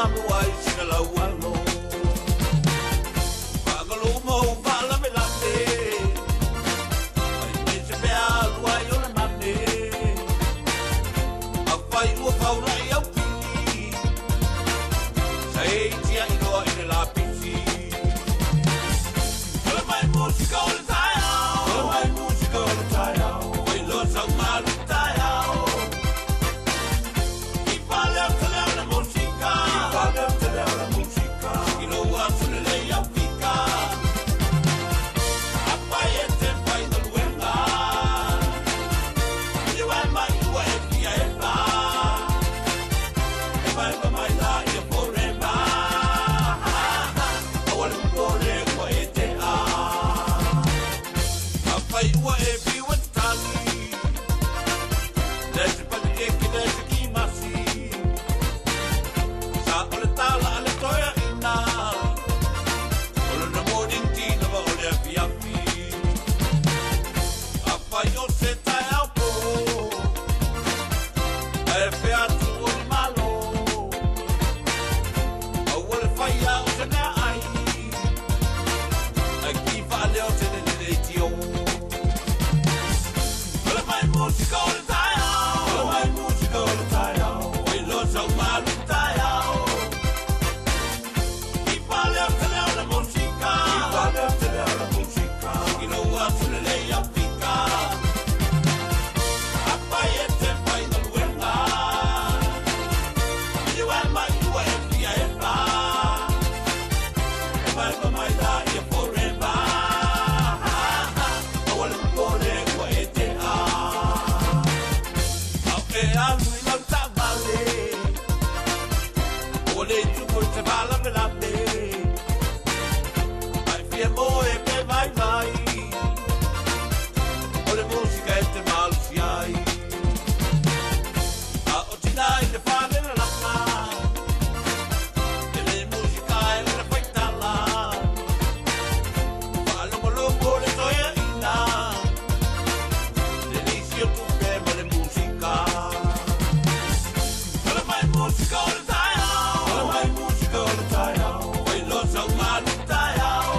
amo ai sina lau alo. Faagalo uma ou faalavelave, ai me se pea alu ai o le mane. Afai ua faulai au pili, sa e tia'i loa i le lapisi. Ola mai musika o le taeao, ola mai musika o le taeao, ua iloa sau malu taeao. I fale o te leo le musika, i fale o te leo le musika, i lou aso lelei au fika. Afai e te faigaluega, liliu ae mai ua e fia epa. E maeva mai laia forever, aua le popole ua e tea. Afai ua e fiu e tatali, le se paneeke le se kimasi. Sa o le tala a le toeaina, o lona morning tea lava o le afiafi. Afai o se taeao po, ae fea atu o ni malo. Aua le faia o se meaai, ae ki faaleo tele le leitio. Ola mai musika o le taeao, ola mai musika o le taeao, ua iloa sau malu taeao. I fale o te leo le musika, i fale o te leo le musika, i lou aso lelei au fika. Afai e te faigaluega, liliu ae mai ua e fia epa. E maeva mai laia forever, aua le popole ua e tea. Ao e alu i lau taavale, ua le tupu i te faalavelave. Ae fia moe pe vaivai, o le musika e te malosi ai. A o tina i le fale lalaga, e le musika e lana faitala. Faalogologo le toeaina, le lisi o tupe ma le musika. Ola mai musika o le taeao, ola mai musika o le taeao, ua iloa sau malu taeao.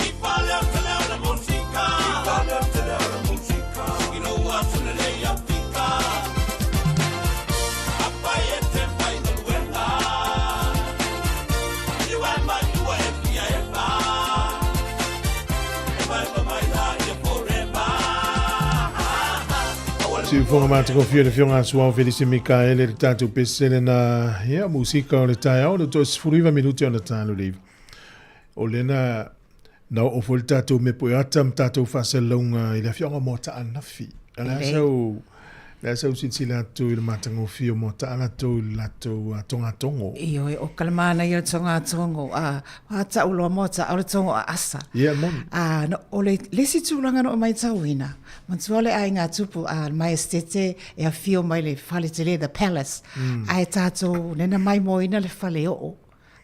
I fale o te leo le musika, i fale o te leo le musika, i lou aso lelei au fika. Afai e te faigaluega, liliu ae mai ua e fia epa. E maeva mai laia forever, aua le Siufoga matagofie le Afioga a Suao Felise Mikaele le tatou pesele na ia musika o le taeao le toe 19 minute ona talo le iva. O lena na oo foi le tatou mepo e ata ma tatou faasalalauga i le afioaga o Moataa ananafi. O le a Lelei. sau le a sau silasila atu i le matagofie o Moataa latou i le latou togatogo. Ioe, o ka le manaia o le togatogo, a, a ta'u loa Moataa o le togo aasa. Ia, moni. A, no, o le, le isi tulaga na ou maitauina, manatua le aiga tupu a le Maestete e afio mai le fale tele, the palace, ae tatou nena maimoaina le fale oo.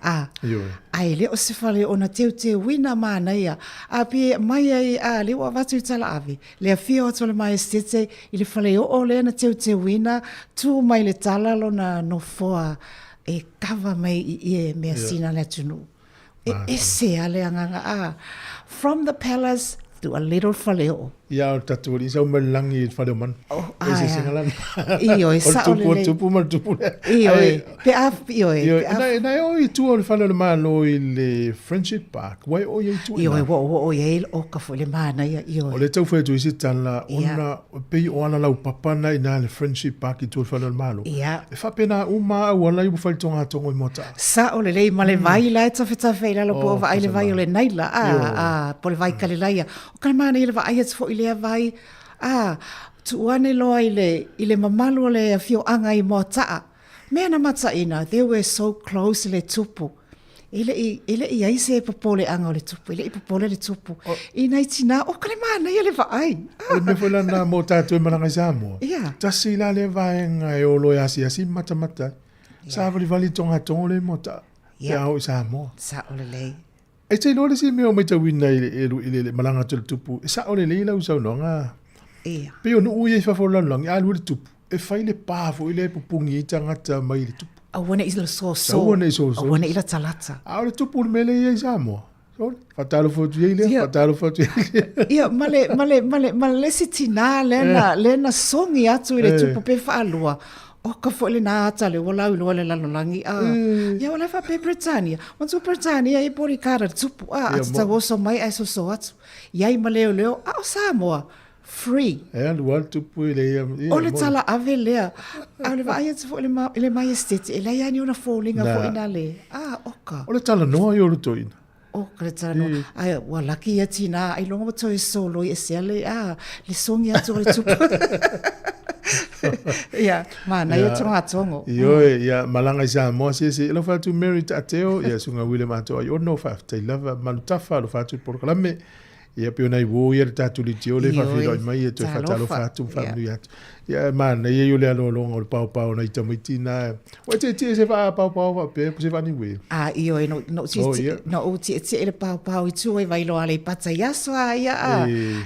A, Ioe. ae le o se fale oo na teuteuina manaia, a pe aumai ai, a, lea ua avatu i talaave, le afio atu o le Maestete i le fale oo lea na teuteuina, tu mai le tala lona nofoa e kava mai i ie measina a le atunuu. E ese lava le agaga, a, from the palace to a little faleoo. Ia, o le tatou alii sau mai le lagi i le fale o manu. Oh, E se singa lana. Ioe, O le sao tupu o le lelei. tupu ma le tupu lea. Ioe, Ae- pe a, ioe, Ioe, pe a na, na e o i tua o le fale o le Malo i le Friendship Park, ua e o i ai tua i Ioe, na. ua oo i ai le oka foi le manaia, ioe. O lea e tau fai atu i se tala, Ia. ona e pei o ala laupapa na i na le Friendship Park i tua o le fale o le Malo. Ia. E faapena uma auala i ua fai le togatogo i Moataa. Sao lelei ma le vai la e tafetafe i lalo po o Oh, vaai le vai o le Naila, a, Ioe. a, po o le vai Kalilaia. O ka manaia le vaai atu foi i lea vai, a, tuu ane loa i le, i le mamalu o le afioaga i Moataa. Mea na mataina, they were so close le tupu. E le i, e le i ai se popoleaga o le tupu, e le i popole le tupu. I nai tinā, o ka le manaia le vaai. O le mea foi lana mo tātou e malaga i Samoa. Ia. Tasi la lea vaega e olo e asiasi ma matamata ai. Savalivali togatogo le Moataa pe a oo i Samoa. Sao lelei. E te iloa le isi mea o matauina i le, i le, le malaga atu a le tupu, e sao lelei lau saunoaga. Ia. Pei o nuu ia i fafo o le lalolagi, a alu i le tupu, e fai le pa foi lea e pupugi ai tagata mai le tupu. Aua ne i soso. Aua ne i soso. Aua ne i latalata. A o le tupu le mea lea i ai i Samoa. Sole, faatalofa atu i ai lea, faatalofa atu i ai lea. Ia, ma le, ma le, ma le, ma le isi tinā lea na, lea na sogi atu i le tupu pe faalua, oka foi lena ata lea ua lauiloa i le lalolagi, a, ia o la e faapea Peretania, manatua Peretania e bodyguard a le tupu, a, a tatau oso mai ae soso atu, i ai ma leoleo, a o Samoa, free. E alu lava le tupu e leai O le tala ave lea. A o le vaai atu foi i le maiestete, e leai lava ni ona foliga foi na le, a, oka. O le talanoa ia o le toeaina. Oka le talanoa. Ae ua laki ia tinā, ailoga ua toe soloi esea le, a, le sogi atu o le tupu. Ia, manaia togatogo. Ioe, ia, malaga i Samoa, se se, alofa atu Mary Taateo, ia susuga William Atoa Aiono, faafetai lava, Malutafa, alofa atu i le polokalame. Ia pei ona i uō ia le tatou leitio lea e faafeiloai mai ia toe faatalofa atu ma faamanuia atu. Ia e manaia ia o le aloaloga o le paopao o nai tamaiti na. Ua e tietie i se faapaopao faapea po o se faaniue? A, ioe, no, no, tietie, no ou tietie i le paopao i tua i Vailoa Aleipata i aso a ia a.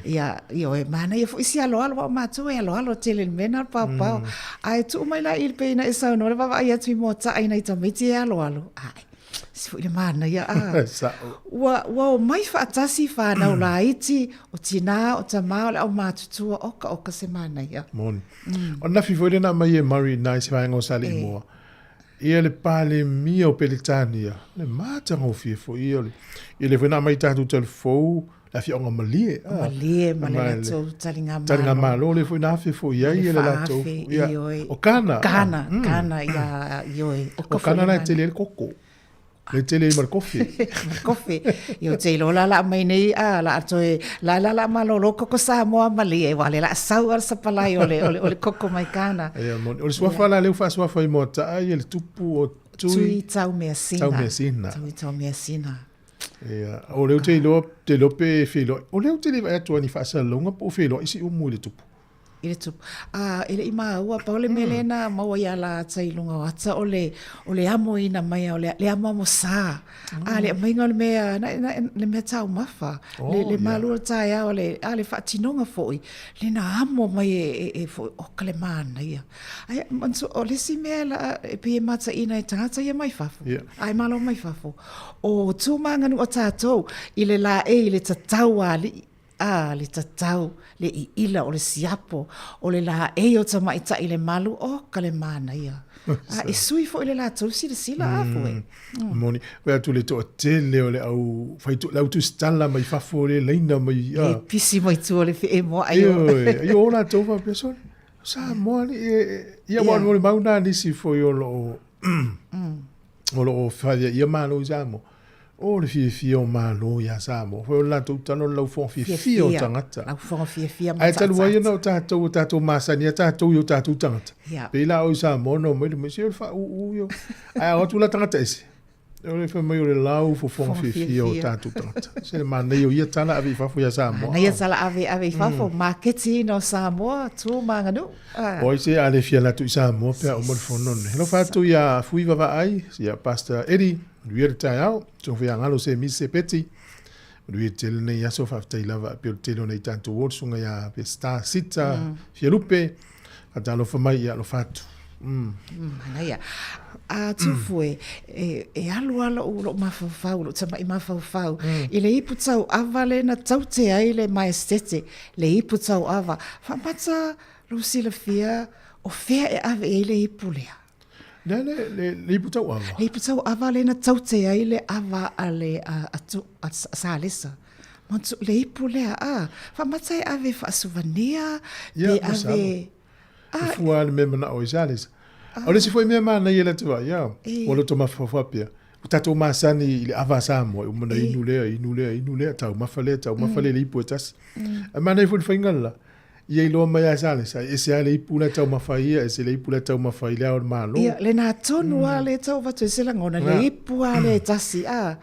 Ia, ioe, manaia foi si aloalo aua o matou e aloalo tele i le mea lena o le paopao. Ae tuu mai la i pei ona e saunoa le vaavaai atu i moataai i nai tamaiti e aloalo. Ae. Se foi le manaia a. Sa'o. Ua, ua omai faatasi whānau laiti, o tinā, o tamā, o le aumātutua, oka oka se manaia. Moni. O nafi foi lena aumai e Murray i se vaega o Saleimoa. Ia le Palemia o Peretania, le matagofie foi ia o le, ia lea foi na aumai i tatou talafou, le afioaga Malie. Malie ma le latou taligamalo. Taligamalo lea foi na afe foi i ai le latou. Ia, o Kana. Kana, Kana, ia, ioe. O Kana la e tele ai le koko. Le tele ai ma le kofi. Ma le kofi. Ia ou te iloa la la aumai nei, a, la a toe, la la la malolo koko Samoa malie, aua o lea o le a sau lava le sapalai o le, o le koko mai Kana. Ia moni. O le suafa la lea ua faasuafa i Moataa ia le tupu o Tui. Tui Taumeasina. Taumeasina. Tui Taumeasina. Ia, o lea ou te iloa, te iloa pe feiloai. O lea ou te le vaai atu ai i ni faasalalauga po o feiloai Siumu i le tupu. I le tupu. A, e le i maua, pau le mea lea na maua ia Lata i luga o ata, o le, o le amoina mai, o le, le amoamo sā. A, le aumaiga o le mea, na, na, le mea taumafa, le, le malu o le taeao, le, a, le faatinoga foi, le na amo mai e, e, e foi, oka le manaia. Ae, manatua, o le isi mea la, e pei e mataina e tagata ia mai fafo, a e malo mai fafo, O tu ma aganuu a tatou i le laei i le tatau a alii, a, le tatau, le iila o le siapo, o le laei o tamaitai i le malu, o ka le manaia. A e sui foi le latou silasila a fue. Moni, vaai atu le toatele o le au fai le au tusitala mai fafo le laina mai a. Le pisi mai tua o le feemoa'i. Ioe, ia o latou faapea sole. Samoa alii e, ia ua o le mau na nisi foi o lo o o lo o fai ia Malo i Samoa. O le fiafia o Malo iā Samoa. Foi o le latou tala o le laufoga fiafia o tagata. Laufoga fiafia ma Ae talu ai ona o tatou, o tatou masani a tatou i o tatou tagata. Pei la o i Samoa na omai le mea, se o le faauu ia. Ae a o atu la tagata ese, o le fai mai o le laufofoga fiafia o tatou tagata. Se le manaia o ia tala ave i fafo iā Samoa. Manaia tala ave ave i fafo, maketiina o Samoa, tu ma aganuu. O ai se a le fia alu atu i Samoa pe a uma le fono lenei. Alofa atu iā Fui Vavaai, iā Pastor Eddie, manuia le taeao, Susuga Faiagalo Semisi Sepeti, manuia tele lenei aso, faafetai lava pei o le tele o nai tatou o, le susuga iā Peseta Sita Fialupe, faatalofa mai, ia alofa atu. Manaia. A Tufu e, e, e alu lava lou, lou mafaufau, lou tama'i mafaufau, i le ipu tauava lea na taute ai le Maestete, le ipu tauava. Faamata lou silafia o fea e ave i ai le ipu lea? Le, le, le, le ipu tauava? Le ipu tauava lea na taute ai le ava a le, a, a, a, a Salesa. Manatu, le ipu lea, a, faamata e ave faasuvania, pe ave... E fua lava le mea manao ai Salesa. O le isi foi mea manaia i le atu ai, ua loto mafaufau faapea, ua tatou masani i le ava a Samoa, e uma ona inu lea, inu lea, inu lea, taumafa lea, taumafa lea i le ipu e tasi. Ae manaia foi le faiga le la, ia iloa mai lava e Salesa, e ese lava le ipu la e taumafa ai ia, ese le ipu la e taumafa ai Le Ao o le Malo. Ia, lena tonu lava lea e tau avatu ai se lagona, le ipu lava lea e tasi, a.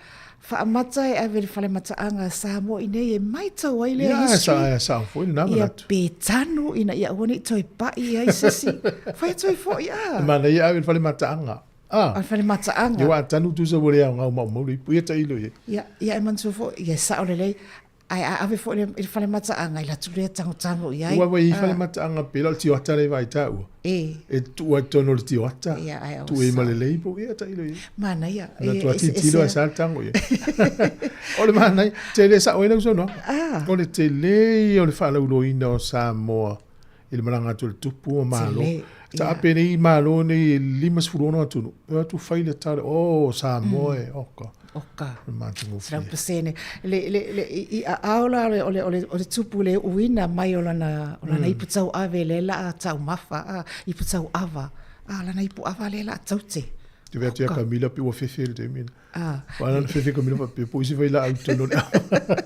Faamata e ave i le fale mataaga a Samoa i nei e maitau ai lea history. Ia, sao foi lena manatu. Ia, pe tanu ina ia aua ne i toe pa'i ai se isi. Fai atu ai foi, a. E manaia ave i le fale mataaga. A. A le fale mataaga. Ia, aua a tanu tusa ua le aoga maumau le ipu. Ia tailo i ai. Ia, ia e manatua foi, ia e sao lelei. Ae a ave foi i le fale mataaga i latu lea tagotago i ai. Ua ave i fale mataaga pe la o le tioata lea e vaai taua. E. E tuu ai totonu o le tioata. Ia, ae o Tuu ai ma le label, ia tailo i ai. Manaia. Na tua tilotilo ae sa le tago i ai. O le manaia, tele sao ai lau saunoaga. Ah. O le tele ia o le faalauiloaina o Samoa i le malaga atu a le tupu ma Malo. Tele, Taape nei Malo nei e 56 atunuu. E o atu fai le tala, oh Samoa e, oka. Oka. O le matagofie. 100%. Le, le, le, i, i aao la o le, o le, o le, o le tupu le uina mai o lana, o lana ipu tauave le la taumafa, a, ipu tauava, a, lana ipu ava le la taute. Te vea atu ia Camila pe ua fefe i le taimi lena. Ah. Wa ana fefe Camila faapea po o isi vailaau i totonu o le ava.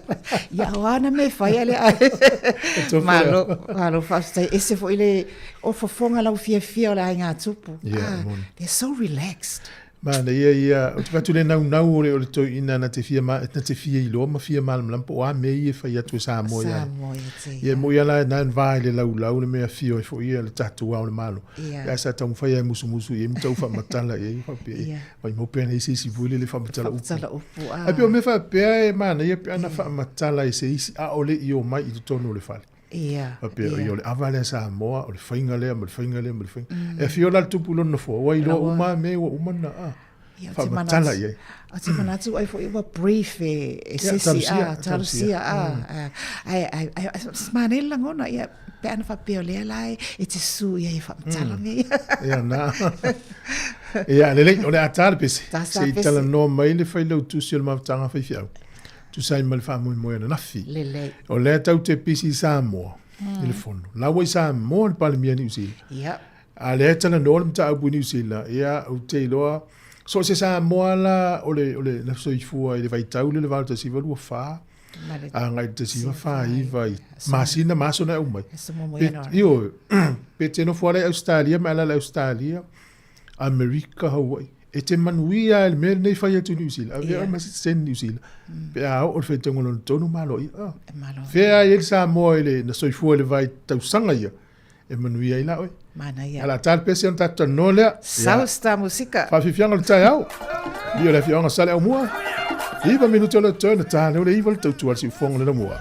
Ia o ana mea e fai a le ai. Malo, malo faafetai. Ese foi le o fofoga lau fiafia o le aiga tupu. Yeah, ah, moni. They're so relaxed. Manaia ia, ou te fai atu le naunau o le o le toeaina na te fia ma, na te fia iloa ma fia malamalama po o a mea ia e fai atu e Samoa ia. Samoa ia te. Ia e moi lava na va i le laulau le mea afio ai foi ia le tatou ao o le Malo. Ia. Ae sa taumafai lava e musumusu i ai ma tau faamatala i ai faapea Ia. Maimau pea nei se isi foi lele faamatala upu. Faamatala upu, ah. Ae pei o mea faapea e manaia pe ana faamatala e se isi a o le i omai i totonu o le fale. Ia. Faapea, ia. O le ava lea Samoa, o le faiga lea ma le faiga lea ma le faiga. E afio la le tupu i lona nofoa, ua iloa uma mea ua uma ona faamatala i ai. Ou te manatu ai foi ua brief e se isi, a, talosia, a, ae, ae, ae, manaia le lagona, ia, pe ana faapea o lea la e te su i ai e faamatala mea ia. Ia, na. Ia, lelei, o le a ta le pese. Se i talanoa mai le failautusi o le mafutaga faifeau, tusa ai ma le faamoemoe ananafi. Lelei. O lea tatou te pisi i Samoa, i le fono. La ua i Samoa le Palemia Niu Sila. Ia. A lea e talanoa le mataupu i Niu Sila, ia, ou te iloa, so o se Samoa la o le, o le, na soifua i le vaitau lea i le 1924, agai i le 1949 i masina ma aso na e aumai. Pe, ioe, pe te nofo ala i Ausetalia ma e alaala i Ausetalia, Amerika, Hawaii, e te manuia i le mea lenei fai atu i Niu Sila, avea oe ma citizen Niu Sila, pe a oo le faitauga lona tonu, malo ia. Ah. Fea ai le Samoa i le, na soifua i le vai tausaga ia, e manuia ai la oe. Manaia. Ala tā le pese ona tātou talanoa lea. Sau sta musika. Whawhiwhianga le taeao. Ni o le afioaga Saleaaumua. 9 minute o le toe na tā leo le iva le tautua le siufoga le lamua.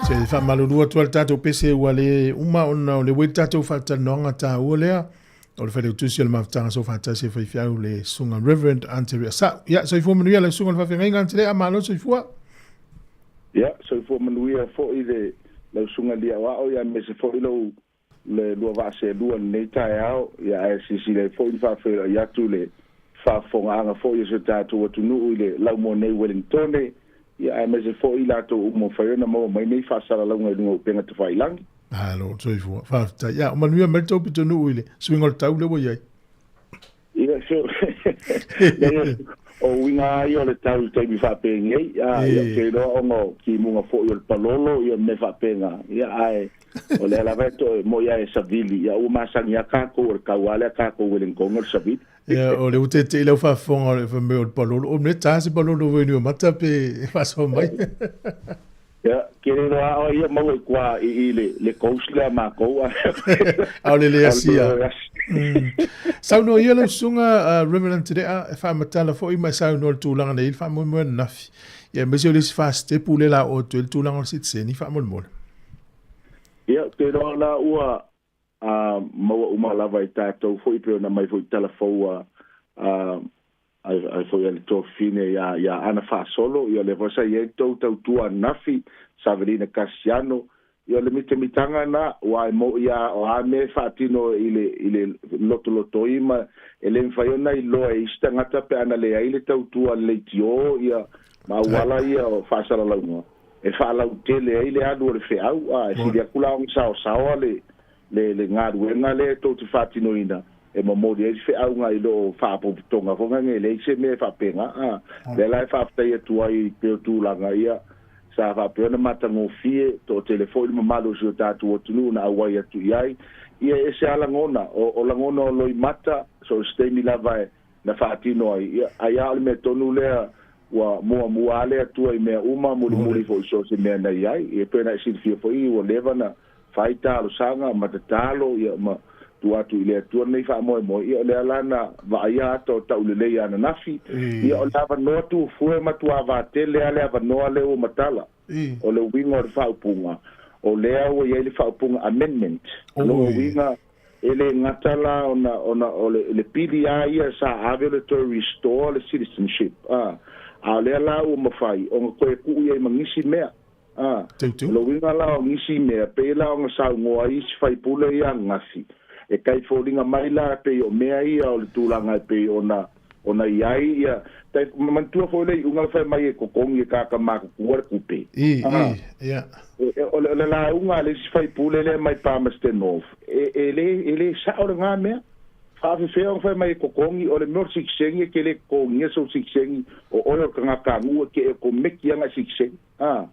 Se faamalulu atu ai le tatou pese ua le uma ona o le uei le tatou faatalanoaga taua lea o le Failautusi o le Mafutaga Soofaatasi a Faifeau le Susuga Reverend Anterea Sa'u. Ia, soifua manuia lau susuga i le faafeagaiga Anterea, malo soifua. Ia, soifua manuia foi le lau susuga Liaoao ia aemaise foi lou le lua vaa seelua i lenei taeao, ia ae silasila ai foi ma faafeiloai atu le faafofogaaga foi a si o tatou atunuu i le laumua nei Ueligitone, ia aemaise foi i latou uma ua mafai ona maua mai nei faasalalauga i luga o upega tafailagi. Malo le soifua. Faafetai. Ia, o manuia mai le tou pitonuu i le suiga o le tau lea ua i ai. Ia, so, leai, o uiga lava ia o le tau i le taimi faapenei, a, ia, ou te iloa ona o timuga foi o le palolo, ia, mea faapena, ia, ae o lea lava e toe moi lava e savili, ia, ua masani lava tatou, o le tau lava lea a tatou Wellington o le savili. Ia, o lea ua teitei lau faafofoga o le fai mai o le palolo, o mea ta se palolo ua Niuamata pe faasoa mai. Ia, ke le iloa a oe ia maua i tua i i le le coast lea a matou a Aole le asia. Saunoa ia lau susuga Reverend Terea e faamatala foi ma e saunoa i le tulaga na i ai le faamoemoe ananafi. Ia aemaise o le isi fasitepu lea la oo atu ai le tulaga o le sitiseni faamolemole. Ia, ou te iloa la ua maua uma lava e tatou foi pei ona aumai foi i tala fou a ai foi a le Tuafafine ia ia Ana Faasolo, ia lea foi sa i ai le tou tautua ananafi, Savelina Kasiano, Ia o le mitamitaga na ua e mo'i a o a mea e faatino i le i le lotolotoi ma e le mafai ona iloa e isi tagata pe ana leai le tautua a le leitio ia ma auala ia o faasalalauga e faalautele ai le alu o le feau a e sili atu la ona saosaoa le le le galuega lea tou te faatinoina e momoli ai le feauga i loo faapopotoga foi gage e leai se mea e faapena a. Lea la e faafetai atu ai pei o tulaga ia sa faapea ona matagofie toatele foi le mamalu o si o tatou atunuu na auai atu i ai. Ia e ese a lagona o, o lagona o loimata so o se taimi lava e na faatino ai ia ai a o le mea tonu lea ua muamua a le Atua i mea uma mulimuli foi so o se mea na i ai. Ia pei ona e silafia foi ua leva na fai talosaga ma tatalo ia ma tuu atu i le Atua lenei faamoemoe, ia o lea la na vaaia ata o taulelei ananafi, ia o le avanoa tufue ma tuavatele a le avanoa lea ua matala. O le uiga o le faaupuga, o lea ua i ai le faaupuga amendment. O lona uiga, e le gata la ona, ona o le, le pili a ia sa ave o le toe restore le citizenship, a, a o lea la ua mafai ona toe tuu i ai ma nisi mea. A, o le uiga la o nisi mea, pei la ona saunoa ai isi faipule ia ananafi, e tai foliga mai la pei o mea ia o le tulaga e pei ona ona i ai ia, tai manatua foi le iuga le fai mai e totogi e tagata matutua le tupe. I, i, ia. O le, o le lauga a le isi faipule lea mai Palmerston North, e, e le, e le sa'o lena mea. Faafefea ona fai mai e totogi, o le mea o le sikiseñi e te le totogia sou sikiseñi, o oe o le tagatanuu e te e komeki ana e sikiseñi. A,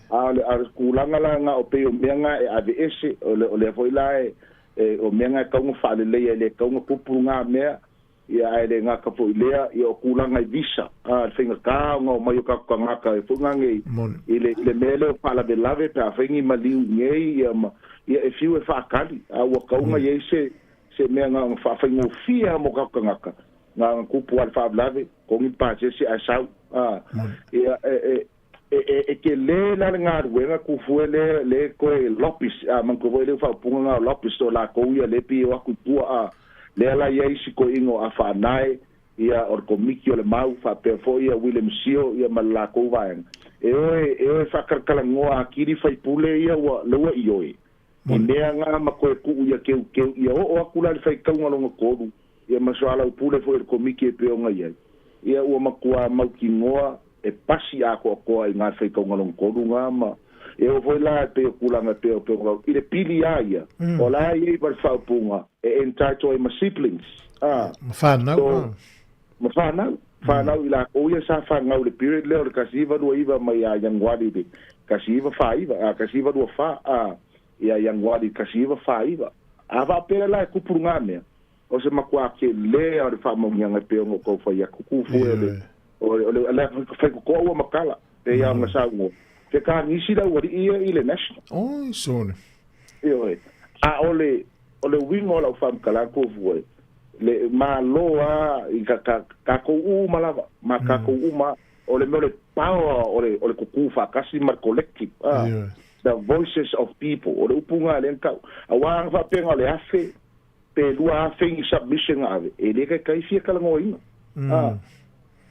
a o le, a o le tulaga la na o pei o mea na e aveese, o le, o lea foi la e, e, o mea na e tatau ona faaleleia, e le tatau ona tupu lena mea, ia ae le gata foi i lea, ia o tulaga i visa, a, le faigata ona omai o tatou tagata e foi na nei i le, i le mea lea o faalavelave pe afai ni maliu i inei, ia ma, ia e fiu e faatali, a ua tatau ona i ai se, se mea na ona faafaigofie lava mo tatou tagata, na ona tupu lava le faalavelave, togi le pasese ae sau, a, ia e, e, e, e, e tele la le galuega tufue le, le toe lopis, a, manatua foi le faaupuga na o lopis o latou ia le pei e o atu i tua, a, lea la i ai isi toeaiina o Afaanae, ia o le Komiti o le Mau, faapea foi ia William Sio ia ma le latou vaega, e o e, e o e faakalakalanoa atili faipule ia ua, le ua ioe. I mea na ma toe tuu ia keukeu ia oo atu la i le faitauga lona tolu, ia ma soalaupule foi o le Komiti e pei ona i ai, ia ua matua mautinoa e pasi atoatoa i na le faitauga lona tolu na ma e oo foi la e pei o tulaga e pei o pei o i le pili a ia, o la e i ai ma le faaupuga e entitle ai ma siblings, a. Ma whanau, So, a. ma whanau, whanau i lakou ia sa whanau i le period lea o le 1929 mai ia Ianuari i le 1949, a, 1924, a, ia Ianuari i le 1949. A faapea la e tupu lena mea, o se matua tele lava o le faamaoniaga e pei ona ou tau fai atu, tu fue o le, o le, o le, o le faitotoa ua matala, pei lava ona saunoa, fe kanisi le aualii ia i le National. Oi, sole. Ioe. A o le, o le uiga o lau faamatalaga tu fue, le Malo lava i ka, ka, tatou uma lava, ma tatou uma, o le mea o le power o le, o le kukū faatasi ma le collective, a, the voices of people, o le upu lena lea na tau. Aua ana faapea na o le 1000 pe 2000 ni submission na ave, e le taitai fia talanoaina. A,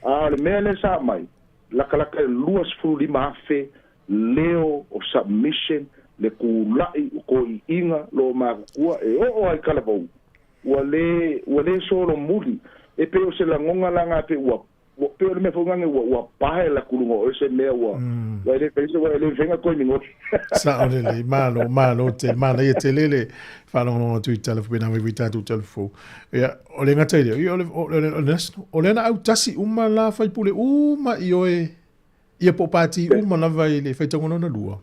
a o le mea lea sa aumai, latalata i le 25,000 leo o submission le tula'i o toe'iiga lo matutua e oo lava i talavou, ua le, ua le solomuli. E pei o se lagona la na pei ua, ua pei o le mea foi lena ua, ua pae atu luga o oe se mea ua, ua e le fai se, ua e le mafai ona toe migoi. Sao lelei, malo, malo tele, manaia tele le faalogologo atu i tala faapena mai foi tatou tala fou. Ia, o le gata i lea, ia, o le, o le, o le national, o lea na autasi uma la faipule uma i oe, ia po o pati uma lava i le faitauga lona lua.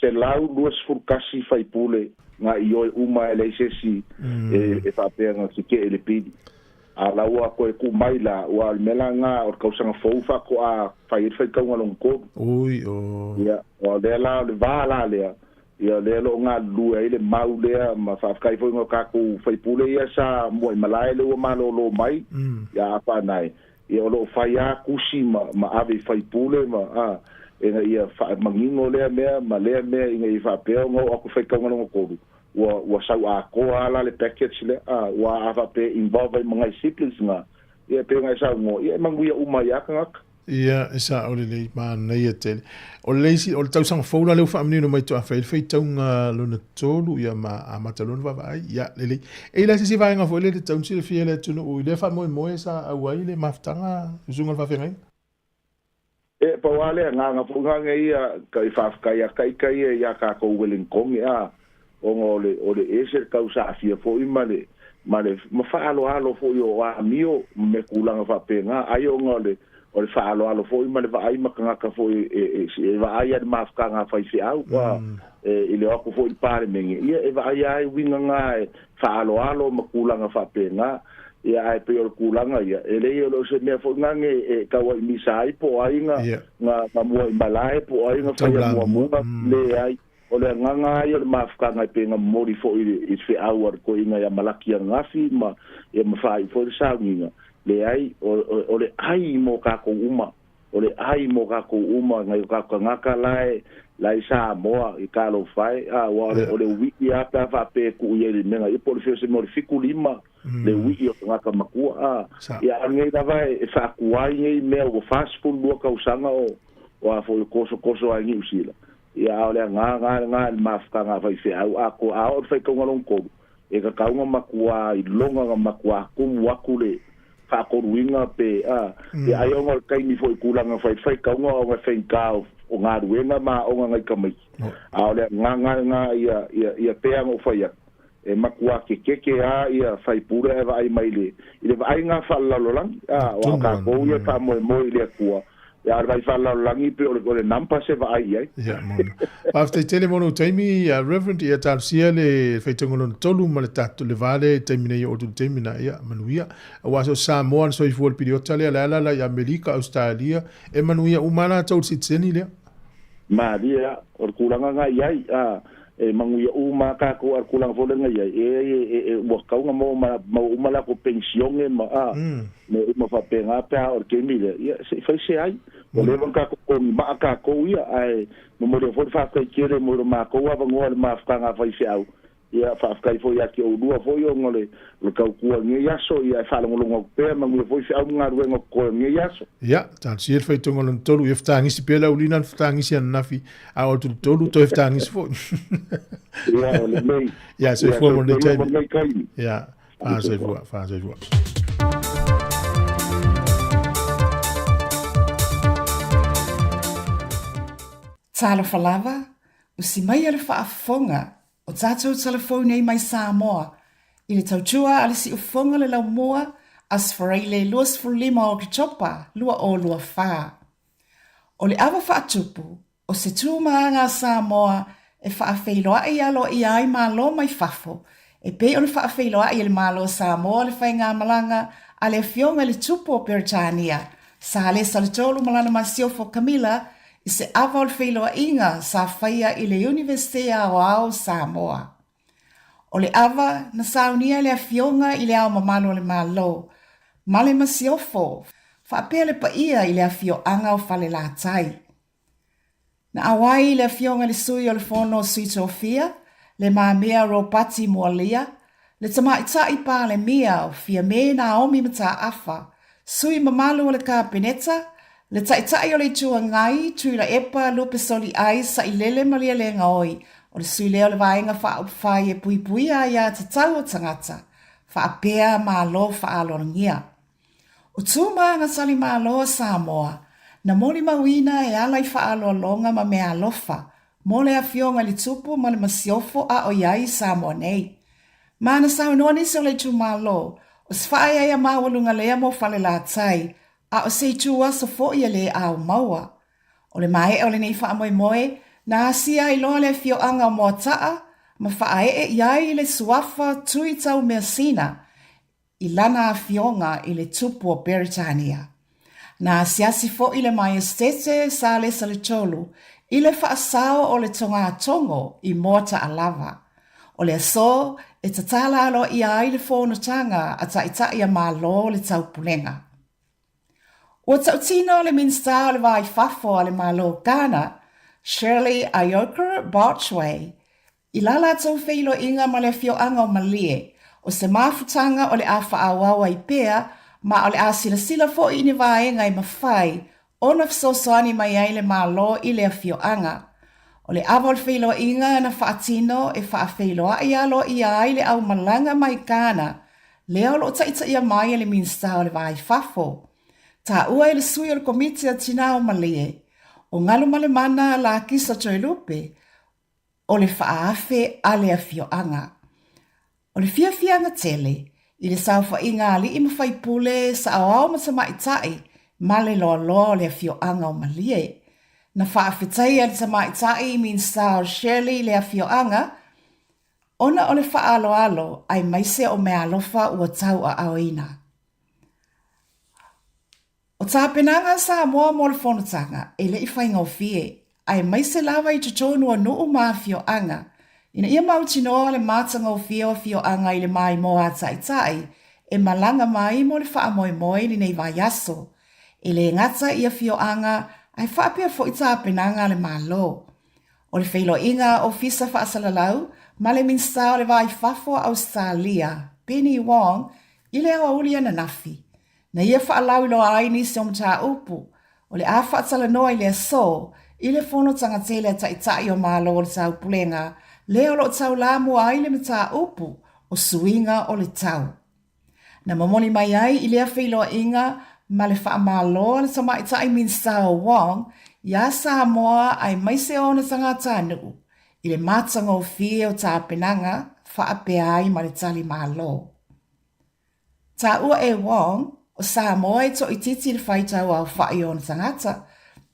121 faipule na ioe uma e leai se isi e faapea na tetee i le pili. A la ua toe tuu mai la, ua o le mea la lena o le tausaga fou faatoa fai ai le faitauga lona tolu. Ui, o. Ia, o lea la o le va la lea, ia o lea o lo o galulue ai le mau lea ma faafetai foi i tatou faipule ia sa muaimalae lea ua malolo mai ia Afaanae. Ia o lo o fai lava tusi ma, ma ave i faipule ma, a, ina ia faamanino lea mea ma lea mea ina ia faapea ona oo atu i faitauga lona tolu, ua, ua sau atoa lava la le package lea, a, ua a faapea e involve ai ma nai siblings na, ia e pei ona e saunoa, ia e manuia uma ai lava tagata. Ia, e sa'o lelei, manaia tele. O le isi, o le tausaga fou la lea ua faamanino mai faatoa fai ai le faitauga lona tolu, ia ma amata loa ona vaavaai. Ia, lelei. E i ai la se isi vaega foi lea e tatau ona silafia e le atunuu i lea faamoemoe sa auai le mafutaga, susuga i le faafeagaiga? E pau lava le agaga foi gage ia ka i faafetai a taita ia ia tatou Wellingtone a ona o le o le ese le tau saafia foi ma le ma le ma faaaloalo foi o amio ma mea tulaga faapena ai ona o le o le faaaloalo foi ma le vaai ma tagata foi e e e vaai a le mafutaga a faifeau a e i le o atu foi i le Palemene ia e vaai a e uiga na e faaaloalo ma tulaga faapena. Ia, ae pei o le tulaga ia, e leai o le o se mea foi gage e tau ai misa ai po o ai na, na, na mua i malae po o ai na faia muamua, leai. O le agaga lava ia o le mafutaga e pei ona momoli foi i le, i le feau a le toeaina ia Malaki ananafi ma, ia ma faaiu foi le sauniga, leai, o, o, o le ai mo tatou uma. O le ai mo tatou uma, nai o tatou tagata la e, la e i Samoa, i talofa e, a, aua o le, o le ui'i lava pe a faapea e tuu i ai i le mea, ia po o le fia o se mea o le 7, 5, le ui'i o tagata matua, a. Ia, a o lenei lava e, e faatuai nei mea ua 42 tausaga o, o a foi o tosotoso ai Niu Sila, ia, a o le agaga lava lena i le mafutaga a faifeau, a to, a oo i le faitauga lona tolu, e tatau ona matua iloga ona matua tumu atu le faatoluina pe a ia ai ona o le taimi foi i tulaga fai faitauga ona e faigata o galuega ma aoga nai tamaiti a o le agaga lena ia ia ia pea ona ou fai atu e matua kekeke a ia faipule ae vaai mai le i le vaaiga faalelalolagi a aua o tatou ia e faamoemoe i le Atua Ia, a o le vaai faalelalolagi pei o le, o le number se vaai i ai. Ia, moni. Faafetai tele mo lou taimi, ia, Reverend, ia talosia le faitauga lona tolu ma le tatou, le va lea i taimi nei e oo atu i le taimi na, ia, manuia. Aua so o Samoa na soifua i le piliota lea, le ala la i Amerika, Ausetalia, e manuia uma lava latou i le sitiseni lea. Malie lava, o le tulaga na i ai, a, e manuia uma lava tatou, a o le tulaga foi lea na i ai, e, e, e, ua tatau ona maua ma, maua uma latou penisione ma, a, mea uma faapena pe a oo i le taimi lea, ia, se i fai se ai. Ua leva ona tatou togi maa tatou ia, ae momoli ai foi le faafetai tele mo lo matou avanoa i le mafutaga a faifeau, ia, faafetai foi ia te oulua foi ona o le o le tautua i lenei aso, ia, e faalogologo atu pea, manuia foi feau ma galuega o totoe o lenei aso. Ia, talosia le faitauga lona tolu, ia fetagisi pea le aulina na fetagisi ananafi, a o le tolu toe fetagisi foi. Ia, o lenei. Ia, soifua mo lenei taimi. Ia, faasoifua, faasoifua. Talofa lava, usi maia le faafofoga o tatou talafou nei mai Samoa i le tautua a le siufofoga le laumua Aso Faraile 25 o Oketopa 2024. O le ava faatupu o se tūmāga a Samoa e faafeiloai aloaia ai Malo mai fafo, e pei ona faafeiloai e le Malo o Samoa le faigamalaga a le Afioga i le Tupu o Peretania, Salesa le Tolu ma lana masiofo Camilla i se ava o le feiloaiga sa faia i le Iunivesite Aoao o Samoa. O le ava na saunia e le Afioga i le Ao Mamalu o le Malo ma le Masiofo faapea le paia i le afioaga o Falelatai. Na auai le Afioga i le Sui o le Fono o Sui Tofia, Le Mamea Ropati Mualia, le Tamaitai Palemia o Fiame Naomi Mataafa, sui mamalu o le Kapeneta, le Taitai o le Itu Agai, Tuilaepa Lupesoliai Sailele Malielegaoi, o le sui lea o le Vaega Faaupufai e Puipuia Aia Tatau o Tagata, faapea Malo Faaaloalogia. O Tuma Agasalimalo a Samoa, na molimauina e ala i faaaloaloga ma meaalofa mo le Afioga i le Tupu ma le Masiofo a o i ai i Samoa nei. Ma na saunoa nisi o le itumalo, o se faaeaea maualuga lea mo Falelatai, a o se itu aso foi e le ao maua. O le maea o lenei faamoemoe, na asia ai loa le afioaga o Moataa ma faaee i ai le suafa Tui Taumeasina i lana afioga i le Tupu o Beretania. Na asiasi foi le Maiesetete Salesa le Tolu i le faasao o le togatogo i Moataa lava. O le aso e tatala aloaia ai le fonotaga a Taitai a Malo o le Taupulega. Ua tautino le Minisita o le Va i Fafo a le Malo o Ghana, Shirley Ayorkor Botchwey, I la latou feiloaiga ma le afioaga o Malie, o se mafutaga o le a faaauau ai pea, ma o le a silasila foi i ni vaega e mafai ona fesoasoani mai ai le Malo i le afioaga. O le ava o le feiloaiga na faatino e faafeiloai aloaia ai le aumalaga mai Ghana, lea o lo o taitaia mai e le Minisita o le Va i Fafo. Taua e le sui o le Komiti a Tina o Malie, o Galumalemana Lakisa Toelupe, o le faaafe a le afioaga. O le fiafiaga tele i le saofaiga a alii ma faipule, saoao ma tamaitai ma le loaloa o le afioaga o Malie. Na faafetaia e le tamaitai Minisita o Shirley le afioaga ona o le faaaloalo aemaise o meaalofa ua tauaaoina. O tapenaga a Samoa mo le Fonotaga e le i faigofie, aemaise lava i totonu o nuu ma afioaga, ina ia mautinoa le matagofie o afioaga i le maimoa a Taitai e malaga mai mo le faamoemoe i lenei vaiaso. E le gata i afioaga ae faapea foi tapenaga a le Malo. O le feiloaiga a Ofisa Faasalalau ma le Minisita o le Va i Fafo a Ausetalia, Penny Wong, i le aoauli ananafi, Na ia faalauiloa ai nisi o mataupu o le a faatalanoa i le aso i le Fonotaga tele a Taitai o Malo o le Taupulega lea o lo o taulamua ai le mataupu o suiga o le tau. Na momoli mai ai i lea feiloaiga ma le faamalo a le Tamaitai Minisita o Wong iā Samoa aemaise ona tagatanuu i le matagofie o tapenaga faapea ai ma le tali malo. Taua e Wong, o Samoa e toaitiiti le faitau aofai o ona tagata,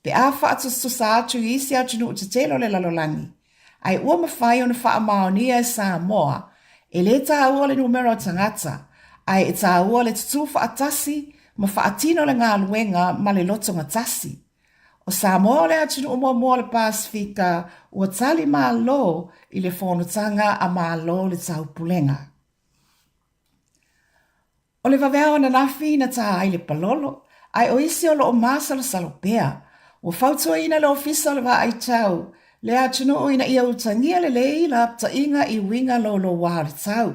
pe a faatusatusa atu i isi atunuu tetele o le lalolagi, ae ua mafai ona faamaonia e Samoa, e le taua le numera o tagata, ae e taua le tutū faatasi ma faatino le galuega ma le lotogatasi. O Samoa o le atunuu muamua o le Pasefika ua tali malo i le Fonotaga a Malo o le Taupulega. O le vaveao ananafi na tā ai le palolo, ae o isi o lo o masalosalo pea. Ua fautuaina le Ofisa o le Vaai Tau le atunuu ina ia utagia lelei lapataiga i uiga louloua o le tau.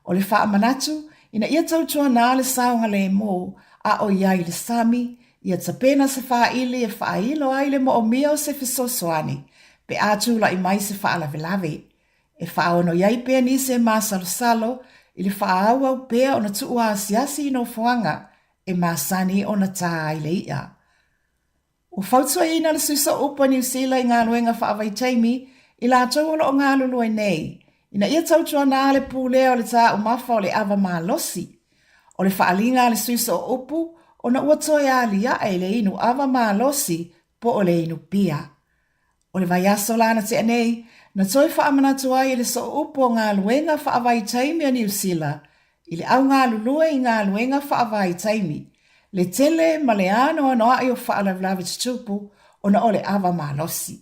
O le faamanatu ina ia tautuana le saogalemu a o i ai le sami, ia tapena se faili e faailo ai le moomia o se fesoasoani pe a tulai mai se faalavelave. E faaono i ai pea nisi e masalosalo i le faaauau pea ona tuuasiasi i nofoaga e masani ona tā ai le iʻa. Ua fautuaina le Sui Sooupu a Niu Sila i galuega faavaitaimi i latou o lo o galulue nei, ina ia tautuana le pulea o le taumafa o le ava malosi. O le faaaliga a le Sui Sooupu ona ua toe aliae le inu ava malosi po o le inu pia. O le vaiaso la na tea nei, na toe faamanatu ai e le Sooupu o Galuega Faavaitaimi a Niu Sila i le au galulue i galuega faavaitaimi, le tele ma le anoanoai o faalavelave tutupu ona o le ava malosi.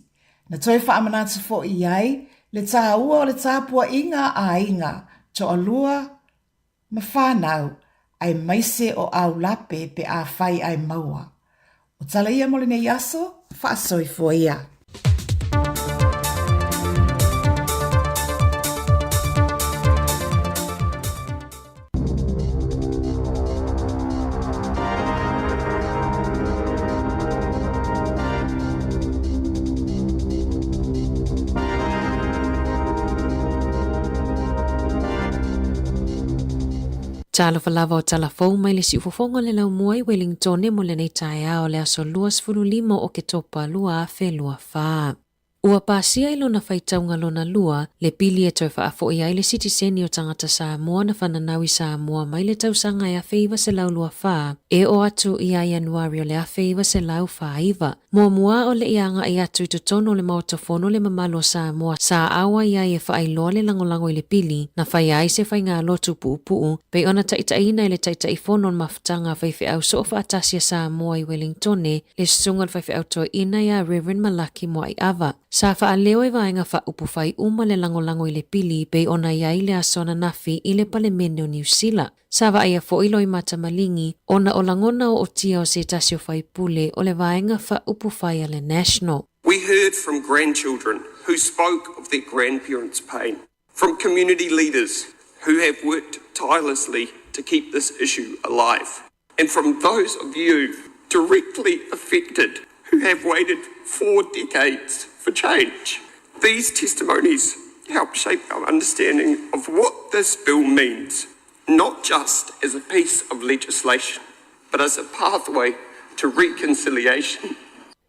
Na toe faamanatu foi i ai le taua o le tapuaiga a aiga toalua ma fanau, aemaise o aulape pe afai ae maua. O tala ia mo lenei aso, faasoifua ia. Talofa lava o tala fou mai le siufofoga o le laumua i Wellingtone mo lenei taeao o le aso 25 o Oketopa 2024. Ua pasia i lona faitauga lona lua le pili e toe faafo'i ai le sitiseni o tagata Samoa na fananau i Samoa mai le tausaga e 1924 e oo atu ia Ianuari o le 1949. Muamua o le i agai atu i totonu o le Maota Fono le mamalu o Samoa sa auai ai e faailoa le lagolago i le pili na faia ai se faigalotu puupuu pei ona taitaiina e le Taitaifono o le Mafutaga a Faifeau Soofaatasi a Samoa i Welingtone le susuga o le faifeau toeaina ia Reverend Malaki Moaiava. Sa faaleo e vaega faaupufai uma le lagolago i le pili pei ona i ai le aso ananafi i le Palemene o Niu Sila. Sa vaaia foi Loimata Maligi ona o lagona ootia o se tasi o faipule o le vaega faaupufai a le National. We heard from grandchildren who spoke of their grandparents' pain, from community leaders who have worked tirelessly to keep this issue alive, and from those of you directly affected who have waited four decades for change. These testimonies help shape our understanding of what this bill means, not just as a piece of legislation, but as a pathway to reconciliation.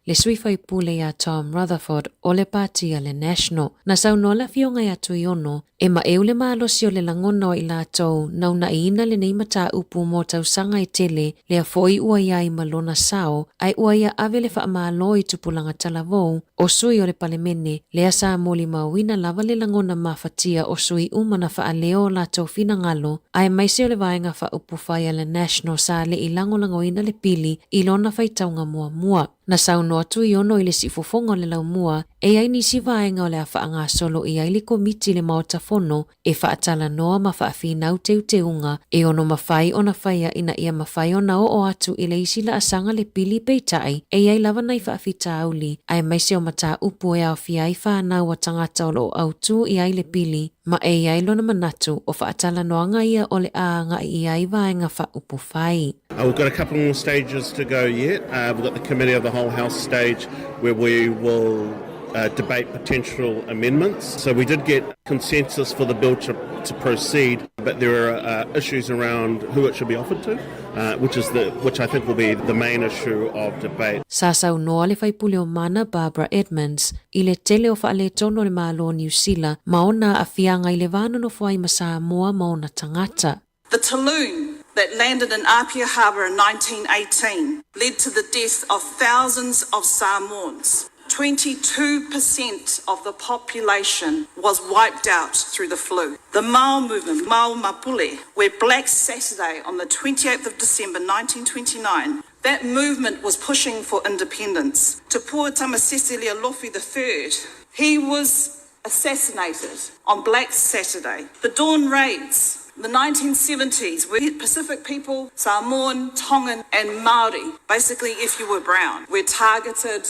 Le sui faipule ia Tom Rutherford o le Pati a le National. Na saunoa le Afioga ia Tuiono, e maeu le malosi o le lagona o i latou na uunaiina lenei mataupu mo tausaga e tele, lea foi ua i ai ma lona sao, ae ua ia ave le faamalo i tupulaga talavou o sui o le Palemene, lea sa molimauina lava le lagona mafatia o sui uma na faaleo o latou finagalo, aemaise o le Vaega Faaupufai a le National sa le i lagolagoina le pili i lona faitauga muamua. Na saunoa Tuiono i le siufofoga o le laumua, e i ai nisi vaega o le a faagasolo i ai le Komiti i le Maota Fono e faatalanoa ma faafinau teuteuga e ono mafai ona faia ina ia mafai ona oo atu i le isi laasaga le pili peitai e i ai lava nai faafitauli aemaise o mataupu e aofia ai fanau a tagata o lo o autū i ai le pili ma e i ai lona manatu o faatalanoaga ia o le a agai i ai vaega faaupufai. Uh, we've got a couple more stages to go yet. Uh, we've got the Committee of the Whole House stage where we will uh, debate potential amendments. So we did get consensus for the bill to, to proceed, but there are uh, issues around who it should be offered to, uh, which is the which I think will be the main issue of debate. Sa saunoa le faipule o Mana Barbara Edmonds i le tele o faaletonu o le Malo o Niu Sila ma ona aafiaga i le va nonofo ai ma Samoa ma ona tagata. The Tulun that landed in Apia Harbour in 1918 led to the death of thousands of Samoans. 22% of the population was wiped out through the flu. The Mao movement, Mao Mapule, where Black Saturday on the 28th of December 1929, that movement was pushing for independence. Tupua Tamasese Lealofi III, he was assassinated on Black Saturday. The Dawn Raids, the 1970s, where Pacific people, Samoan, Tongan, and Maori, basically if you were brown, were targeted,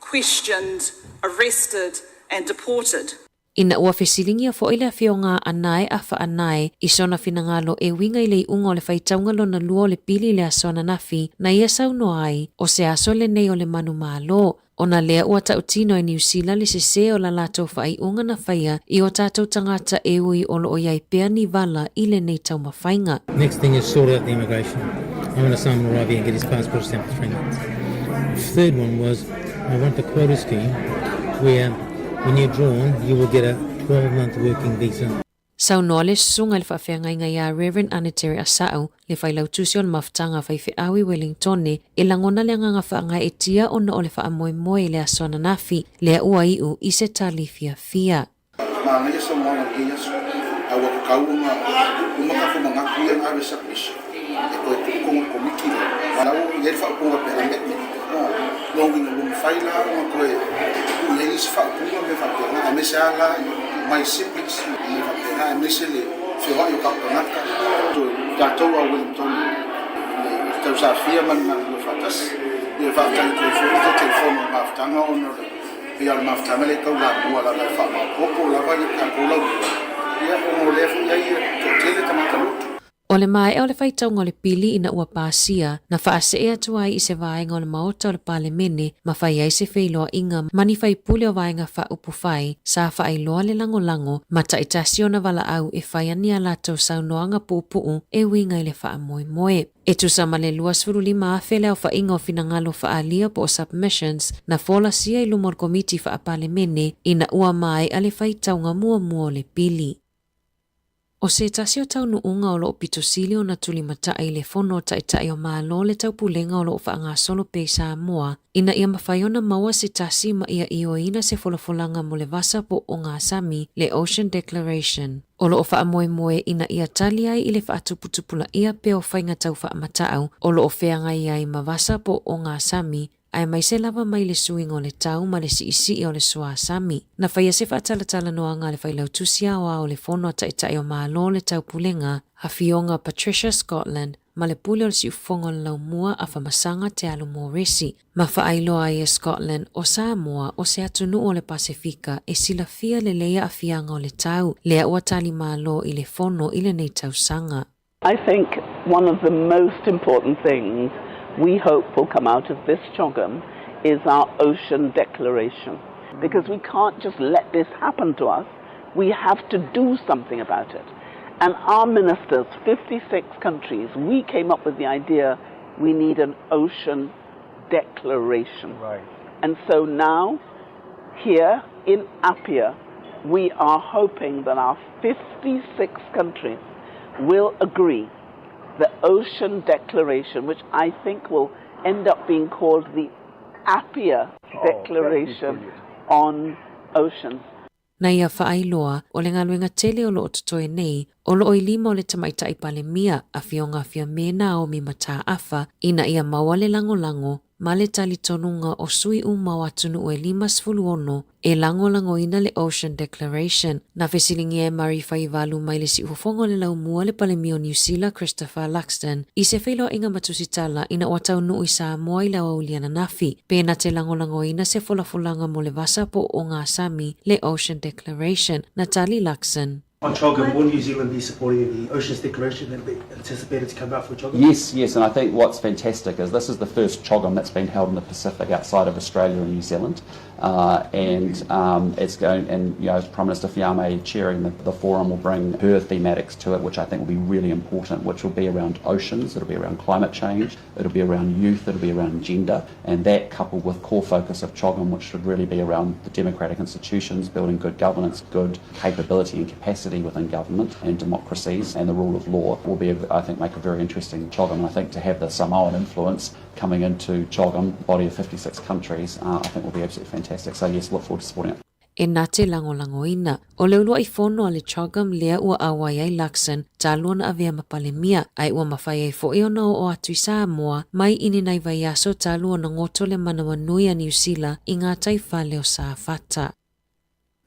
questioned, arrested, and deported. Ina ua fesiligia foi le afioga a Anae Afa Anae i sona finagalo e uiga i le iuga o le faitauga lona lua o le pili i le aso ananafi, na ia saunoa ai, o se aso lenei o le manumalo, ona lea ua tautino e Niu Sila le sesē o la latou faaiuga na faia i o tatou tagata e ui o lo o i ai pea ni vala i lenei taumafaiga. Next thing is sort out the immigration. I want Simon to arrive here and get his passport stamped for three months. Third one was I want the quota scheme where when you're drawn you will get a 12 month working visa. Saunoa le susuga i le faafeagaiga iā Rev. Anitere Asa'u, le failautusi o le mafutaga a faifeau i Wellingtone, e lagona le agaga faagaeetia ona o le faamoemoe i le aso ananafi, lea ua iu i se tali fiafia. Manaia saunoaga i lenei aso, a ua tatau ona uma tatou manatu ia na ave submission e toe tuu i totonu o le Komiti lea. A o la ua i ai le faaupuga faapea amendment, lona uiga ua mafai la ona toe tuu i ai nisi faaupuga ma mea faapena, aemaise lava la my siblings ma mea faapena, aemaise le feoai o tatou tagata. Tatou a Wellington i le tausafia ma le galulue faatasi. Ia faafetai atu ai foi i le Taitaifono o le Mafutaga ona o le pei lava o le Mafutaga lea e taulamua lava e faamaopoopo lava ia tatou laumua, ia ona o lea foi e i ai toatele tagata lotu. O le maea o le faitauga o le pili ina ua pasia, na faasee atu ai i se vaega o le Maota o le Palemene ma fai ai se feiloaiga ma ni faipule o Vaega Faaupufai sa faailoa le lagolago ma taitasi ona valaau e fai ani a latou saunoaga puupuu e uiga i le faamoemoe. E tusa ma le 25,000 le aofaiga o finagalo faaalia po o submissions na folasia i luma o le Komiti Faa-Palemene ina ua maea le faitauga muamua o le pili. O se tasi o taunuuga o lo o pito sili ona tulimatai i le Fono o Taitai o Malo le taupulega o lo o faagasolo pea i Samoa ina ia mafai ona maua se tasi ma ia ioeina se folafolaga mo le vasa po o Gasami, le Ocean Declaration. O lo o faamoemoe ina ia tali ai i le faatuputupulaia pea o faiga tau faamatau o lo o feagai ai ma vasa po o Gasami aemaise lava mai le suiga o le tau ma le siisii o le suasami. Na faia se faatalatalanoaga a le Failautusi Aoao o le Fono a Taitai o Malo o le Taupulega, Afioga Patricia Scotland, ma le Pule o le Siufofoga o le Laumua a Famasaga Te Alu Moresi, ma faailoa ai e Scotland o Samoa o se atunuu o le Pasefika e silafia lelei aafiaga o le tau, lea ua tali malo i le Fono i lenei tausaga. I think one of the most important things we hope will come out of this CHOGM is our Ocean Declaration. Because we can't just let this happen to us, we have to do something about it. And our ministers, 56 countries, we came up with the idea we need an ocean declaration. Right. And so now, here in Apia, we are hoping that our 56 countries will agree the Ocean Declaration, which I think will end up being called the Apia oh, Declaration on Oceans. Na ia faailoa, o le galuega tele o loo totoe nei, o loo i lima o le Tamaitai Palemia, Afioga Fiame Naomi Mataafa, ina ia maua le lagolago ma le talitonuga o sui uma o atunuu e 56 e lagolagoina le Ocean Declaration. Na fesiligia e Murray Faivalu mai le siufofoga o le laumua le Palemia o Niu Sila Christopher Luxon i se feiloaiga ma tusitala ina ua taunuu i Samoa i le aoauli ananafi, pe na te lagolagoina se folafolaga mo le vasa po o ogasami le Ocean Declaration. Na tali Luxon. On CHOGM, will New Zealand be supporting the Oceans Declaration that be anticipated to come out for CHOGM? Yes, yes, and I think what's fantastic is this is the first CHOGM that's been held in the Pacific outside of Australia and New Zealand. And it's going, and you know, Prime Minister Fiame chairing the, the forum will bring her thematics to it, which I think will be really important, which will be around oceans, it'll be around climate change, it'll be around youth, it'll be around gender, and that coupled with core focus of CHOGM, which should really be around the democratic institutions, building good governance, good capability and capacity within government and democracies and the rule of law will be, I think, make a very interesting CHOGM. And I think to have the Samoan influence coming into CHOGM, body of 56 countries, I think will be absolutely fantastic. So yes, look forward to supporting it. E na te lagolagoina. O le uluaʻi fono a le CHOGM lea ua ʻauai ai Luxon, talu ona avea ma Palemia, a ua mafai ai foʻi ona oo atu i Samoa mai i ni nai vaiaso talu ona goto le manawanui a Niu Sila i ngā taifale o Safata.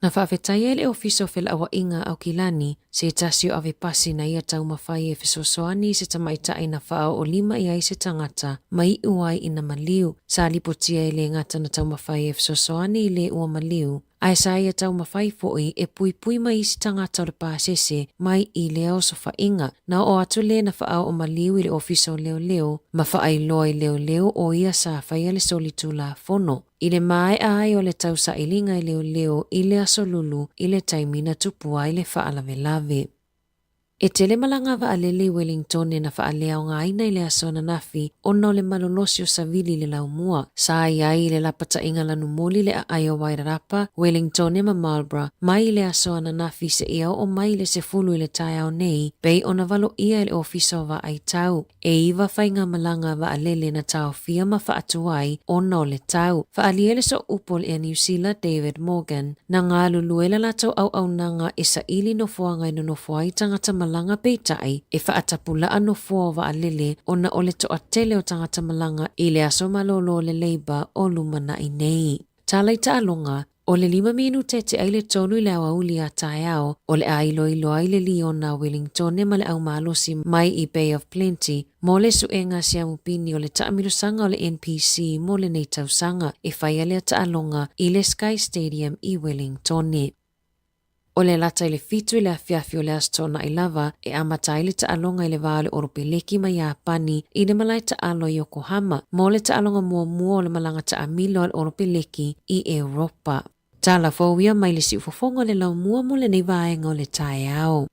Na faafetai ai le Ofisa o Felauaiga Aukilani, se tasi o ave pasi na ia taumafai e fesoasoani i se tamaitai na faaoolima i ai se tagata ma iu ai ina maliu. Sa lipotia e le gata na taumafai e fesoasoani i le ua maliu, ae sa ia taumafai foʻi e puipui mai isi tagata o le pasese mai i lea osofaiga. Na oo atu le na faaoo maliu i le Ofisa o Leoleo ma faailoa i leoleo o ia sa faia le solitulafono. I le maea ai o le tausailiga i leoleo i le aso Lulu i le taimi na tupu ai le faalavelave. E tele malaga vaalele i Wellingtone na faaleaogaina i le aso ananafi ona o le malolosi o savili i le laumua. Sa i ai i le lapataiga lanumoli le aai o Wairarapa, Wellingtone ma Marlborough mai i le aso ananafi seia oo mai i le 10 i le taeao nei, pei ona valoia e le Ofisa o Vaaitau. E iva faigamalaga vaalele na taofia ma faatuai ona o le tau. Faaalia le sooupu o le Air Niu Sila David Morgan, na galulue le latou auaunaga e saili nofoaga e nonofo ai tagata malaga peitai e faatapulaa nofoa o vaalele ona o le toatele o tagata malaga i le aso malolo o le Labour o lumanai nei. Tala i taaloga, O le lima minute te ai le tolu i le aoauli a taeao, o le a iloilo ai le liona a Wellingtone ma le aumalosi mai i Bay of Plenty mo le suega siamupini o le taamilosaga o le NPC mo lenei tausaga e faia lea taaloga i le Sky Stadium i Wellingtone. O le lata i le 7 i le afiafi o le Aso Toonai lava e amata ai le taaloga i le va o le Oropeleki ma Iapani i le malae taalo i Yokohama mo le taaloga muamua o le malaga taamilo a le Oropeleki i Europa. Tala fou ia mai le siufofoga o le laumua mo lenei vaega o le taeao.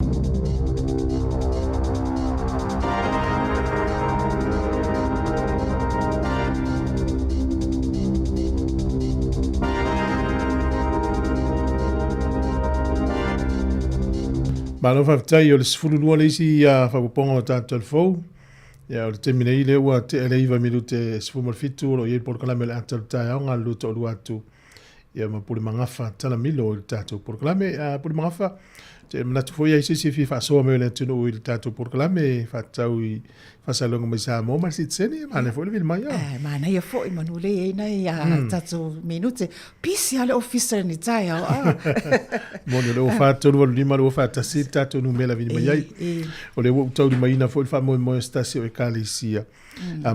Malo faafetai o le 12 le isi faaopoopoga o tatou fou. Ia, o le taimi nei lea ua tea le 9 minute 17 o lo o i ai le polokalame o le ata o le taeao galulue toalua atu ia ma Pule Magafa Talamilo i le tatou polokalame. Pule Magafa, te manatu foi ai se isi e fia faasoa mai o le atunuu i le tatou polokalame faatatau i faasalalauga mai Samoa ma le sitiseni, e manaia foi le vili mai. E manaia foi manu le ai nai a tatou minute. Pisi a le ofisa ni taeao. Moni o le 4385 241 le tatou numera vili mai ai. O le ua ou taulimaina foi le faamoemoe o se tasi o ekalesia.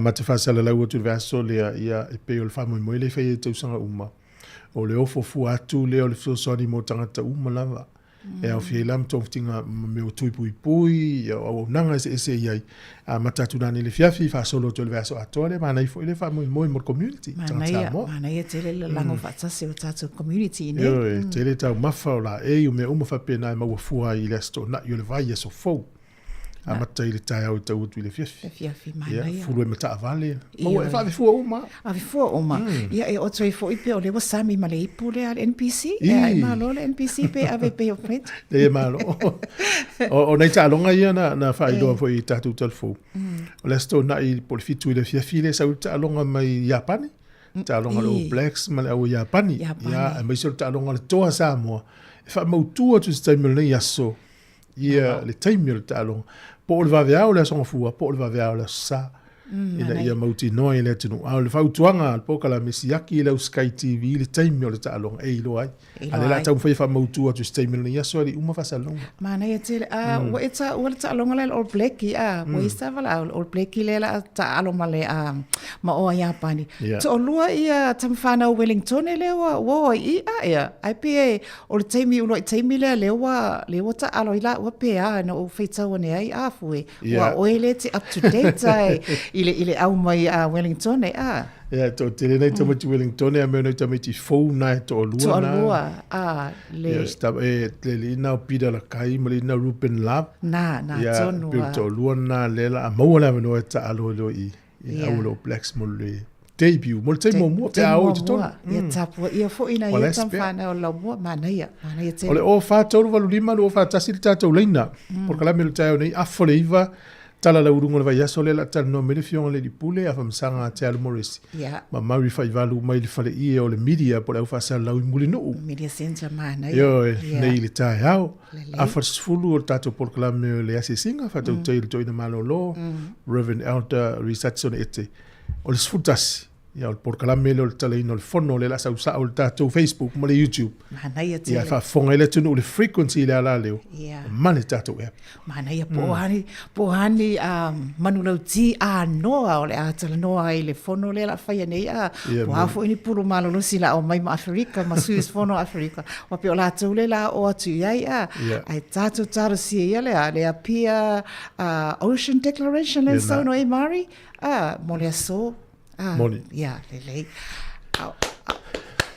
Ma te faasalalau atu i le vaiaso lea, ia, e pei o le faamoemoe lea e fai ai i tausaga uma. O le ofo fua atu lea o le fesoasoani mo tagata uma lava. E aofia ai la ma togafitiga ma mea o tui puipui, ia o auaunaga eseese e i ai. Amata atu nanei i le afiafi, faasolo atu ai i le vaiaso atoa lea, manaia foi le faamoemoe mo le community, tagata Manaia, Samoa. manaia tele le lalago faatasi o le tatou community i nei. Ioe, tele taumafa o laei, o mea uma faapena e maua fua ai i le Aso Toonai o le vaiaso fou. Amata i le taeao e tau atu i le afiafi. Afiafi, Ia, manaia. fulu ai ma taavale. Maua, e Ioe. faavefua uma. Avefua uma. Ia, e oto ai foi pe o lea ua sami ma le ipu lea a le NPC. E ai malo le NPC pe ave Bay of Plenty. E malo. O nai taaloga ia na faailoa foi i tatou talafou. O le Aso Toonai po o le 7 i le afiafi lea e sau ai le taaloga mai Iapani. Taaloga a le All Blacks ma le au Iapani. Ia, aemaise o le taaloga a le Toa Samoa. E faamautu atu i se taimi o lenei aso ia le taimi o le taaloga. Po o le vaveao o le Aso Gafua, po o le vaveao o le Aso Sa. Ina ia mautinoa i le atunuu. A o le fautuaga a le polokalame, siaki i lau Sky TV le taimi o le taaloga e iloa ai. A o lea o le a taumafai e faamautu atu i se taimi o lenei aso e le i uma faasalalauga. Manaia tele. A ua e taua le taaloga lea le All Black i a, ua i sa valaau le All Black lea o le a taaalo ma le ma oa Iapani. Toalua ia tamafanau Wellingtone lea ua o ai i a ea. Ae pei e O le taimi uluai taimi lea lea ua lea ua taalo ai la ua pe a na ou faitau ane ai a fue ua oe le te up to date ai i le i le au mai a Wellington e a. Ia to tele nei tamaiti Wellington e me nei tamaiti fou na e toalua na. Toalua a le. Ia sta e le le ina o Peter Lakai ma le ina Ruben Love. Na na tonu a. Ia toalua na le la maua le avanoa e taalo ai i i au le All Blacks mo le debut, mo le taimi muamua pe a o i totonu. Ia tapuaia foi nai ia tama fanau o le laumua, manaia, manaia tele. O le 0438 241 le tatou laina. Polokalame o le taeao nei, afa le iva, tala lauuluga o le vaiaso lea o le a talanoa mai le Afioga i le Alii Pule, Afamasaga a Te Alu Moresi, ma Murray Faivalu mai le faleie o le Media po o le au faasalalau i Mulinuu. Media Centre, manaia. Ioe, nei i le taeao. Afa le 10 o le tatou polokalame o le asiasiga, faatautai i le Toeaina Malolo, Reverend Elder Richardson Ete. O le 11, ia o le polokalame lea o le talaina o le fono lea o le a sau sao i le tatou Facebook ma le YouTube. Manaia tele. Ia faafofoga ai le atunuu i le frequency i le ala leo ma le tatou app. Manaia po o a ni, po o a ni manulauti anoa o le a talanoa ai i le fono lea o le a faia nei, a po o a foi ni pulu malolosi o le a omai ma Aferika ma sui usufono o Aferika. Aua pei o latou lea o le a oo atu i ai, a ae tatou talosia ia lea, le Apia Ocean Declaration lea na saunoa ai Mari. Ah, mo le aso. Ah, Moni. Ia, lelei. Au,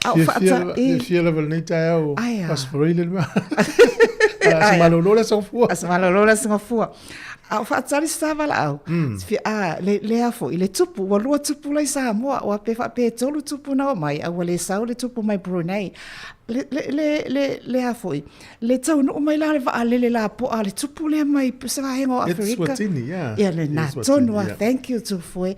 au whaata e. Fia lava lenei taeao. Ai a. Paspareile le mea. Asa malolo le aso fua. Asa malolo le aso fua. A o whaatali sa wala au. Fia, a, le, le afo, i le tupu, ua lua tupu lai Samoa, ua pe wha pe tolu tupu na o mai, a ua le sau le tupu mai Brunei. Le, le, le, le, le afo i, Le taunuu mai la le vaalele lapoa a le tupu lea mai se vaega o Aferika. Eswatini, yeah. Ia lena tonu a, thank you Tufue.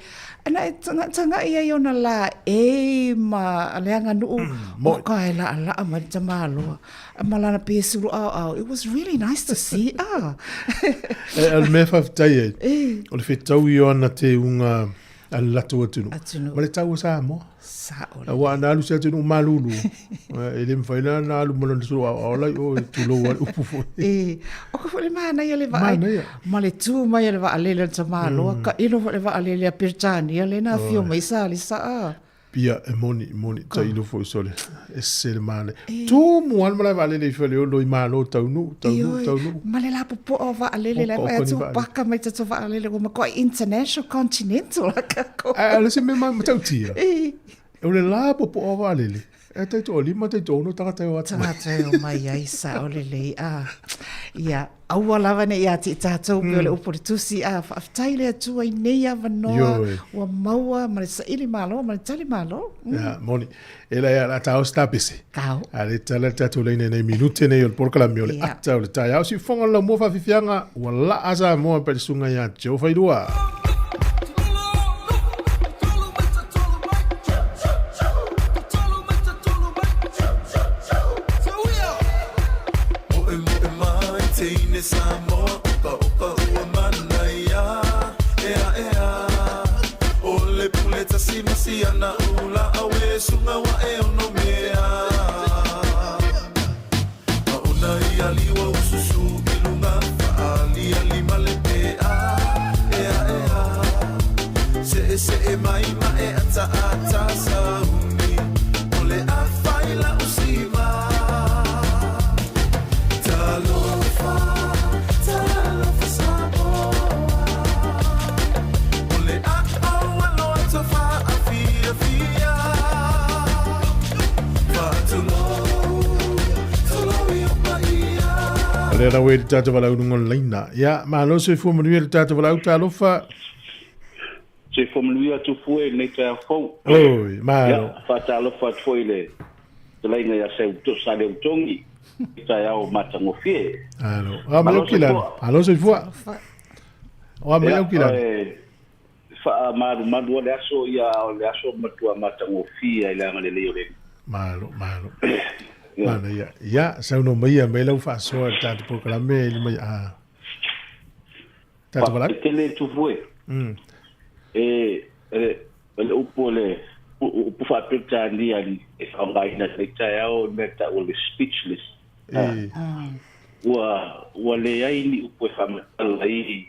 Na e tagatagai ai ona la e ma le aganuu o ka e laalaa mai le tamaloa ma lana pesulu aoao. It was really nice to see. Ah. E, o le mea faafetai ai, o le fetaui o ana teuga a le latou atunuu. Atunuu. Ma le tau o Samoa. Sao lelei. Aua ana alu se atunuu malulu, e le mafai la ona alu ma lona sulu aoao la i o, e tulou ai le upu foi. E, o ka foi le manaia le vaai. Manaia. Ma le tu mai a le vaalele a le tamaloa, tailo foi le vaalele a Peretania lea na afio mai sa le saa. Ia, e moni, e moni, tailo foi sole, ese le manaia. Tumu lava le malae vaalele i Faleolo i Malo, taunuu, taunuu, taunuu. Ma le lapopoa o vaalele la e vaai atu ua paka mai tatou vaalele ua matuai international continental a kākou. Ae o le isi mea matautia, o le lapopoa o vaalele, e taitoalima, taitoaono tagata e o atu mai. Tagata e o mai ai, sao lelei. Ia, aua lava ne i ia te i tātou pei o le upu o le tusi, a faafetai i le Atua i nei avanoa ua maua ma le saili malo ma le tali malo. Ia, moni. E la ia, la tao se tapese. Tao. A le tala le tatou laina i nei minute nei o le polokalame o le ata o le taeao. Siufofoga o le laumua faafiafiaga, ua laa Samoa pe le susuga ia Joe Failua. lea la ua i le tatou valaau i luga o le laina. Ia, malo le soifua manuia i le tatou valaau, talofa. Soifua manuia atu fue i lenei taeao fou. Oi, malo. Ia, faatalofa atu foi i le fetalaiga ia Saleutogi i taeao matagofie. Malo. O a mai au kilani. Malo soifua. O a mai au kilani. E faamalumalu le aso ia o le aso matua matagofie i le agalelei o le Alii. Malo, malo. Manaia. Ia, saunoa mai ia mai lau faasoa i le tatou polokalame i le mai a. Tatou valaau. Tele tufue. E e le upu o le upu faa-Peretania e faaaogaina i lenei taeao o le mea e tau o le speechless. Ua ua leai ni upu e faamatala ai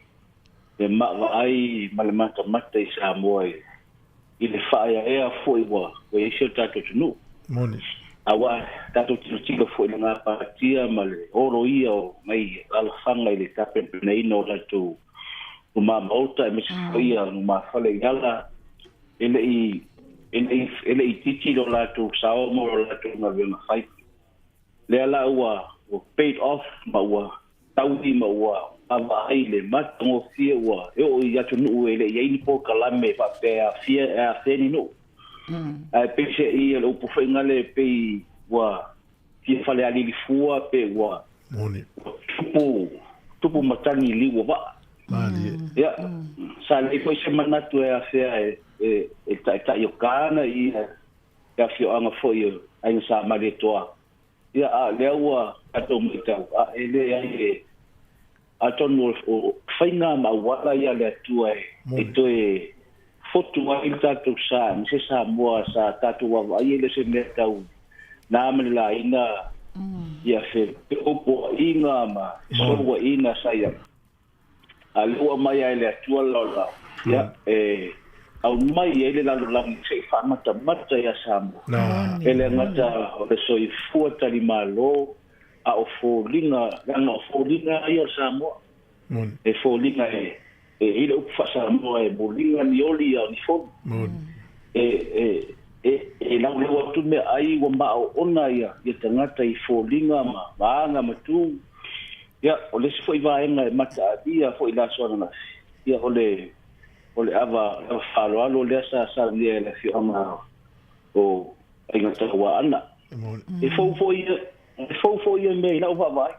le maavaai ma le matamata i Samoa i le faaeaea foi ua i ai si o tatou atunuu. Moni. Aua tatou tilotilo foi i le gapatia ma le oloia o nai alaalafaga i le tapenapenaina o latou luma maota aemaise foi ia lumafale i ala, e le i e le i e le i itiiti lo latou sao ma lo latou galuega fai. Lea la ua ua paid off ma ua taui ma ua vaavaai le matagofie ua e oo i atunuu e le i ai ni polokalame faapea e aafia e afea ni nuu. Ae peiseai o le upu foi gale pei ua fia falealili fua pe ua tupu tupu matagi i liu o vaa. Ia, sa leai foi se manatu e afea e e e taitai o Kana ia le afioaga foi o Aiga Sa Malietoa. Ia, a o lea ua tatou matau, a e leai e atonu o faiga ma auala ia a le Atua e toe fotu ai le tatou sa, aemaise Samoa sa tatou vaavaai e le o se mea tau na ma le laina ia feopooaiga ma fesouaiga sa i ai. A o lea ua aumai lava e le Atua le laolao, ia, e aumai ai le lalolagi se i faamatamata ia Samoa. E le gata o le soifua talimalo, a o foliga, leaga o foliga ia o Samoa. E foliga e e i le upu faa-Samoa e moliga ni oli a o ni foli. E, e, e, e laulau atu meaai ua maoona ia, ia tagata i foliga ma, ma aga ma tu. Ia, o le isi foi vaega e mataalia foi i le aso ananafi, ia o le, o le ava, ava faaaloalo lea sa saunia e le afioaga o Aiga Tauaana. E fou foi ia, e fou foi ia mea i lau vaavaai.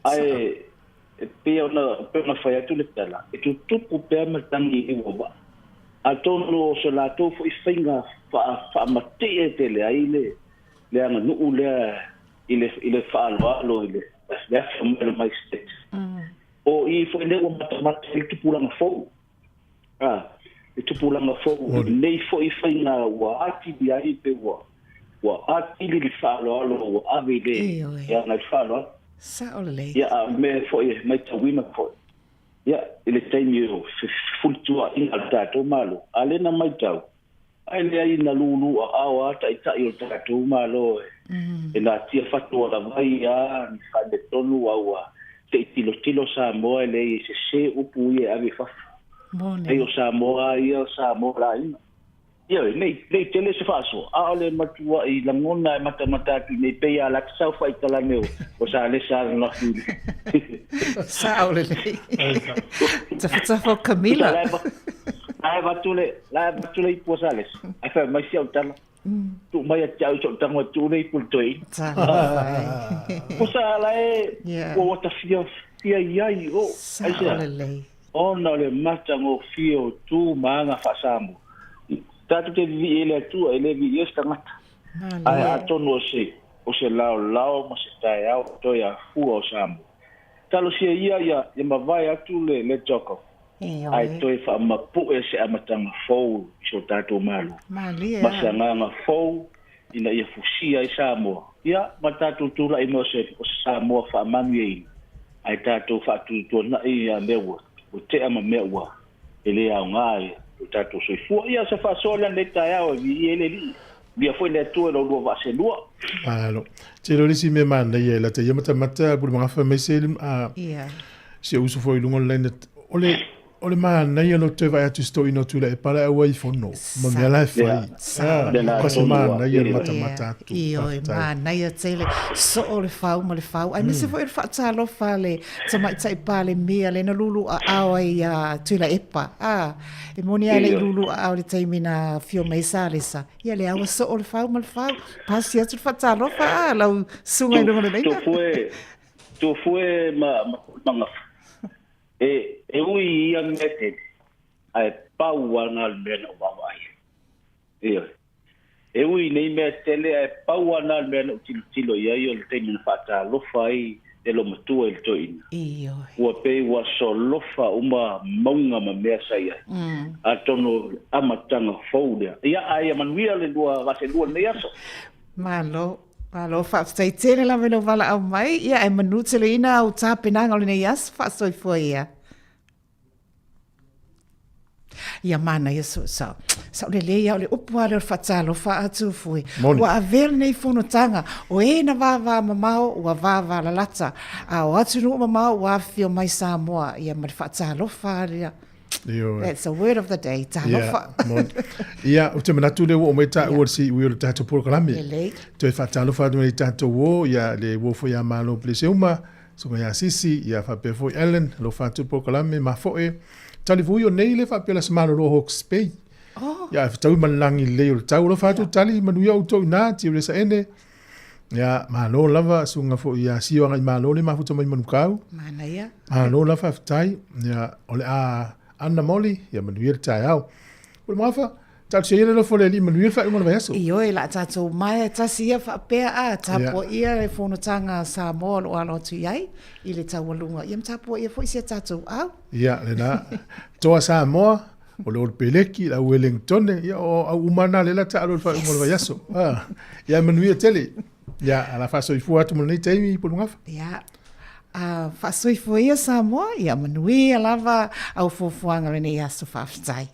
Ae e pei ona, pei ona fai atu le tala, e tutupu pea matagi i liu o vaa. Atonu o se latou foi faiga faamatie tele ai le, le aganuu lea i le, i le faaaloalo i le, le afe mai o le Mai State. O i foi lea ua matamata ai le tupulaga fou. A, le tupulaga fou i lenei foi faiga ua atili ai pe ua, ua atili le faaaloalo ua ave i le, e aga i le faaaloalo. Sao lelei. Ia, a o le mea foi e maitauina foi, ia, i le taimi o fefulituaaiga a le tatou Malo, a lea na maitau, Ae leai na lūlū aao a taitai o le tatou Malo e natia fatu alavai a ni faaletonu a ua se i tilotilo Samoa e leai e sese upu ia e ave i fafo. Ai o Samoa a ia o Samoa la aiga. Ioe, nei, nei tele se faasoa, a o le matua'i lagona e matamata atu i nei pei a lata saofai talane o, o Salesa ananafi i le. Sao lelei. Tafatafa o Camila. La e avatu le, la e avatu le ipu a Salesa. Ae fai mai si au tala. Tuu mai ia te au i so'u tago e tuu le ipu i le toeaina. Pusa la e ua ua ta fia fia i ai o. Aisea? Ona o le matagofie o tu ma aga faa-Samoa. Tatou te vivii ai le Atua, e le viia se tagata. Ae atonu o se, o se laolao ma se taeao toe afua o Samoa. Talosia ia ia, ia mavae atu le, le Joko, ae toe faamapue se amataga fou i so tatou Malo, ma se agaga fou ina ia fusia ai Samoa, ia, ma tatou tulai mai o se, o se Samoa faamanuiaina, ae tatou faatuatuanai ia mea ua, ua tea ma mea ua e le aoga i lo tatou soifua. Ia, o se faasoa lea i lenei taeao e viia ai le Alii. Viia foi le Atua i lo lua vaa selua. Malo. Tele o le isi mea manaia e lata ia matamata pule magafa mai se a si uso foi i luga o le laina o le. O le manaia lo toe vaai atu i si toeaina o Tuilaepa la e auai i fono ma mea la e fai. Ah, ko se manaia le matamata atu. Ioe, manaia tele. Soo le fau ma le fau. Aemaise foi o le faatalofa a le Tamaitai Palemia lea na luluaao ai ia Tuilaepa. Ah, e moni lava e le i luluaao i le taimi na afio mai ai Salesa. Ia lea ua soo le fau ma le fau. Pasi atu le faatalofa a lau susuga i luga o le laina. Tofue, tofue ma magafa. E, e ui i ia mea tele, ae pau lava lena o le mea na ou vaavaai ai. Ioe. E ui i nei mea tele, ae pau lava lena o le mea na ou tilotilo i ai o le taimi na faatalofa ai le loomatua i le toeaina. Ioe. Ua pei ua solofa uma mauga ma mea sa i ai. Atonu o le amataga fou lea. Ia, ae ia manuia le lua vaaselua i lenei aso. Malo. Malo, faafetai tele lava i lou valaau mai, ia ae manuteleina au tapenaga o lenei aso, faasoifua ia. Ia manaia so, sa, sa o lelei lava o le upu lava lea o le faatalofa a Tufue. Moni. Ua avea lenei fonotaga, o e na vāvā mamao ua vāvā lalata, a o atunuu mamao ua afifio mai Samoa, ia ma le faatalofa lava lea. Ioe. That's the word of the day, talofa. Ia, moni. Ia, ou te manatu lea ua oo mai taua i le siui o le tatou polokalame. Lelei. Toe faatalofa atu i tatou uo, ia le uo foi a Malo Peleseuma, Susuga ia Sisi, ia faapea foi Allen, alofa atu i le polokalame, mafoe. Tali foi o nei le faapea le Aso Malolo o Hawke's Bay. Oh. Ia, e fetaui ma le lagi lelei o le tau. Alofa atu Tali, manuia outou i ina, Tiresa Ene. Ia, malo lava, susuga foi ia Sio Agaimalo le mafuta mai Manukau. Manaia. Malo lava faafetai. Ia, o le a Anna Molly, ia manuia le taeao. O le magafa, talosia ia le alofa o le Alii, manuia le faaiuga o le vaiaso. Ioe, la tatou maea tasi ia faapea a, tapuaia le fonotaga a Samoa o lo o alo atu i ai i le taualuga. Ia ma tapuaia foi si a tatou au. Ia, lena. Toa Samoa, o le Olopeleki, le au Wellingtone, ia o au uma na lea la taalo i le faaiuga o le vaiaso. Ah, ia manuia tele. Ia, ala faasoifua atu mo lenei taimi, Pulugafa. Ia, faasoifua ia Samoa, ia manuia lava au fuafuaga o lenei aso faafetai.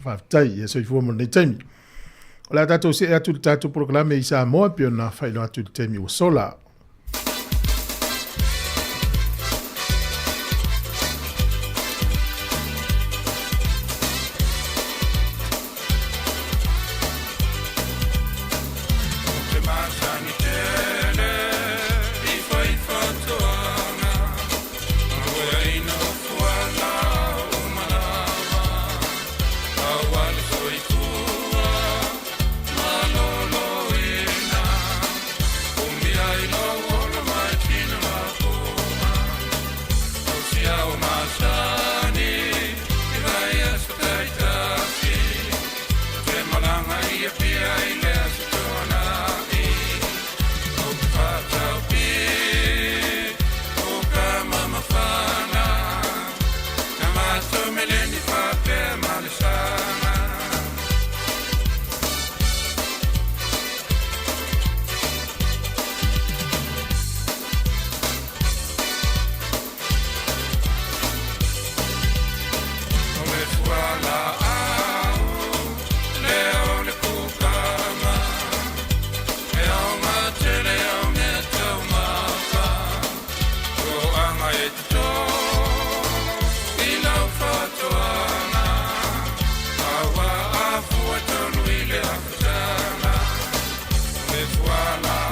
Faafetai, ia soifua mo lenei taimi. O le a tatou see atu i le tatou polokalame i Samoa pei ona faailoa atu i le taimi ua sola.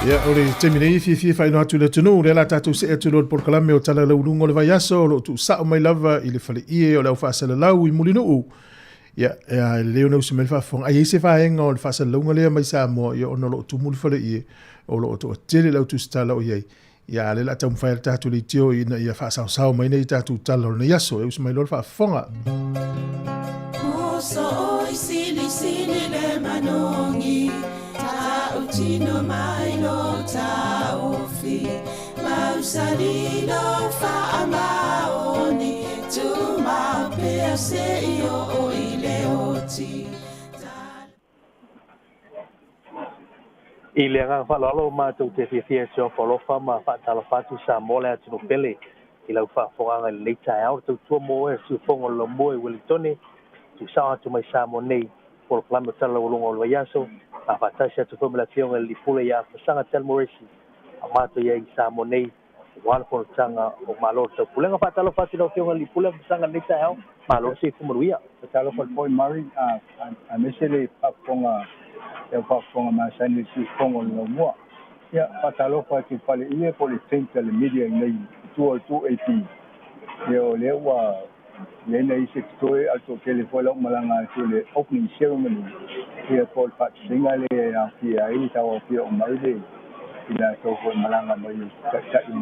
Ia, o le taimi nei, fiafia faailoa atu i le atunuu, lea la tatou see atu loa i le polokalame o Tala Lauuluga o le Vaiaso, o lo o tuusao mai lava i le faleie o le au faasalalau i Mulinuu. Ia, e lelei ona usi mai le faafofoga. A i ai se vaega o le faasalalauga lea mai Samoa, ia ona o lo o tumu le faleie, o lo o toatele le au tusitala o i ai. Ia, a o lea o le a taumafai le tatou leitio ina ia faasaosao mai nei tatou tala o lenei aso. E usi mai loa le faafofoga. I le agaga faaaloalo matou te fiafia e tiofa alofa ma faatalofa atu Samoa le atunuu pele i lau faafofogaaga i lenei taeao. Le tautua mo oe siufogo o le laumua i Uelintone, tuusao atu mai Samoa nei, polokalame o Tala Laualuga o le Vaiaso, a faatasi atu foi ma le Afioga i le Alii Pule ia Afamasaga Tell Moresi, a matou i ai i Samoa nei. Aua le fonotaga o Malo o le Taupulega. Faatalofa atu i lau Afioga i le Alii Pule Afamasaga i lenei taeao, malo le soifua manuia. Faatalofa atu foi Murray, aemaise le faafofoga le au faafofoga masani i le siufofoga o le laumua. Ia, faatalofa atu i le faleie po o le tent a le media i nei i tua o le 2AP. Ia, o lea ua i ai nai isi e totoe, a o le toatele foi la ua malaga atu i le opening ceremony, ia po o le faatasiga lea e aofia ai, tauaofia uma ai le i latou foi malaga mai i Taitai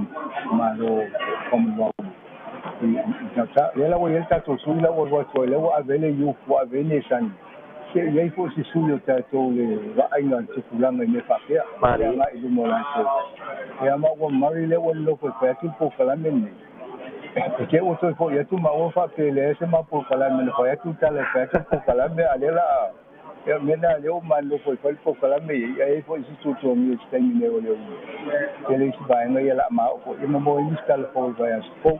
o Malo Commonwealth i gauta. Lea la ua i ai le tatou sui la ua alu atu ai, lea ua ave ai le youth, ua ave ai Nesani. Se i ai foi se sui o tatou le vaaiga a le tupulaga i mea faapea, le agai i luma o latou. Ia ma ua mari lea ua nonofo e fai atu le polokalame lenei. E te ua toe foi atu maua faapea e leai se ma polokalame na fai atu le tala e fai atu le polokalame, a o lea o le a Ia, o le mea lena lea ua ma nonofo e fai le polokalame i ai, ai foi isi tuatuagia i se taimi nei o le tele isi vaega ia o le a mao'o foi, ia ma maua ai nisi tala fou i le vaiaso fou.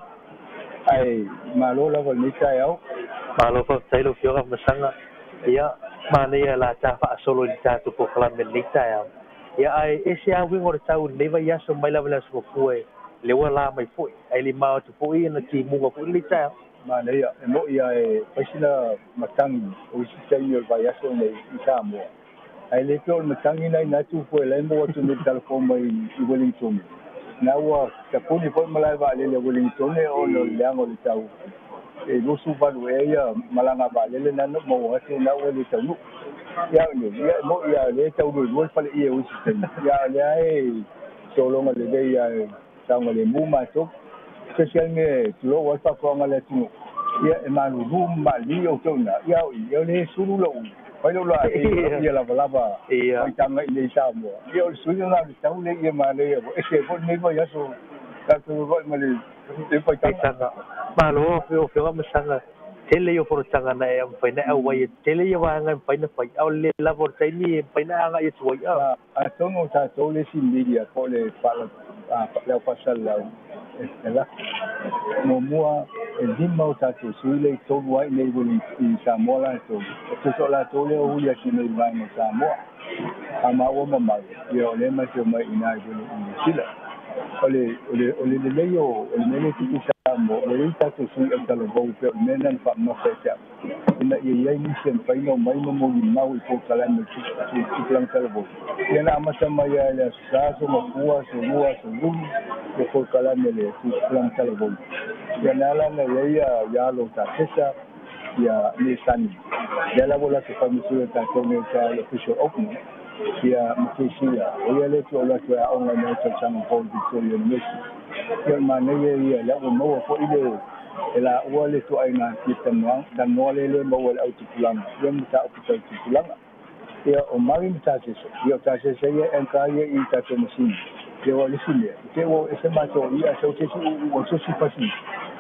Ae malo lava i lenei taeao. Malo faafetai lau Afioga Masaga. Ia, manaia la ta faasolo i le tatou polokalame i lenei taeao. Ia, ae ese lava uiga o le tau i lenei vaiaso mai lava i le Aso Gafua lea ua la mai foi, ae le mao atu foi ona timuga foi lenei taeao. Manaia, e mo'i a e fai sina matagi o isi taimi o le vaiaso nei i Samoa, ae le pei o le matagi na ina atu fue la e maua atu nei i le talafou mai i Wellington. Na ua tapuni foi malae vaalele a Wellington ona o le leaga o le tau e 28 ea ia malaga vaalele na na maua atu na ua le taunuu. Ia au nei, ia e mo'i a lea e tau luelua le faleie o isi taimi, ia a o lea e sologa lelei a e saogalemu matou. Se isi lava mea e tulou ai le faafofoga a le atunuu, ia e malulu ma maalii outou i ina, ia au i, o lea e sulu lou fai lou laei ia lavalava faitaga i inei i Samoa. Ia o le suiga lena o le tau lea ia manaia ua ese ai foi lenei vaiaso tatou feoai ma le faitaga. Malo Afioga Masaga, tele ia o fonotaga na e mafai ona e auai, e tele ia vaega e mafai ona fai, a o le le lava o le taimi e mafai ona e agai atu ai. A. Atonu o tatou le isi media po o le le au faasalalau e lafo. Muamua, e lima o tatou sui lea i tolu ai nei i Samoa latou. E tusa o latou lea o uli atu nei i le vaega o Samoa. A maua ma mau, ia o lea matou te omai i ina i Niu Sila. O le, o le, o le lelei o, o le mea lea e tupu i Samoa, ua i ai tatou sui autalavou e pei o le mea lena na faamamafa ia te au, ina ia i ai nisi e mafai ona omai ma molimau i polokalame o le tupulaga talavou. Ia na amata mai lava i le Aso Sa, Aso Gafua, Aso Lua, Aso Lulu, ia polokalame a le tupulaga talavou. Ia na ala ona i ai ia alo o Tasesa, ia Nesani, lea la ua latou faamasino tatou nei i le official opening, ia ma Keisila, o ia lea ua alu atu e aoga i nai tausaga fou i Victoria University. Ia o le manaia ia, lea ua maua foi le e laua le ituaiga fia talanoa, talanoa lea le maua e le au tupulaga, ia ma mataupu tau tupulaga. Ia o Mari ma Tasesa, ia o Tasesa ia e anchor ia i tatou masini. Ia aua o le isi mea, i te i ua ese matou ia a sau se isi ua sosi pasi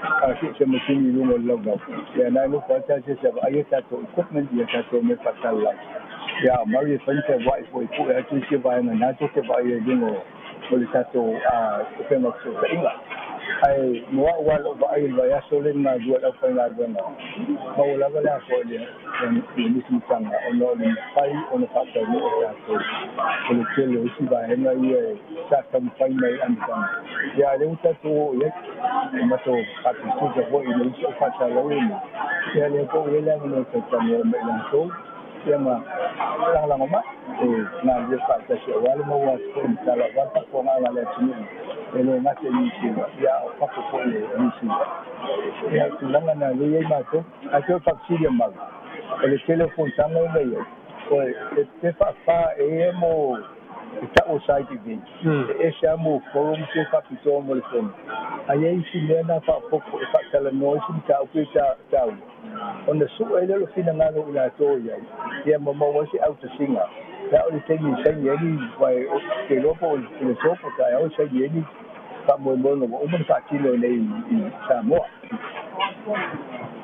a se se masini i luga o le laulau. Ia na e nofo ai Tasesa e vaai a tatou equipment ia tatou mea faasalalau. Ia a o Mari e fai ni fealuai foi e pue atu isi vaega na tou te vaai ai i luga o le tatou upega o fesootaiga. Ae mo au lava lou vaai i le vaiaso lea na galulue ai le aufaigaluega, maua lava le afoa i le nisi mataga ona o le mafai ona faataunuu e tatou o le tele o isi vaega ia sa taumafai mai i le amataga. Ia a o lea ua tatou oo i ai, ua matou faatutusa foi i le isi au faasalalau nei, ia lea foi ua i ai le avanoa e talatalanoa ma i latou. Ia ma lagolago mai e galulue faatasi aua le maua atu foi o matala aua le faafofogaaga a le atunuu e le gata i Niu Sila, ia a o fafo foi o Niu Sila. Ia o le tulaga lena lea e i ai matou. Ae pei o le faafesili a Mau, o le tele o fonotaga ia na i ai, oe, pe faafa ea mo e tau o side events, e ese lava mo forums ia faapitoa mo le fono, a i ai isi mea na faaopoopo e faatalanoa isi mataupu ia taua, ona sue ai lea o le finagalo i latou i ai, ia ma maua ai se autasiga. Pe a o le taimi e saini ai ni, aua ou te iloa po o le aso po o taeao e saini ai ni faamoemoega ua uma ona faatino i inei i Samoa.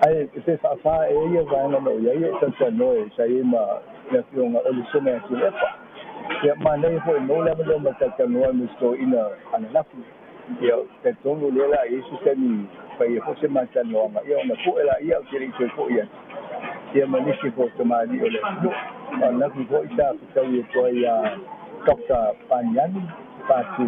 Ae pe faafa ea ia vaega na o i ai o talatalanoa sa i ai ma le Afioga o le Susuga ia Tuilaepa. Ia manaia foi maua le avanoa ma talatalanoa ma si toeaina ananafi. Ia talitonu o lea o le a i ai se taimi fai ai foi se ma talanoaga, ia ona pue laia ou te le i toe foi atu, ia ma nisi foi o tamalii o le atunuu. O ananafi foi sa fetaui atu ai ia Doctor Paniani, pātū.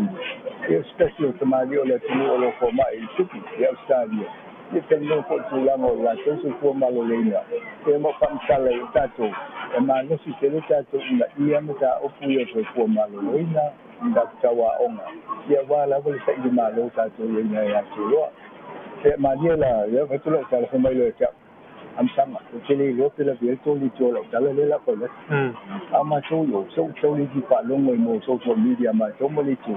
Ia especially o tamalii o le atunuu o lo o foma'i i le tupi i Ausetalia. Ia talanoa fo'i tulaga o le latou soifua maloloina. Ia ma o faamatala ai o tatou e malosi tele tatou unaia mataupu ia o soifua maloloina, mataupu tau aoga. Ia auā lava le saili malo tatou i ai na e atuloa. Ia malie la, ia fai atu lau tala fai mai loa ia te a'u. Amataga, ou te le iloa pe lavea ai le tou leitioa o lau tala lea o le a fai atu. A o matou i o, se ua tau le faalogo i mea o social media a matou ma leitio,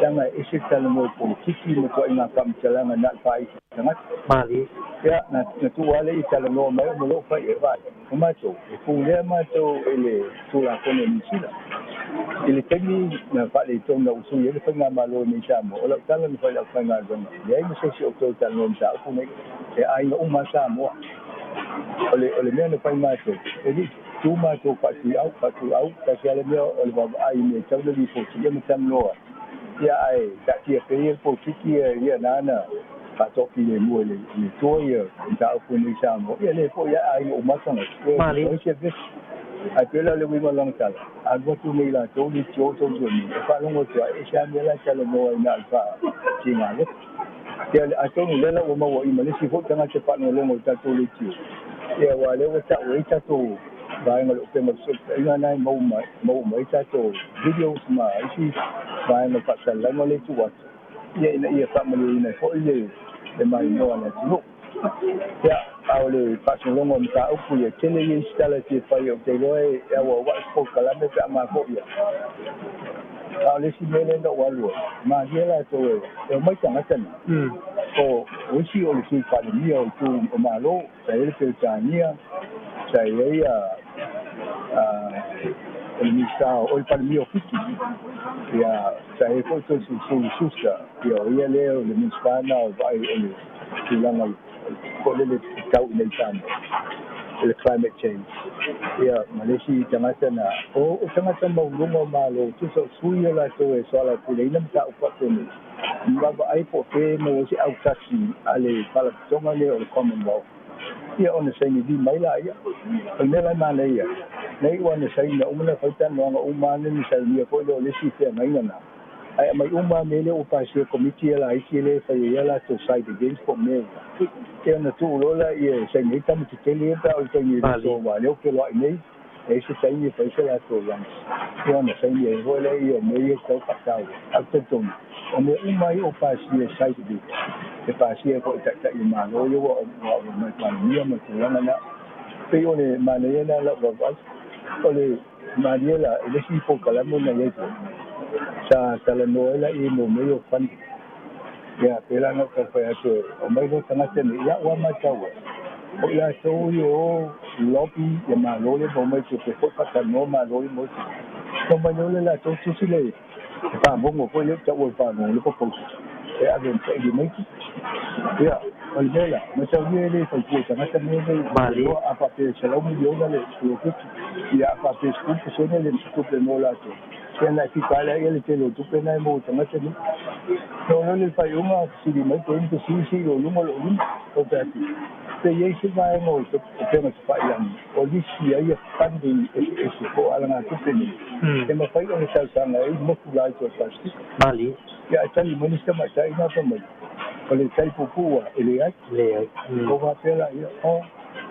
leaga e ese le talanoa i polokiki ma ituaiga faamatalaga na o le faaisi tagata. Malie. Ia, na, na tuu lava lea i talanoa mai o ma lou fai e vaai. O matou, e pulea matou e le Tulafono o Niu Sila. I le taimi na faaletonu na usui ai le faigamalo i nei Samoa, o lau tala na fai i le aufaigaluega, leai ma se isi o toe talanoa i mataupu nei, e aiga uma lava Samoa. O le, o le mea na fai matou, e le i tu matou faatuiau, faatuau, tasi lava le mea o le vaavaai i mea e tau le lipoti ia ma talanoa ai. Ia ae taatia pea ia le polokiki ia na na faatoafilemu e le, le Atua ia mataupu nei Samoa. Ia lea foi e aiga uma lava tagata. Malie. Ia, se Ae pei la o le uiga o lana tala, alu atu nei latou leitio social media e faalogo atu ai, e ese lava mea la e talanoa ai na o le faatiga loto. Ia, atonu o lea la ua maua i ma le isi foi tagata e faalogologo i tatou leitio, ia aua o lea ua ta'u ai tatou vaega o le upega o fesootaiga na e maua mai, maua mai ai tatou videos ma isi vaega o faasalalauga lea e tuu atu, ia ina ia faamalieina ai foi le le maimoa a le atunuu. Ia, a o le faasologa o mataupu ia, tele ia isi tala e fia fai ou te iloa e auaua'i se polokalame pe a mafo'i atu. A o le isi mea lea na ou alu ai, malie latou e e omai tagata nei. O o isi o le Sui Palemia o itu o Malo, sa i ai le Peretania, sa i ai a a o le Minisita o le Palemia o Fiti, ia sa i ai foi Toeolesulusulu Schuster, ia o ia lea o le Minisita lena o vaai o le tulaga foi lele tau i nei Samoa i le climate change. Ia ma le isi tagata na o o tagata maualuga o Malo tusa o sui ia latou e soalaupuleina mataupu faapenei ma vaavaai po o fea e maua ai se autasi a le faalapotopotoga lea o le Commonwealth. Ia ona saini lima ai laia. O le mea la e manaia ai, na iu lava ina saini na uma ona fai talanoaga uma lava na sainia foi lea o le isi feagaiga na. Ae aumai uma lava mea lea ua pasia e komiti ia laiti lea e fai ai a latou side events po o mea ia. Ia ona tuu loa lea e saini ai tama tetele ia pe a o le taimi e le so aua o lea ua feloai nei, e ai se taimi e fai ai se latou lunch. Ia ona saini ai foi lea o mea ia e tatau faataua. Ae ou te talitonu, o mea uma ia ua pasia e side event, e pasia ai foi e Taitai o Malo ia ua ua mai Palemia ma tulaga na. Pei o le manaia lena i lau vaavaai. O le malie la i le isi polokalame na i ai foi, sa talanoa ai la i mo mea ia o funding. Ia, pei la ona ou tau fai atu e aumai loa tagata nei, i a'u lava matau ai, o i latou ia e o lobby ia Malo lea ma omai tupe foi faatalanoa Malo ia mo tupe. Ona omai loa lea latou tusi le fagogo foi lea ua taua e le fagogo, le proposal, e ave e saili mai tupe. Ia, o le mea la, mataulia e le fai fua i tagata mea nei, Malie. iloa a faapea e $100 miliona le poloketi, ia a faapea e 10% le tupe mo latou, ia na e fifa lava lea le tele o tupe na e maua i tagata nei. Na oo loa lea i le faaiuga, fesili mai pe i ai ni fesili se i o luga o lou lima, ou fai atu, pe i ai se vaega o upega tafailagi o lisi ai ia funding eseese po o alagatupe nei e mafai ona talosaga ai motu laiti o le Pasefika. Malie. Ia ae tali mai le isi tamaitai na fai mai, o le tali puupuu lava, e leai. Leai. Ou faapea laia, oh,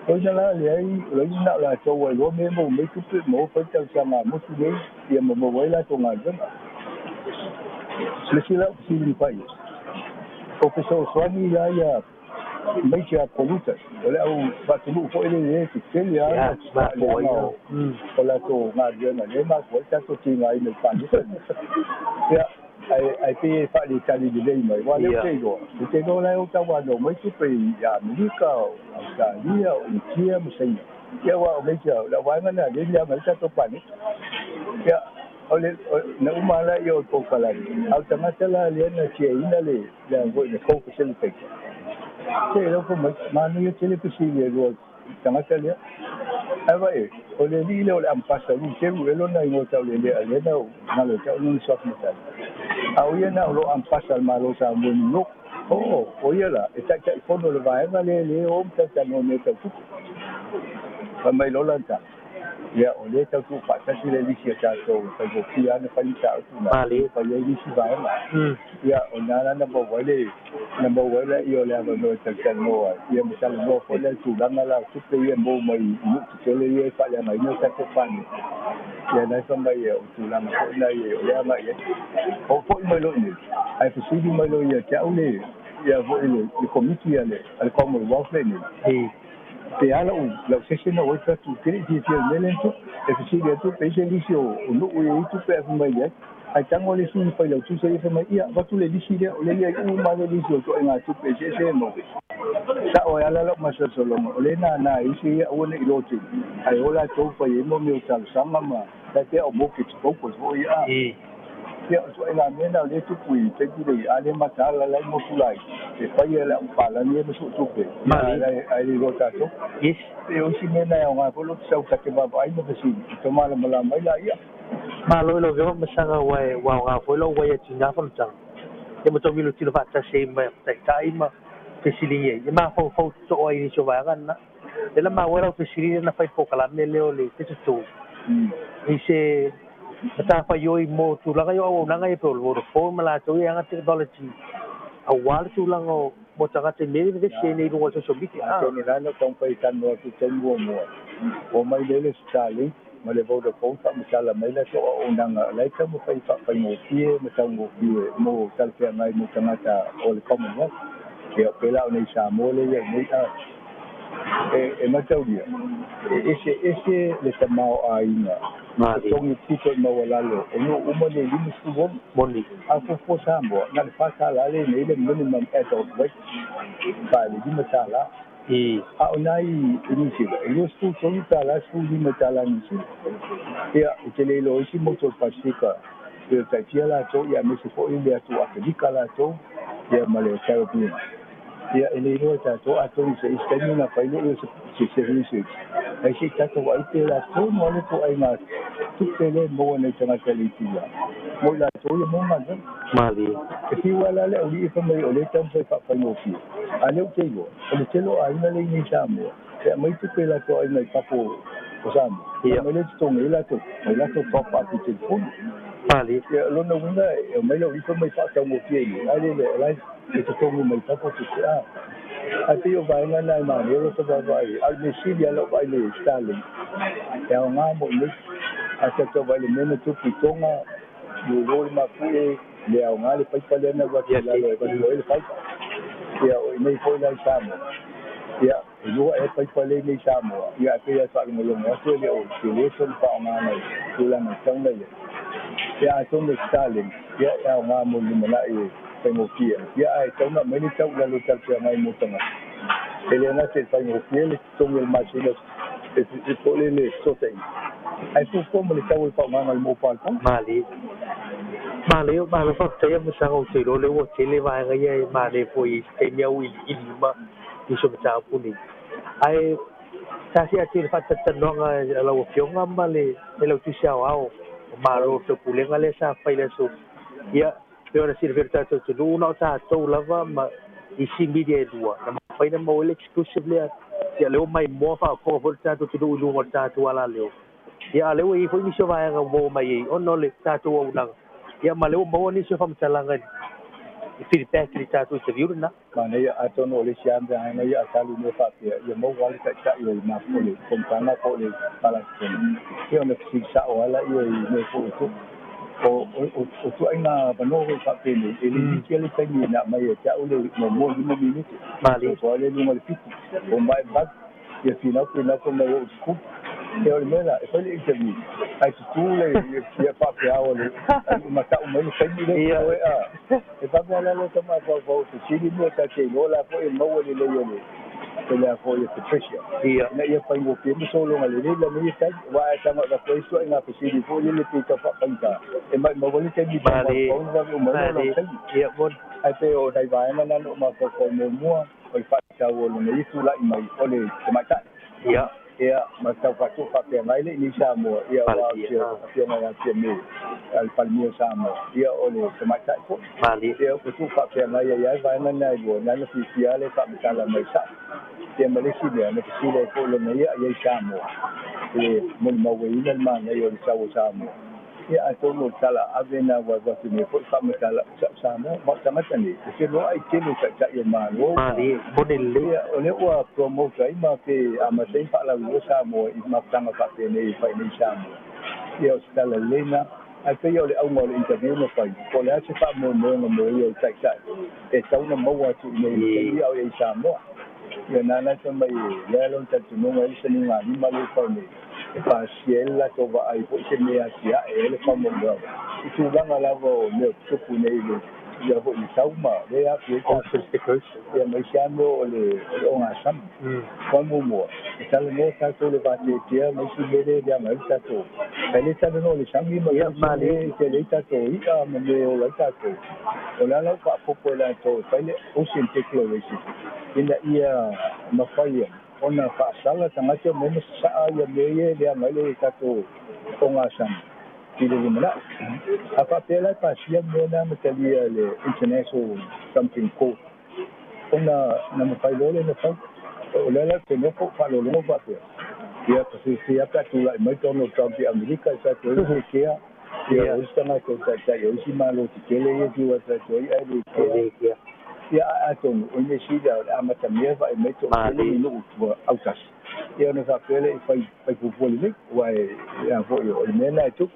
o ina la leai, o la na o latou lava iloa mea e maua mai tupe ma o fai talosaga a motu nei ia ma maua ai latou galuega. O le isi la au fesili na fai ai, o fesoasoani la ia major polluters, o le au faatunuu foi lele e tetele lava Ia, mafua leaga ia. o latou galuega lea e mafua ai tatou tigaina i le palota. Ia, ae ae pei e faaletali lelei mai, aua o lea ou te iloa, ou te iloa la e o tauanau mai tupe i Amerika, o Ausetalia, o Initia ma Saina. Ia aua o major, o le au vaega lena lea e leaga ai le tatou palota. Ia, o le na uma lava lea o le polokalame, a o le tagata la lea na tiaina le le foi le co-facilitator. Se lau fai mai, manaia tele fesili e lua i tagata lea. Ae vaai, o le alii lea o le Ampasa Luteru ea lona igoa taulelea lea na galo ia te au lona suafa matai. A o ia na o lo Ampasa a le Malo o Samoa i New York. Oo, o ia la e taitaifono i le vaega lea lea e o ma talatalanoa i mea tau tupe. Fai mai loa lana tala, Ia, o lea e tau tuufaatasi le lisi a tatou e faigofie lava ona fai mataupu na fai ai nisi vaega. Ia, o lena la na maua ai le na maua ai laia o le avanoa e talatalanoa ai, ia ma talanoa foi la i tulaga la o tupe ia e maua mai i nuu tetele ia e faaleagaina le tatou paneta. Ia na e fai mai o tulaga foi na ia o lea agai i ai. Ou foi mai loa i inei, ae fesili mai loa ia te au le ia foi le Komiti a le Commonwealth lenei, pe a lau lau sese na ua fai atu ou te le i fiafia i le mea lea na tupu. E fesili atu pe i ai se lisi o nuu e i ai tupe ae fai mai leai. Ae tago le isi failautusi ia fai mai, ia avatu le lisi lea, o lea e i ai uma lava le lisi o ituaiga tupe eseese e maua. Sao ai lava lau masalosaloga, o lea e nānā e isi ia aua ne i loa tele, ae o latou fai ai mea o talosaga ma tai pea o mortgage brokers foi ia. Ia, o ituaiga mea na o lea e tupu i taimi nei, a le mataala la i motu laiti, e fai e le aupalagi ia ma suetupe, ae le iloa tatou. E o isi mea na e aoga foi lota sau ta te vaavaai ma fesili, e tau malamalama ai laia. Malo i lau Afioga Masaga ua e ua aoga foi lou uai atu i na fonotaga ia ma tou milotilo faatasi ai ma taitai ma fesiligia ai ia mafaufau totoa ai i nisi o vaega na. Lea na maua ai lau fesili lea na fai i le polokalame lea o le Digital i se matafaioi mo tulaga ia o auaunaga ia pei o le Vodafone ma latou ia e ana technology aua le tulaga o mo tagata i mea ia vevesi ai nei i luga o le social media. Atonu la na ou taumafai e talanoa atu i le taimi muamua, omai lele Starlink ma le Vodafone faamatala mai latou auaunaga o la e taumafai e faafaigofie ma taugofie mo talafeagai mo tagata o le Commonwealth. Ia o pēlā o nei Samoa lea i ai nei a e mataulia e eseese le tamaoaiga totogi pito i maualalo o nuu uma nei 56. Moni. A fuafua Samoa, na o le $4 lenei le minimum adult rate, pa le $5. A o nai i Niu Sila, e $23, $15 Niu Sila. Ia, ou te le iloa isi motu o le Pasefika, pe o tai fia latou, ia aemaise foi le atu Afelika latou, ia ma le Caribbean. Ia, e le iloa e tatou, atonu se isi taimi ona fai lea o se research, ae se i tatou vaai pe latou no le ituaiga tupe lea e maua nei tagata i le itula, mo i latou ia mo galuega. Malie. E fiu lava la le aualii e fai mai o lea e taumafai e faafaigofie, a o lea ou te iloa, o le tele o aiga lea i nei Samoa, e aumai tupe i latou aiga i fafo o Samoa, aumai lea totogi ai latou, mai latou top up i telefoni. Malie. Ia, o lona uiga, e aumai le aualii fai mai faataugofie i nei, a le o la e totogi mai fafo tupe a. Ae pei o vaega na e manaia lota vaavaai, a o le mea sili lava lau vaai i le Starlink, e aoga mo i nei. A tatou vaai i le mea na tupu i Tonga, lolo le mafuie, le aoga le paipa lea na alu atu i lalo e avatu ai le paipa. Ia, o i nei foi la i Samoa, ia, e lua ea paipa lea i nei Samoa, ia, ae pei lava e faalogologo atu e le o tele sona faaaogaga i tulaga e tatau ona i ai. Ia, atonu e Starlink, ia, e aoga mo le lumanai e faigofie ai, ia, ae tatau ona aumai le tau i lalo e talafeagai mo tagata. E le gata i le faigofie le totogi o le masina e po o le fesootaiga, ae fuafua ma le tau o le faaaogaga o le mobile phone. Malie. Malo, malo faafetai Masaga ou te iloa lea ua tele vaega ia e manaia foi i se taimi auiliili uma nisi o mataupu nei. Ae tasi atu i le faatalatalanoaga a lau Afioga ma le Failautusi Aoao o Malo o le Taupulega lea sa fai i le aso ia pei ona silafia e le tatou atunuu na o tatou lava ma isi media e lua na mafai ona maua ai le exclusive lea. Ia lea ua maimoa faafofoga foi le tatou atunuu i luga o le tatou alaleo. Ia a o lea ua i ai foi nisi o vaega ua maua mai ai ona o le tatou auaunaga. Ia ma lea ua maua nisi o faamatalaga i feedback i le tatou interview lena. Manaia, atonu o le isi lava vaega ia a talu mea faapea, ia maua lava le taitai o le o le fonotaga po o le faalapotopotoga, ia ona fesili sao lava laia i mea foi o tupu. O ituaiga avanoa foi faapenei, e le iti lava le taimi na aumai ia te au le muamua 5 minute, soso lava lea i luga o le 7, o mai 8, ia finau finau fai mai ua ou sukulu. Ia o le mea la, e fai le interview, ae tutū le ia faafeao le matau mai le taimi lea e a. E vave lava lota mafaufau e fesili mea ta te iloa la foi e maua lelei e le e le a foi e Patricia. Ina ia faigofie ma sologa lelei lana ia taimi. Aua a e tago avatu ai ituaiga fesili foi lele pei tau faafaigata, e maumau ai le taimi i tau mafaufau ona vave uma ai lea o lau taimi. Ae pei o nai vaega na na ou mafaufau muamua, o le faatau o lona ia tulai mai o le tamaitai. Ia, ma tau faatu faafeagai le i nei Samoa, ia, aua o le Afioga ia Fiame, le Palemia o Samoa, ia, o le tamaitai foi. Ia, ua tuu faafeagai ai lava vaega na e lua, na ona fiafia lava le faamatala mai sao. Ia, ma le isi mea, na fesili ai foi lona ia i ai Samoa, E molimauina le manaia o le sau o Samoa. Ia atonu o le tala ave na atu nei foi faamatala o Samoa ma o tagata nei e feloai tele o ta'ita'i o Malo. Malie, moni lelei. Ia o lea ua promote ai ma pe amata ai faalauiloa Samoa i mafutaga faapenei e fai nei Samoa. Ia o se tala lelei na. Ae pei o le auga o le interview na fai, po o le a se faamoemoega mo ia o le ta'ita'i e tatau ona maua atu i inei i le taimi a o i ai i Samoa. Ia nana e fai mai e lea lona talitonuga ai le sanugalima lea e fai nei e pasia ai le latou vaai foi se mea atia'e ai le faamoemoega i tulaga lava o mea o tutupu nei i le ia foi i tau ma lea aafia ai tatou ia ma isi lava mea o le ogasami. Aua muamua e talanoa tatou i le vateatea ma isi mea lea e leaga ai le tatou ae le talanoa i le sami ma isi mea e tele ai tatou i'a ma mea e ola ai tatou. O le a la ua faaopoopo e latou e fai le Ocean Declaration ina ia mafai ona faasala tagata e omai ma sasaa ia mea ia e leaga ai le tatou ogasami i le lumanai. A faapea la e pasia mea na ma talia e le International something Court ona na mafai loa lea ona fai. O lea la ou te nofo ou faalogologo faapea, ia ka fiafia lava pe a tulai mai Donald Trump i Amerika e fai atu ai le kea, ia o isi tagata o taitai o isi Malo tetele ia e fiu atu ai ae le kea. Ia ae atonu o le mea sili o le amatamea vaai mai toatele ni nuu tua autasi, ia ona faapea lea i fai fai fuafua lelei, aua e a foi o le mea lena e tupu.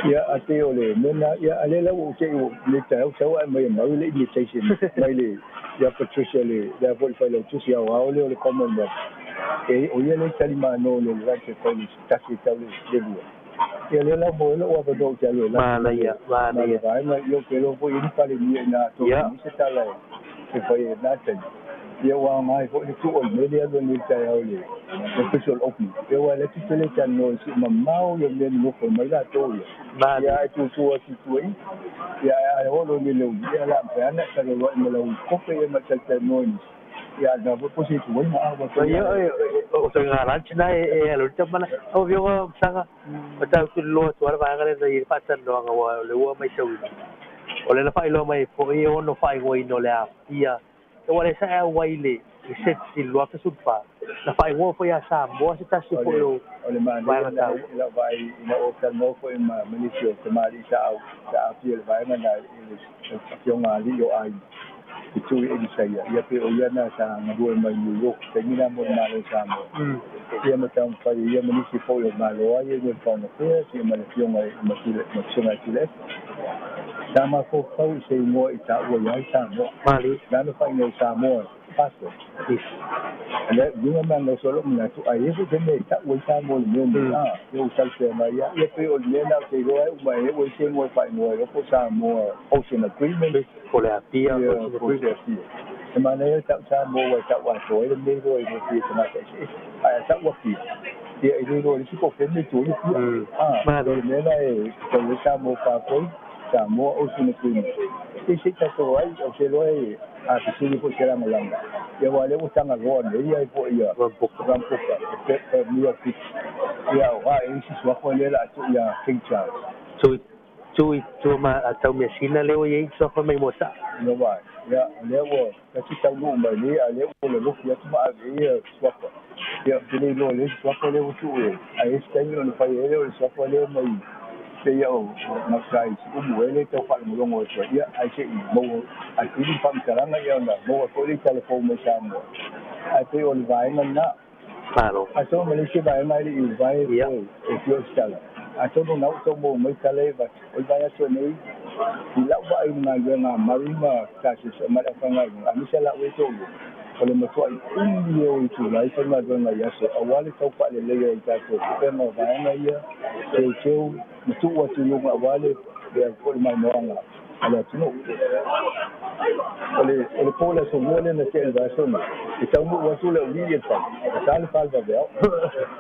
Ia ae pei o le mea lena, ia a o lea la ua ou te i ua le taeao sau ae mai e mau le invitation mai le ia Patricia le lea foi le failautusi aoao lea o le Commonwealth e o ia lea e talimano le United College tasi e tau le lua. Ia lea la mo ai lou avanoa ou te alu e laki ma le Manaia, ma le manaia. vaega ia ou te iloa foi i ai ni Palemia ina atonu mai se tala e fai ai lena taimi. Ia ua aoga ai foi le tuu o le mea lea alu ai nei i le taeao i le official opening. Ia aua e le atu tele talanoa i si mamao ia mea nonofo mai latou ia. Ia ae tutu atu i tua i. Ia ae a olo ni le uli, ia la mafai lava ona e taloloai ma lau kope ia ma e talatalanoa i nisi. Ia na foi po o se ituaiga a ua Ia, o toega lunch na e alu i le tama la. Lau Afioga Masaga, o tau tuliloa atu lava le vaega lea na i ai le faatalanoaga aua o lea ua maitauina. O lea na faailoa mai ai foi e ono faaigoaina o le Apia. Aua o lea sa e auai i le SIDS i le 2014, na faaigoa foi ia Samoa se tasi O foi le o o le manaia vaega lena taua. i lau vaai ina ua ou talanoa foi ma ma nisi o tamalii sa au sa aafia i le vaega lena i le Afioga Alii o Aiga i Tui Elisaia ia pe o ia na sa galue mai New York i taimi na mo le Malo o Samoa ia ma taumafai e ia ma nisi foi o Malo ai ia i le Foreign Affairs ia ma le Afioga i Matule ma Susuga i Tuilaepa. Sa mafaufau i se igoa i taua i ai Samoa. Mali. Na na faaigoa i Samoa Passport. Le uiga ma gausa o lou manatu, a i ai foi se mea e tau ai Samoa i le mea lenei, a, ia ua talafeagai lava. Ia pei o le mea lena ou te iloa ai uma e ua i se igoa e faaigoa ai loa po o Samoa Ocean Agreement, Po o le Apia ia, Ocean po o se Agreement. Apia. E manaia le tau Samoa aua e tau atoa ai le mea iloa i lua fia tagata eseese. Ae a tau Apia, ia e le iloa e le isi po o fea le mea e tu ai Apia. A, o le Manaia. mea lena e tau ai Samoa Pathway, Samoa Ocean Agreement. Ia se i tatou ai, ou te iloa e a fesili foi se lagolago, ia aua o lea ua tagaloa nei ai foi ia Rambuka. Rambuka, e Premier Fiti. Ia o a e isi suafa lea o le a tuu ia King Charles. Tui, tui, tua ma a tau measina lea ua i ai suafa mai mo sa'a. Ia vai, ia o lea ua tasi taunuu mai nei, a o lea ua lolofi atu ma ave ai ia suafa. Ia ou te le iloa i le isi suafa lea ua tuu i ai, ae i ai se taimi ona fai ai lea o le suafa lea mai pei o gauta i Siumu ai lea e tau faalogologo atu ai, ia ae se i maua atili le faamatalaga ia ona maua foi le tala fou mai Samoa. Ae pei o le vaega lena. Malo. Atonu ma le isi vaega e le i uvae foi e fia o se tala. Atonu na ua tau maua mai tala e avatu. O le vaeaso nei, i lau vaai i le galuega a Murray ma Tasese ma le aufaigaluega, aemaise lava lau e toalua, o le matuai umi e o itula ai faigaluega i aso aua le tau faaleleia i tatou puega o vaega ia teuteu ma tuu atu i luga aua le lea foi le maimoaga a le atunuu. O le o le po o le aso lua lea na tea i le vaiaso nei, e taunuu atu le auli'i e le fale, e ta le fale vaveao,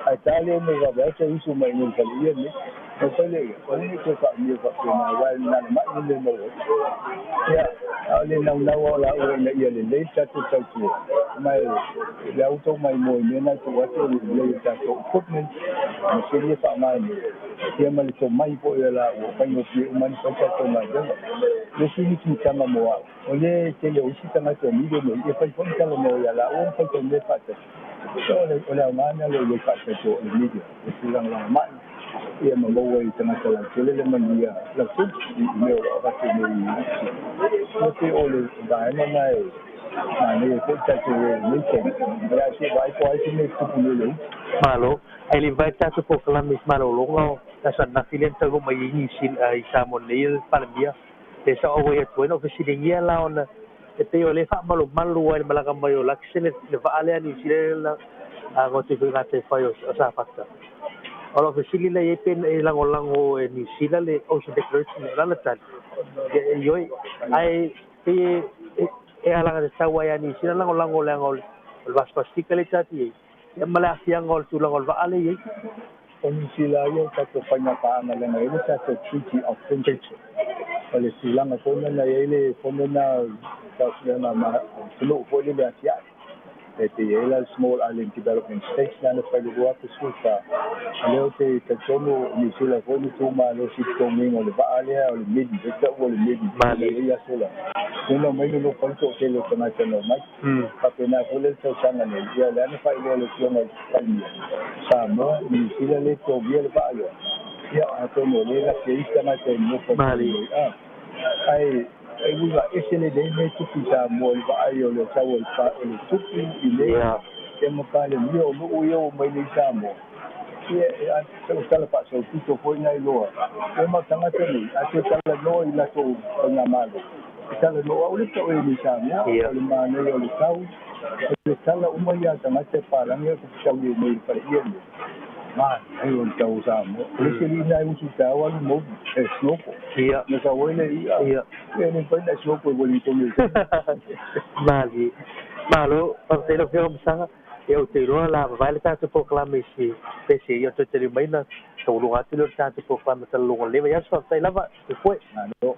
ae ta le ono vaveao toe usu mai i inei i le faleia lenei. Na fai lea ia, aua ne i toe faamia faapena aua e na le mai le mea maua ai. Ia, a o le naunau lava o laua ina ia lelei le tatou tautua, ma e le a outou maimoa i mea na e tuu atu o le lelei o le tatou equipment, masini e faaaoga nei, ia ma le tomai foi o laua, faigofie uma ona fai tatou galuega. Le isi mitimitaga mo au, o le tele o isi tagata o media nei, ia fai foi ni talanoa ia laua ma fai tau mea faatasi. O le aoga lena o le faataito o le media e tulagalagama'i ia ma maua i tagata lautele le manuia lautele i mea o loo avatu nei i pe o le vaega na e manaia foi tatou e lenei taimi ia se vaai po ai se mea tupu nei le Malo. Ae le mafai tatou polokalame i se malologa o le aso ananafi lea na taunuu mai ai Niu Sila i Samoa nei le Palemia lea sa ou auai atu ai na ou fesiligia la ona e pei o lea e faamalumalu ai le malaga mai o Luxon le vaa lea a Niu Sila na ago atu ai foi i gataifai o Safata. O lau fesili lea i ai pe e lagolago e Niu Sila le Ocean Declaration o le a le tali? Ia ioe, ae pei e alagatatau lava ia Niu Sila lagolago leaga o le Vasi Pasifika lea tatou i ai, ia ma le aafiaga o le tulaga o le vaa lea e i ai. O Niu Sila ia o tatou faiga paaga leaga e i ai le tatou Treaty of Friendship. O le tulaga foi lena na i ai le fono lena o le atunuu foi lele atiae. E pei e i ai la le Small Island Development States lena na fai i le 2014. O lea ou te talitonu o Niu Sila foi na tumalosi i le totogiina o le vaa lea o le Medi, lea e taua o le Medi na i ai aso la. Lea na omai nonofo ai le toatele o tagata na omai. Faapena foi la i le tausaga nei, ia o le a na faailoa e le Afioga i le Palemia, Samoa, Niu Sila lea e totogia le vaa lea. Ia atonu o lea e laki ai isi tagata e nonofo i totonu ai. Ae e uiga ese lelei mea e tupu i Samoa i le vaai o le tau o le tupu i nei ia ma Palemia o nuu ia ua mai nei i Samoa. Ia, e tala faasaupito foi na iloa. Ia ma tagata nei, a toe talanoa i latou faigamalo, e talanoa au le tau e nei Samoa, o le manaia o le tau, o le tala uma ia a tagata e palagi au taui nei i le faleia nei. Manaia o le tau o Samoa. O le isi alii na e usu taeao alu movi, e snorkel. Na sau ai le i'a, ia e le mafai ona e snorkel i Wellington i le taimi. Malie. Malo, faafetai lau Afioga Masaga. Ia ou te iloa la vavae le tatou polokalame i se pese ia toe taliu mai ona taualuga atu lea o le tatou polokalame talaloga lelei vaiaso. Faafetai lava, soifua. Malo.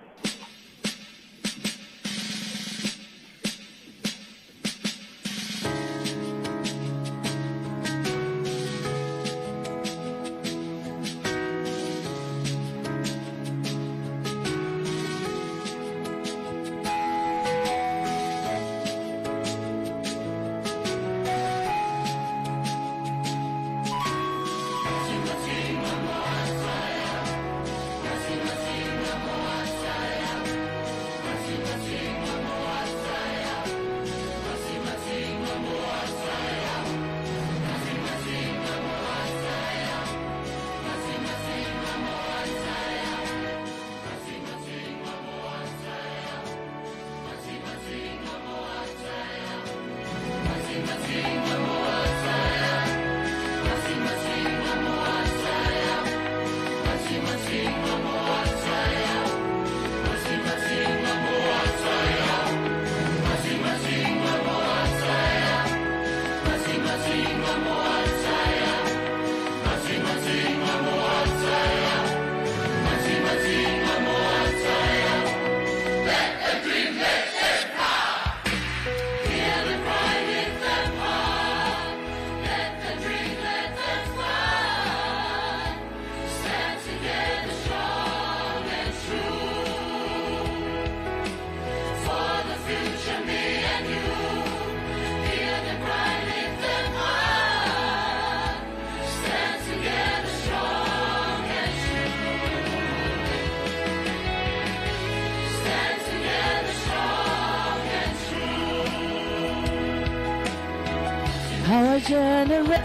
Our generation.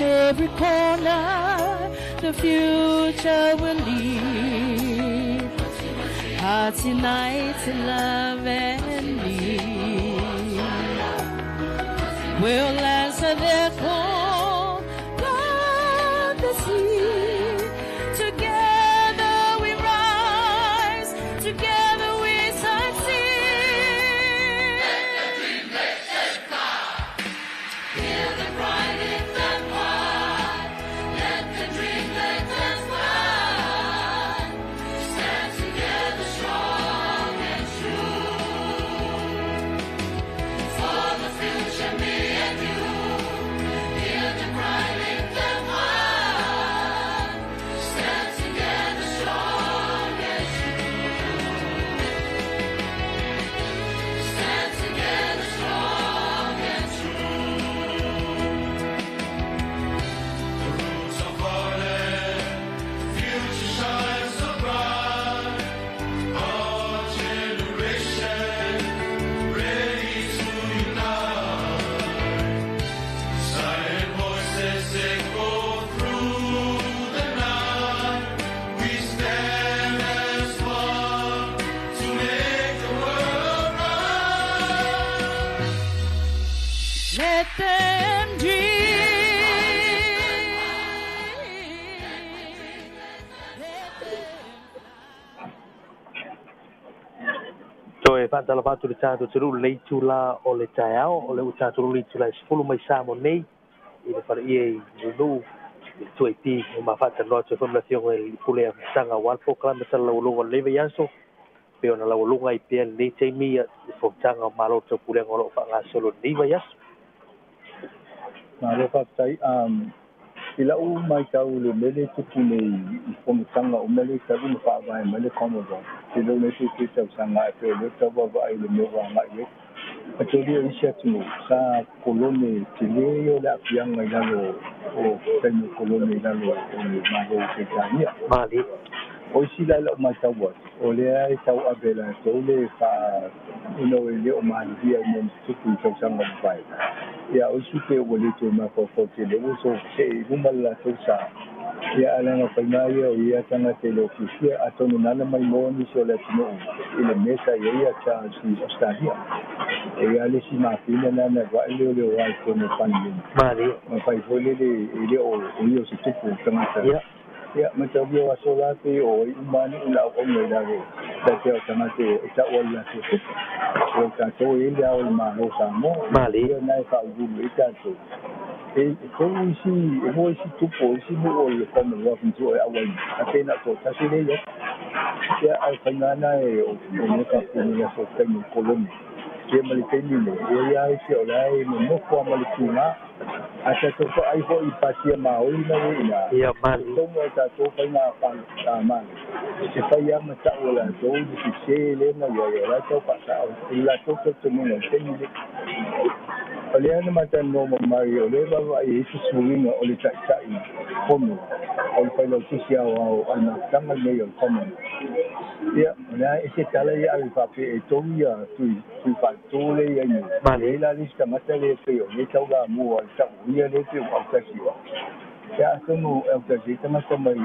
Every corner, the future will lead. Hearts unite in love and need. We'll answer their call, plant the seed. Together we rise, together we succeed. Let the dream, let them fly. Hear the cry, lift them high. Let them dream. Toe faatalofa atu le tatou atunuu lenei itulā o le taeao o le ua tatou lulu itulā e 10 mai Samoa nei i le faleia i Nuu i le 2AP o mafaatanoa atu ai foi ma le afioga i le pule afasaga aua le polokalame talalaualuga o lenei vaiaso pe ona laualuga ai pea lenei taimi i fonotaga o Malo o Taupulega o loo faagasolo lenei vaiaso. Malo faafetai. I lau matau le mea lea e tupu nei i fonotaga uma lea talu ona faavae mai le Commonwealth, te leo nei se tausaga ae pei o lea tau vaavaai i le mea ua agai ai. Atoli o isi atunuu sa kolone tele ia o le aafiaga i lalo o taimi o kolone i lalo o le Malo o Peretania. Mali. O isi la i lau matau atu, o lea e tau ave e latou le faa e le o malilia i mea na tutupu i tausaga o mavae. Ia o isi pe ua le toe mafaufau tele ua sofosee i luma le latou sa. Ia ae leaga faiga ia o ia tagata e le o fiafia atonu na ana mai moa nisi o le atunuu i le mea sa i ai ia Charles i Australia. E ia le isi mafina na na vaai lea o le oa i totonu o le Palemene. Mali. Ma fai foi lele e le o ia o se tupu o tagata. Ia. Ia mataulia o aso la pe o ai uma nu'u le auauna i lalo tatea o tagata e ta'u ai latou tupu. O tatou e le ao o le Malo Samoa. Mali. Ia na e faaululu ai tatou. E tolu isi, e lua isi tupu o isi nuu o le Commonwealth na tuu e auai, ae pe na o toatasi lea i ai. Ia ae faiga lena e o mea faapea i aso o taimi o le kolone. Ia ma le taimi nei, e ia isi o la e nonofo lava ma le tugā. Ae tatou faai foi i pasia maoli na ua i ina, Ia mali. totonu o tatou faiga malo, e fai lava ma ta'u e latou le sesē lea na i ai, o la e tau faasa'o i le latou talitonuga i le taimi lea. O lea na matalanoa ma Mario, o lea e vaavaai ai se suiga o le ta'ita'i fono o le failautusi aoao a le mafutaga lenei o le Commonwealth. Ia, o lea e ese tala ia ave faapea e tolu ia tui tui faatō lea i ai nei. Mali. E i ai la le isi tagata lea pei o lea taulamua i le ta'uia lea pei ua autasi ai. Ia atonu e autasi ai tagata mai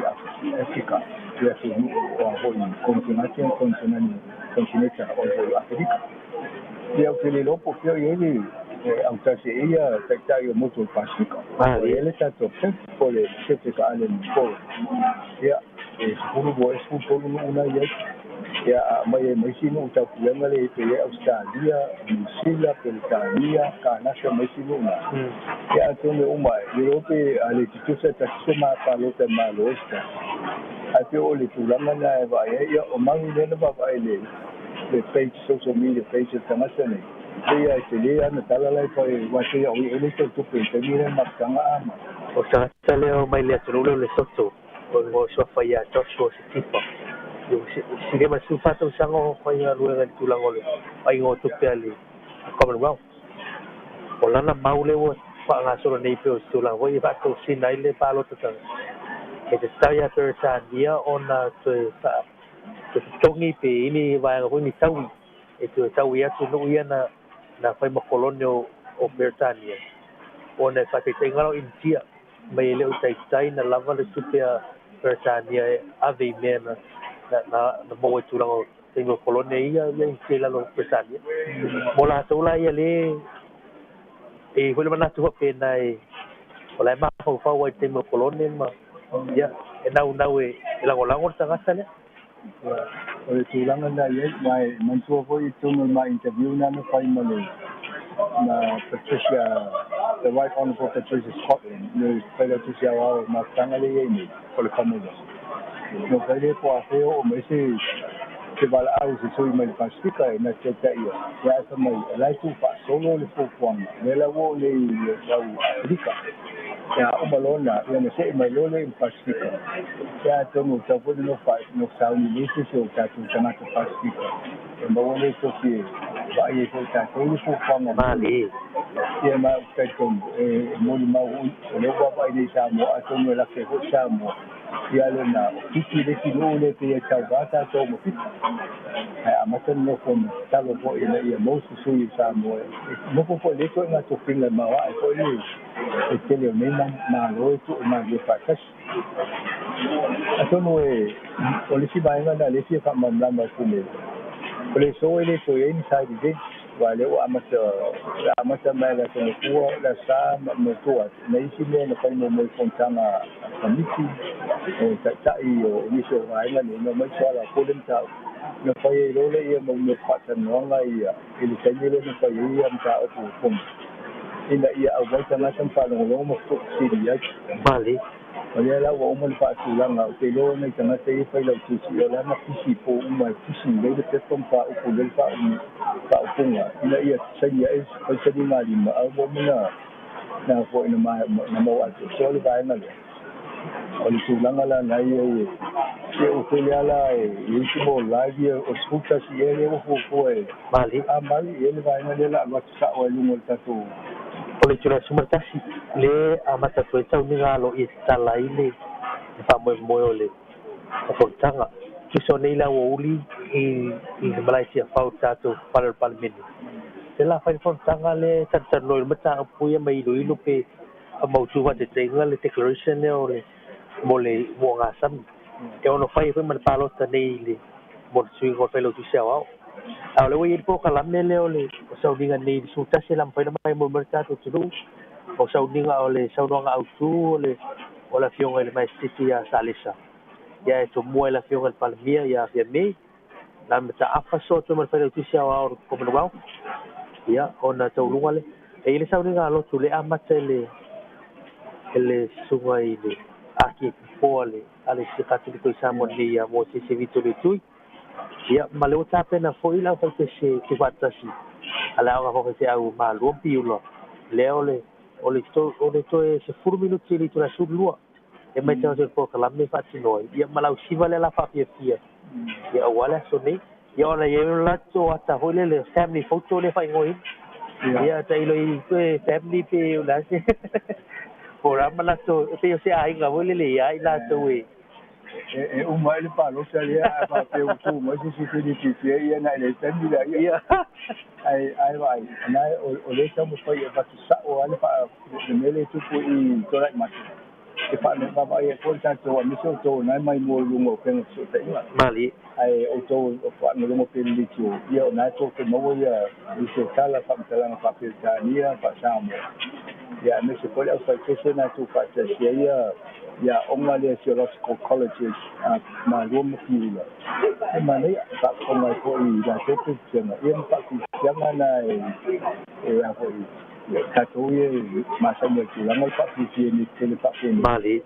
Afrika i atunuu o a foi konekenate ma konekenani kontineta o le foi o Aferika. Ia ou te le iloa po o fea o i ai le autasi ai ia ta'ita'i o motu o le Pasifika. Mali. Ua i ai le tatou PIF po o le Pacific Island Forum. Ia e 12 ea 13 nuu na i ai. Ia a aumai ai ma isi nuu taupulega lea e pei ai Ausetalia, Niu Sila, Peretania, Kanata ma isi nuu na. Ia atonu e uma ae, le iloa pe a le tutusa e tasi se mapalota e malo ai se tasi. Ae pei o le tulaga lena e vaai ai, ia o manu lea na vaavaai i le page, social media page a le tagata nei. Pei lava e tele ana tala la e fai, aua pei o ia e le tau tupe i le taimi lea mafutaga a ma. O le tagata lea o mai le atunuu lea o Lesotho, o le igoa suafa ia Joshua Setipa. Ia ua 54 tausaga o faigaluega i le tulaga o le vaaiga o tupe a le Commonwealth. O lana mau lea ua faagasolo nei pei o se tulaga foi e faatosina ai le palota e tatau ia Peretania ona toe faa toe totogi pe i ni vaega foi ni taui e toe taui atu nuu ia na na fai ma kolone o Peretania ona e faataitaiga la o Initia mai e le o taitai na lava le tupe a Peretania e ave i mea na na maua i tulaga o taimi o kolone ia ia Initia i lalo o Peretania. Mo latou la ia le e i foi le manatu faapena e o la e mafaufau ai i le taimi o kolone ma ia e naunau e lagolago le tagata lea. O le tulaga lena i ai, aua e manatua foi i totonu o le ma interview na na fai ma le ma Patricia, the Right Honourable Patricia Scotland, le failautusi aoao o le mafutaga lea e i ai nei o le Commonwealth. Na fai lea po o afea oo mai se se valaau se sui mai le Pasifika e na te tautai ai, ia ae fai mai o la e tuufaasolo le fuafuaga, lea la ua oo nei i lau Aferika. Ia a uma loa lena, ia ona se'e mai loa lea i le Pasifika. Ia atonu e tatau foi ona nofo sauni nei se isi o tatou tagata Pasifika e maua le tofi e vaai ai foi tatou le fuafuaga o mea nei. Mali. Ia ma ou te talitonu e molimau o lea ua vaavaai nei i Samoa atonu e laki ai foi Samoa ia lena o Fiti le isi nuu lea pei e tauvā tatou ma Fiti. Ae amata ona nofo ma tatalo foi ina ia maua se sui o Samoa e nofo foi i lea ituaiga tofiga e maoae foi le tele o nei Malo e tuu malie faatasi. Atonu e o le isi vaega lena lea e fia faamalamalama atu nei, o le aso e le toe i ai ni side events. Aua o lea ua amata, o le a amata mai e le Aso Gafua, o le Aso Sa ma mea tua atu, na isi mea na fai muamua i fonotaga a le Komiti o Taitai o nisi o vaega nei, na omai soalaupule mataupu, na fai ai loa lea mau mea faatalanoaga ia i le taimi lea na fai ai ia mataupu fono, ina ia auai tagata ma faalogologo ma fesili ai. Mali. O lea la ua uma le faatulaga, ou te iloa nai tagata ia e failautusi, o la na pisi i po uma e tusi lelei le pepa ma faaupu lelei le faaupuga ina ia saini ai, fai saligalima, a ua uma na na foi na na maua atoatoa le vaega lea. O le tulaga la na ia e se ua tele lava la e i ai se mo live ia o le 11 ea lea ua fuafua e Mali. A mali e le vaega lea la alu atu sao ai i luga o le tatou O le itula 11 lea e amata atu ai tauniga aloaia e tatala ai le faamoemoe o le fonotaga. Tusa o nei le aoauli i le malae Tiafau i le tatou fale o le Palemene. Lea la fai le fonotaga lea e talatalanoa i le mataupu ia ma iloilo pe faamautu faataitaiga le declaration lea o le mo le muagasami. E ono fai ai foi ma le palota nei i le mo le suiga o le Failautusi Aoao. A o lea ua i ai le polokalame lea o le sauniga nei i le 11 e mafai ona mai mo le tatou atunuu. O sauniga o le saunoaga autu o le o le Afioga i le Maesititi ia Salesa, ia e tomua e le Afioga i le Palemia ia Fiame, na mataafa soo atu ai ma le Failautusi Aoao o le Commonwealth, ia ona tauluga lea. E i ai le sauniga a lotu lea e amata i le e le susuga i le Akiepipoa le Alesia Katoliko i Samoa nei ia Mosese Vito Letui. Ia, ma le ua tapena foi le aufaipese tuufaatasi a le Aoga Faafaifeau Malua ma Piula, lea o le o le o le toe 10 minute i le itula 12 e matau atu i le polokalame e faatino ai, ia ma le ausiva lea la faafiafia, ia aua le aso nei. Ia ona i ai o le latou ata foi lea le family photo lea e faaigoaina. Ia tailo i toe family pe o le a se po o le a manatu e pei o se aiga foi lele ia i latou e E uma ai le palota lea ae faapea ua tu mai se isi filifilia ia na i le taimi lea ia. Ae ae vaai, o na o lea e taumafai e avatu sao lava le faa le mea lea e tupu i Tolaimate e vaavaai ai foi le tatou aemaise outou o na e mai mua i luga o upega fesootaiga. Malie. Ae outou o faalogologo pea i le leitio, ia o na e tou te maua ia nisi o tala faamatalaga faa-Peretania, faa-Samoa, ia aemaise foi le aufaipese na e tuufaatasi ai ia ia aoga lea Theological Colleges a Malua ma Piula. E manaia, e faafofoga ai foi i latou Peretania, ia ma faakerisiana na e e a foi tatou ia e masani ai i le tulaga o le faafiafia i mea tetele faapenei. Malie.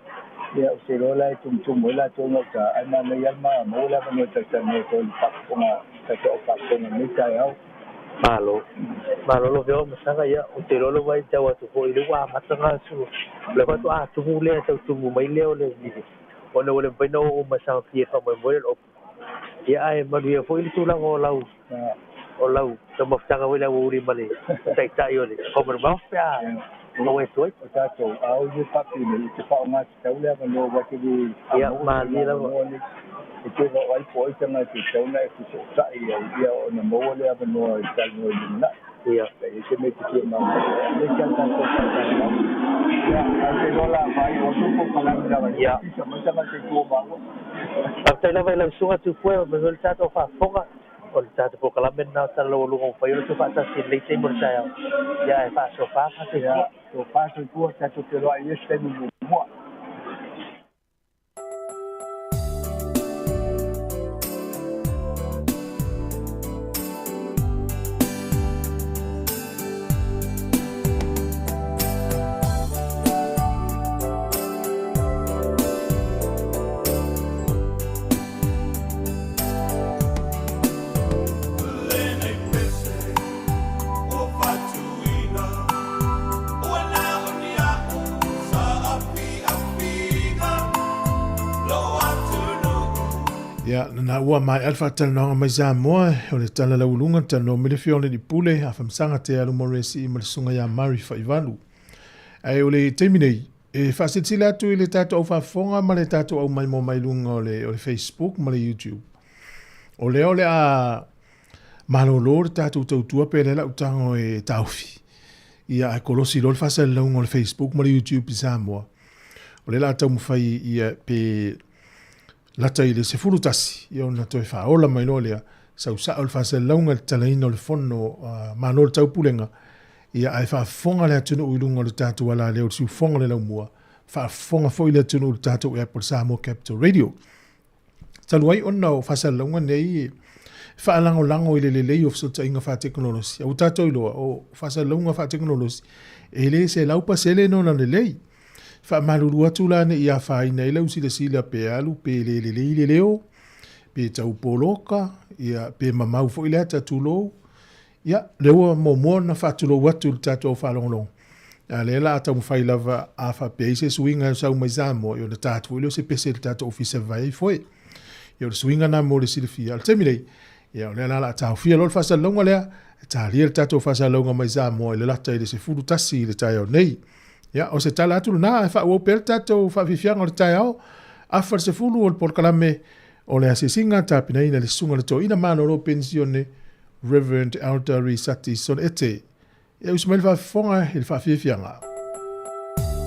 Ia, ou te iloa la e tumutumu ai latou i gauta, ae manaia lava le maua le avanoa e talatalanoa atu ai i le faafofoga tatou au faafofoga i lenei taeao. Malo. Malo lau Afioga Masaga, ia, ou te iloa lava e tau atu foi lea ua amata ona asu, o lea faatoa tumu lea, tau tumu mai lea o le ona ua le mafai ona oo ma saofia e faamoemoe le opu. Ia, ae manuia foi le tulaga o lau o lau taumafataga foi le aoauli ma le taitai o le Commonwealth pe a maua atu ai. O tatou, a o ia faapenei, e te faaaoga tatau le avanoa aua e te le Ia, malie lava. avanoa nei. E te vaai po o ai tagata e tatau ona e fesootai ai, ia ona maua le avanoa e talanoa i le lumanai. Ia. Pe i ai se mea e te fia malamalama ai, aemaise lava tatou faatalalau. Ia, ae ou te iloa o le a faaiu atu le polokalame lava i le ofisa mai tagata i tua o maua. Faafetai lava i lau susuga Tupua, e manuia le tatou faafofoga. O le tatou polokalame lena o Tala Laualuga ua mafai ona tuufaatasi i lenei taimi o le taeao. Ia ae faasofa faasoifua. Ia, tofa soifua, tatou feiloai i le isi taimi muamua. Ia, na ua maea le faatalanoaga mai Samoa, o le tala laualuga na talanoa mai le Afioga i le Pule, Afamasaga Te Alu Moresi ma le Susuga ia Mary Faivalu. Ae o le taimi nei, e faasilasila atu i le tatou au faafofoga ma le tatou au maimoa mai luga o le, o le Facebook ma le YouTube. O lea o le a malolo le tatou tautua pe lea lau tago e taofi. Ia, ae kolosi loa le faasalalauga o le Facebook ma le YouTube i Samoa. O lea la a taumafai ia pe lata i le 11, ia ona toe faaola mai loa lea. Sau sa'o le faasalalauga i le tatalaina o le Fono a Malo o le Taupulega, ia ae faafofoga le atunuu i luga o le tatou alaleo i le siufofoga o le laumua, faafofoga foi le atunuu i le tatou app o le Samoa Capital Radio. Talu ai ona o faasalalauga nei e faalagolago i le lelei o fesootaiga faatekonolosi, a ua tatou iloa o faasalalauga faatekonolosi e le 100% lona lelei. Faamalulu atu la ne i afaina ai lau silasila pe alu pe le lelei le leo, pe tau poloka, ia, pe mamau foi le ata tulou. Ia, lea ua muamua ona faatulou atu i le tatou au faalogologo. A lea la a taumafai lava a faapea i se suiga e sau mai Samoa, ia ona ta atu foi lea o se pese i le tatou ofisa e vavae ai foe. Ia o le suiga lena mo le silafia. A o le taimi nei, ia o lea la o le a taofia loa le faasalalauga lea, e talia le tatou faasalalauga mai Samoa i le lata i le 11 i le taeao nei. Ia, o se tala atu lena, ae faaauau pea le tatou faafiafiaga o le taeao. Afa le 10 o le polokalame o le asiasiga tapenaina e le Susuga i le Toeaina Malolo Penisione Reverend Elder Risati Sonete. Ia usu mai le faafofoga i le faafiafiaga.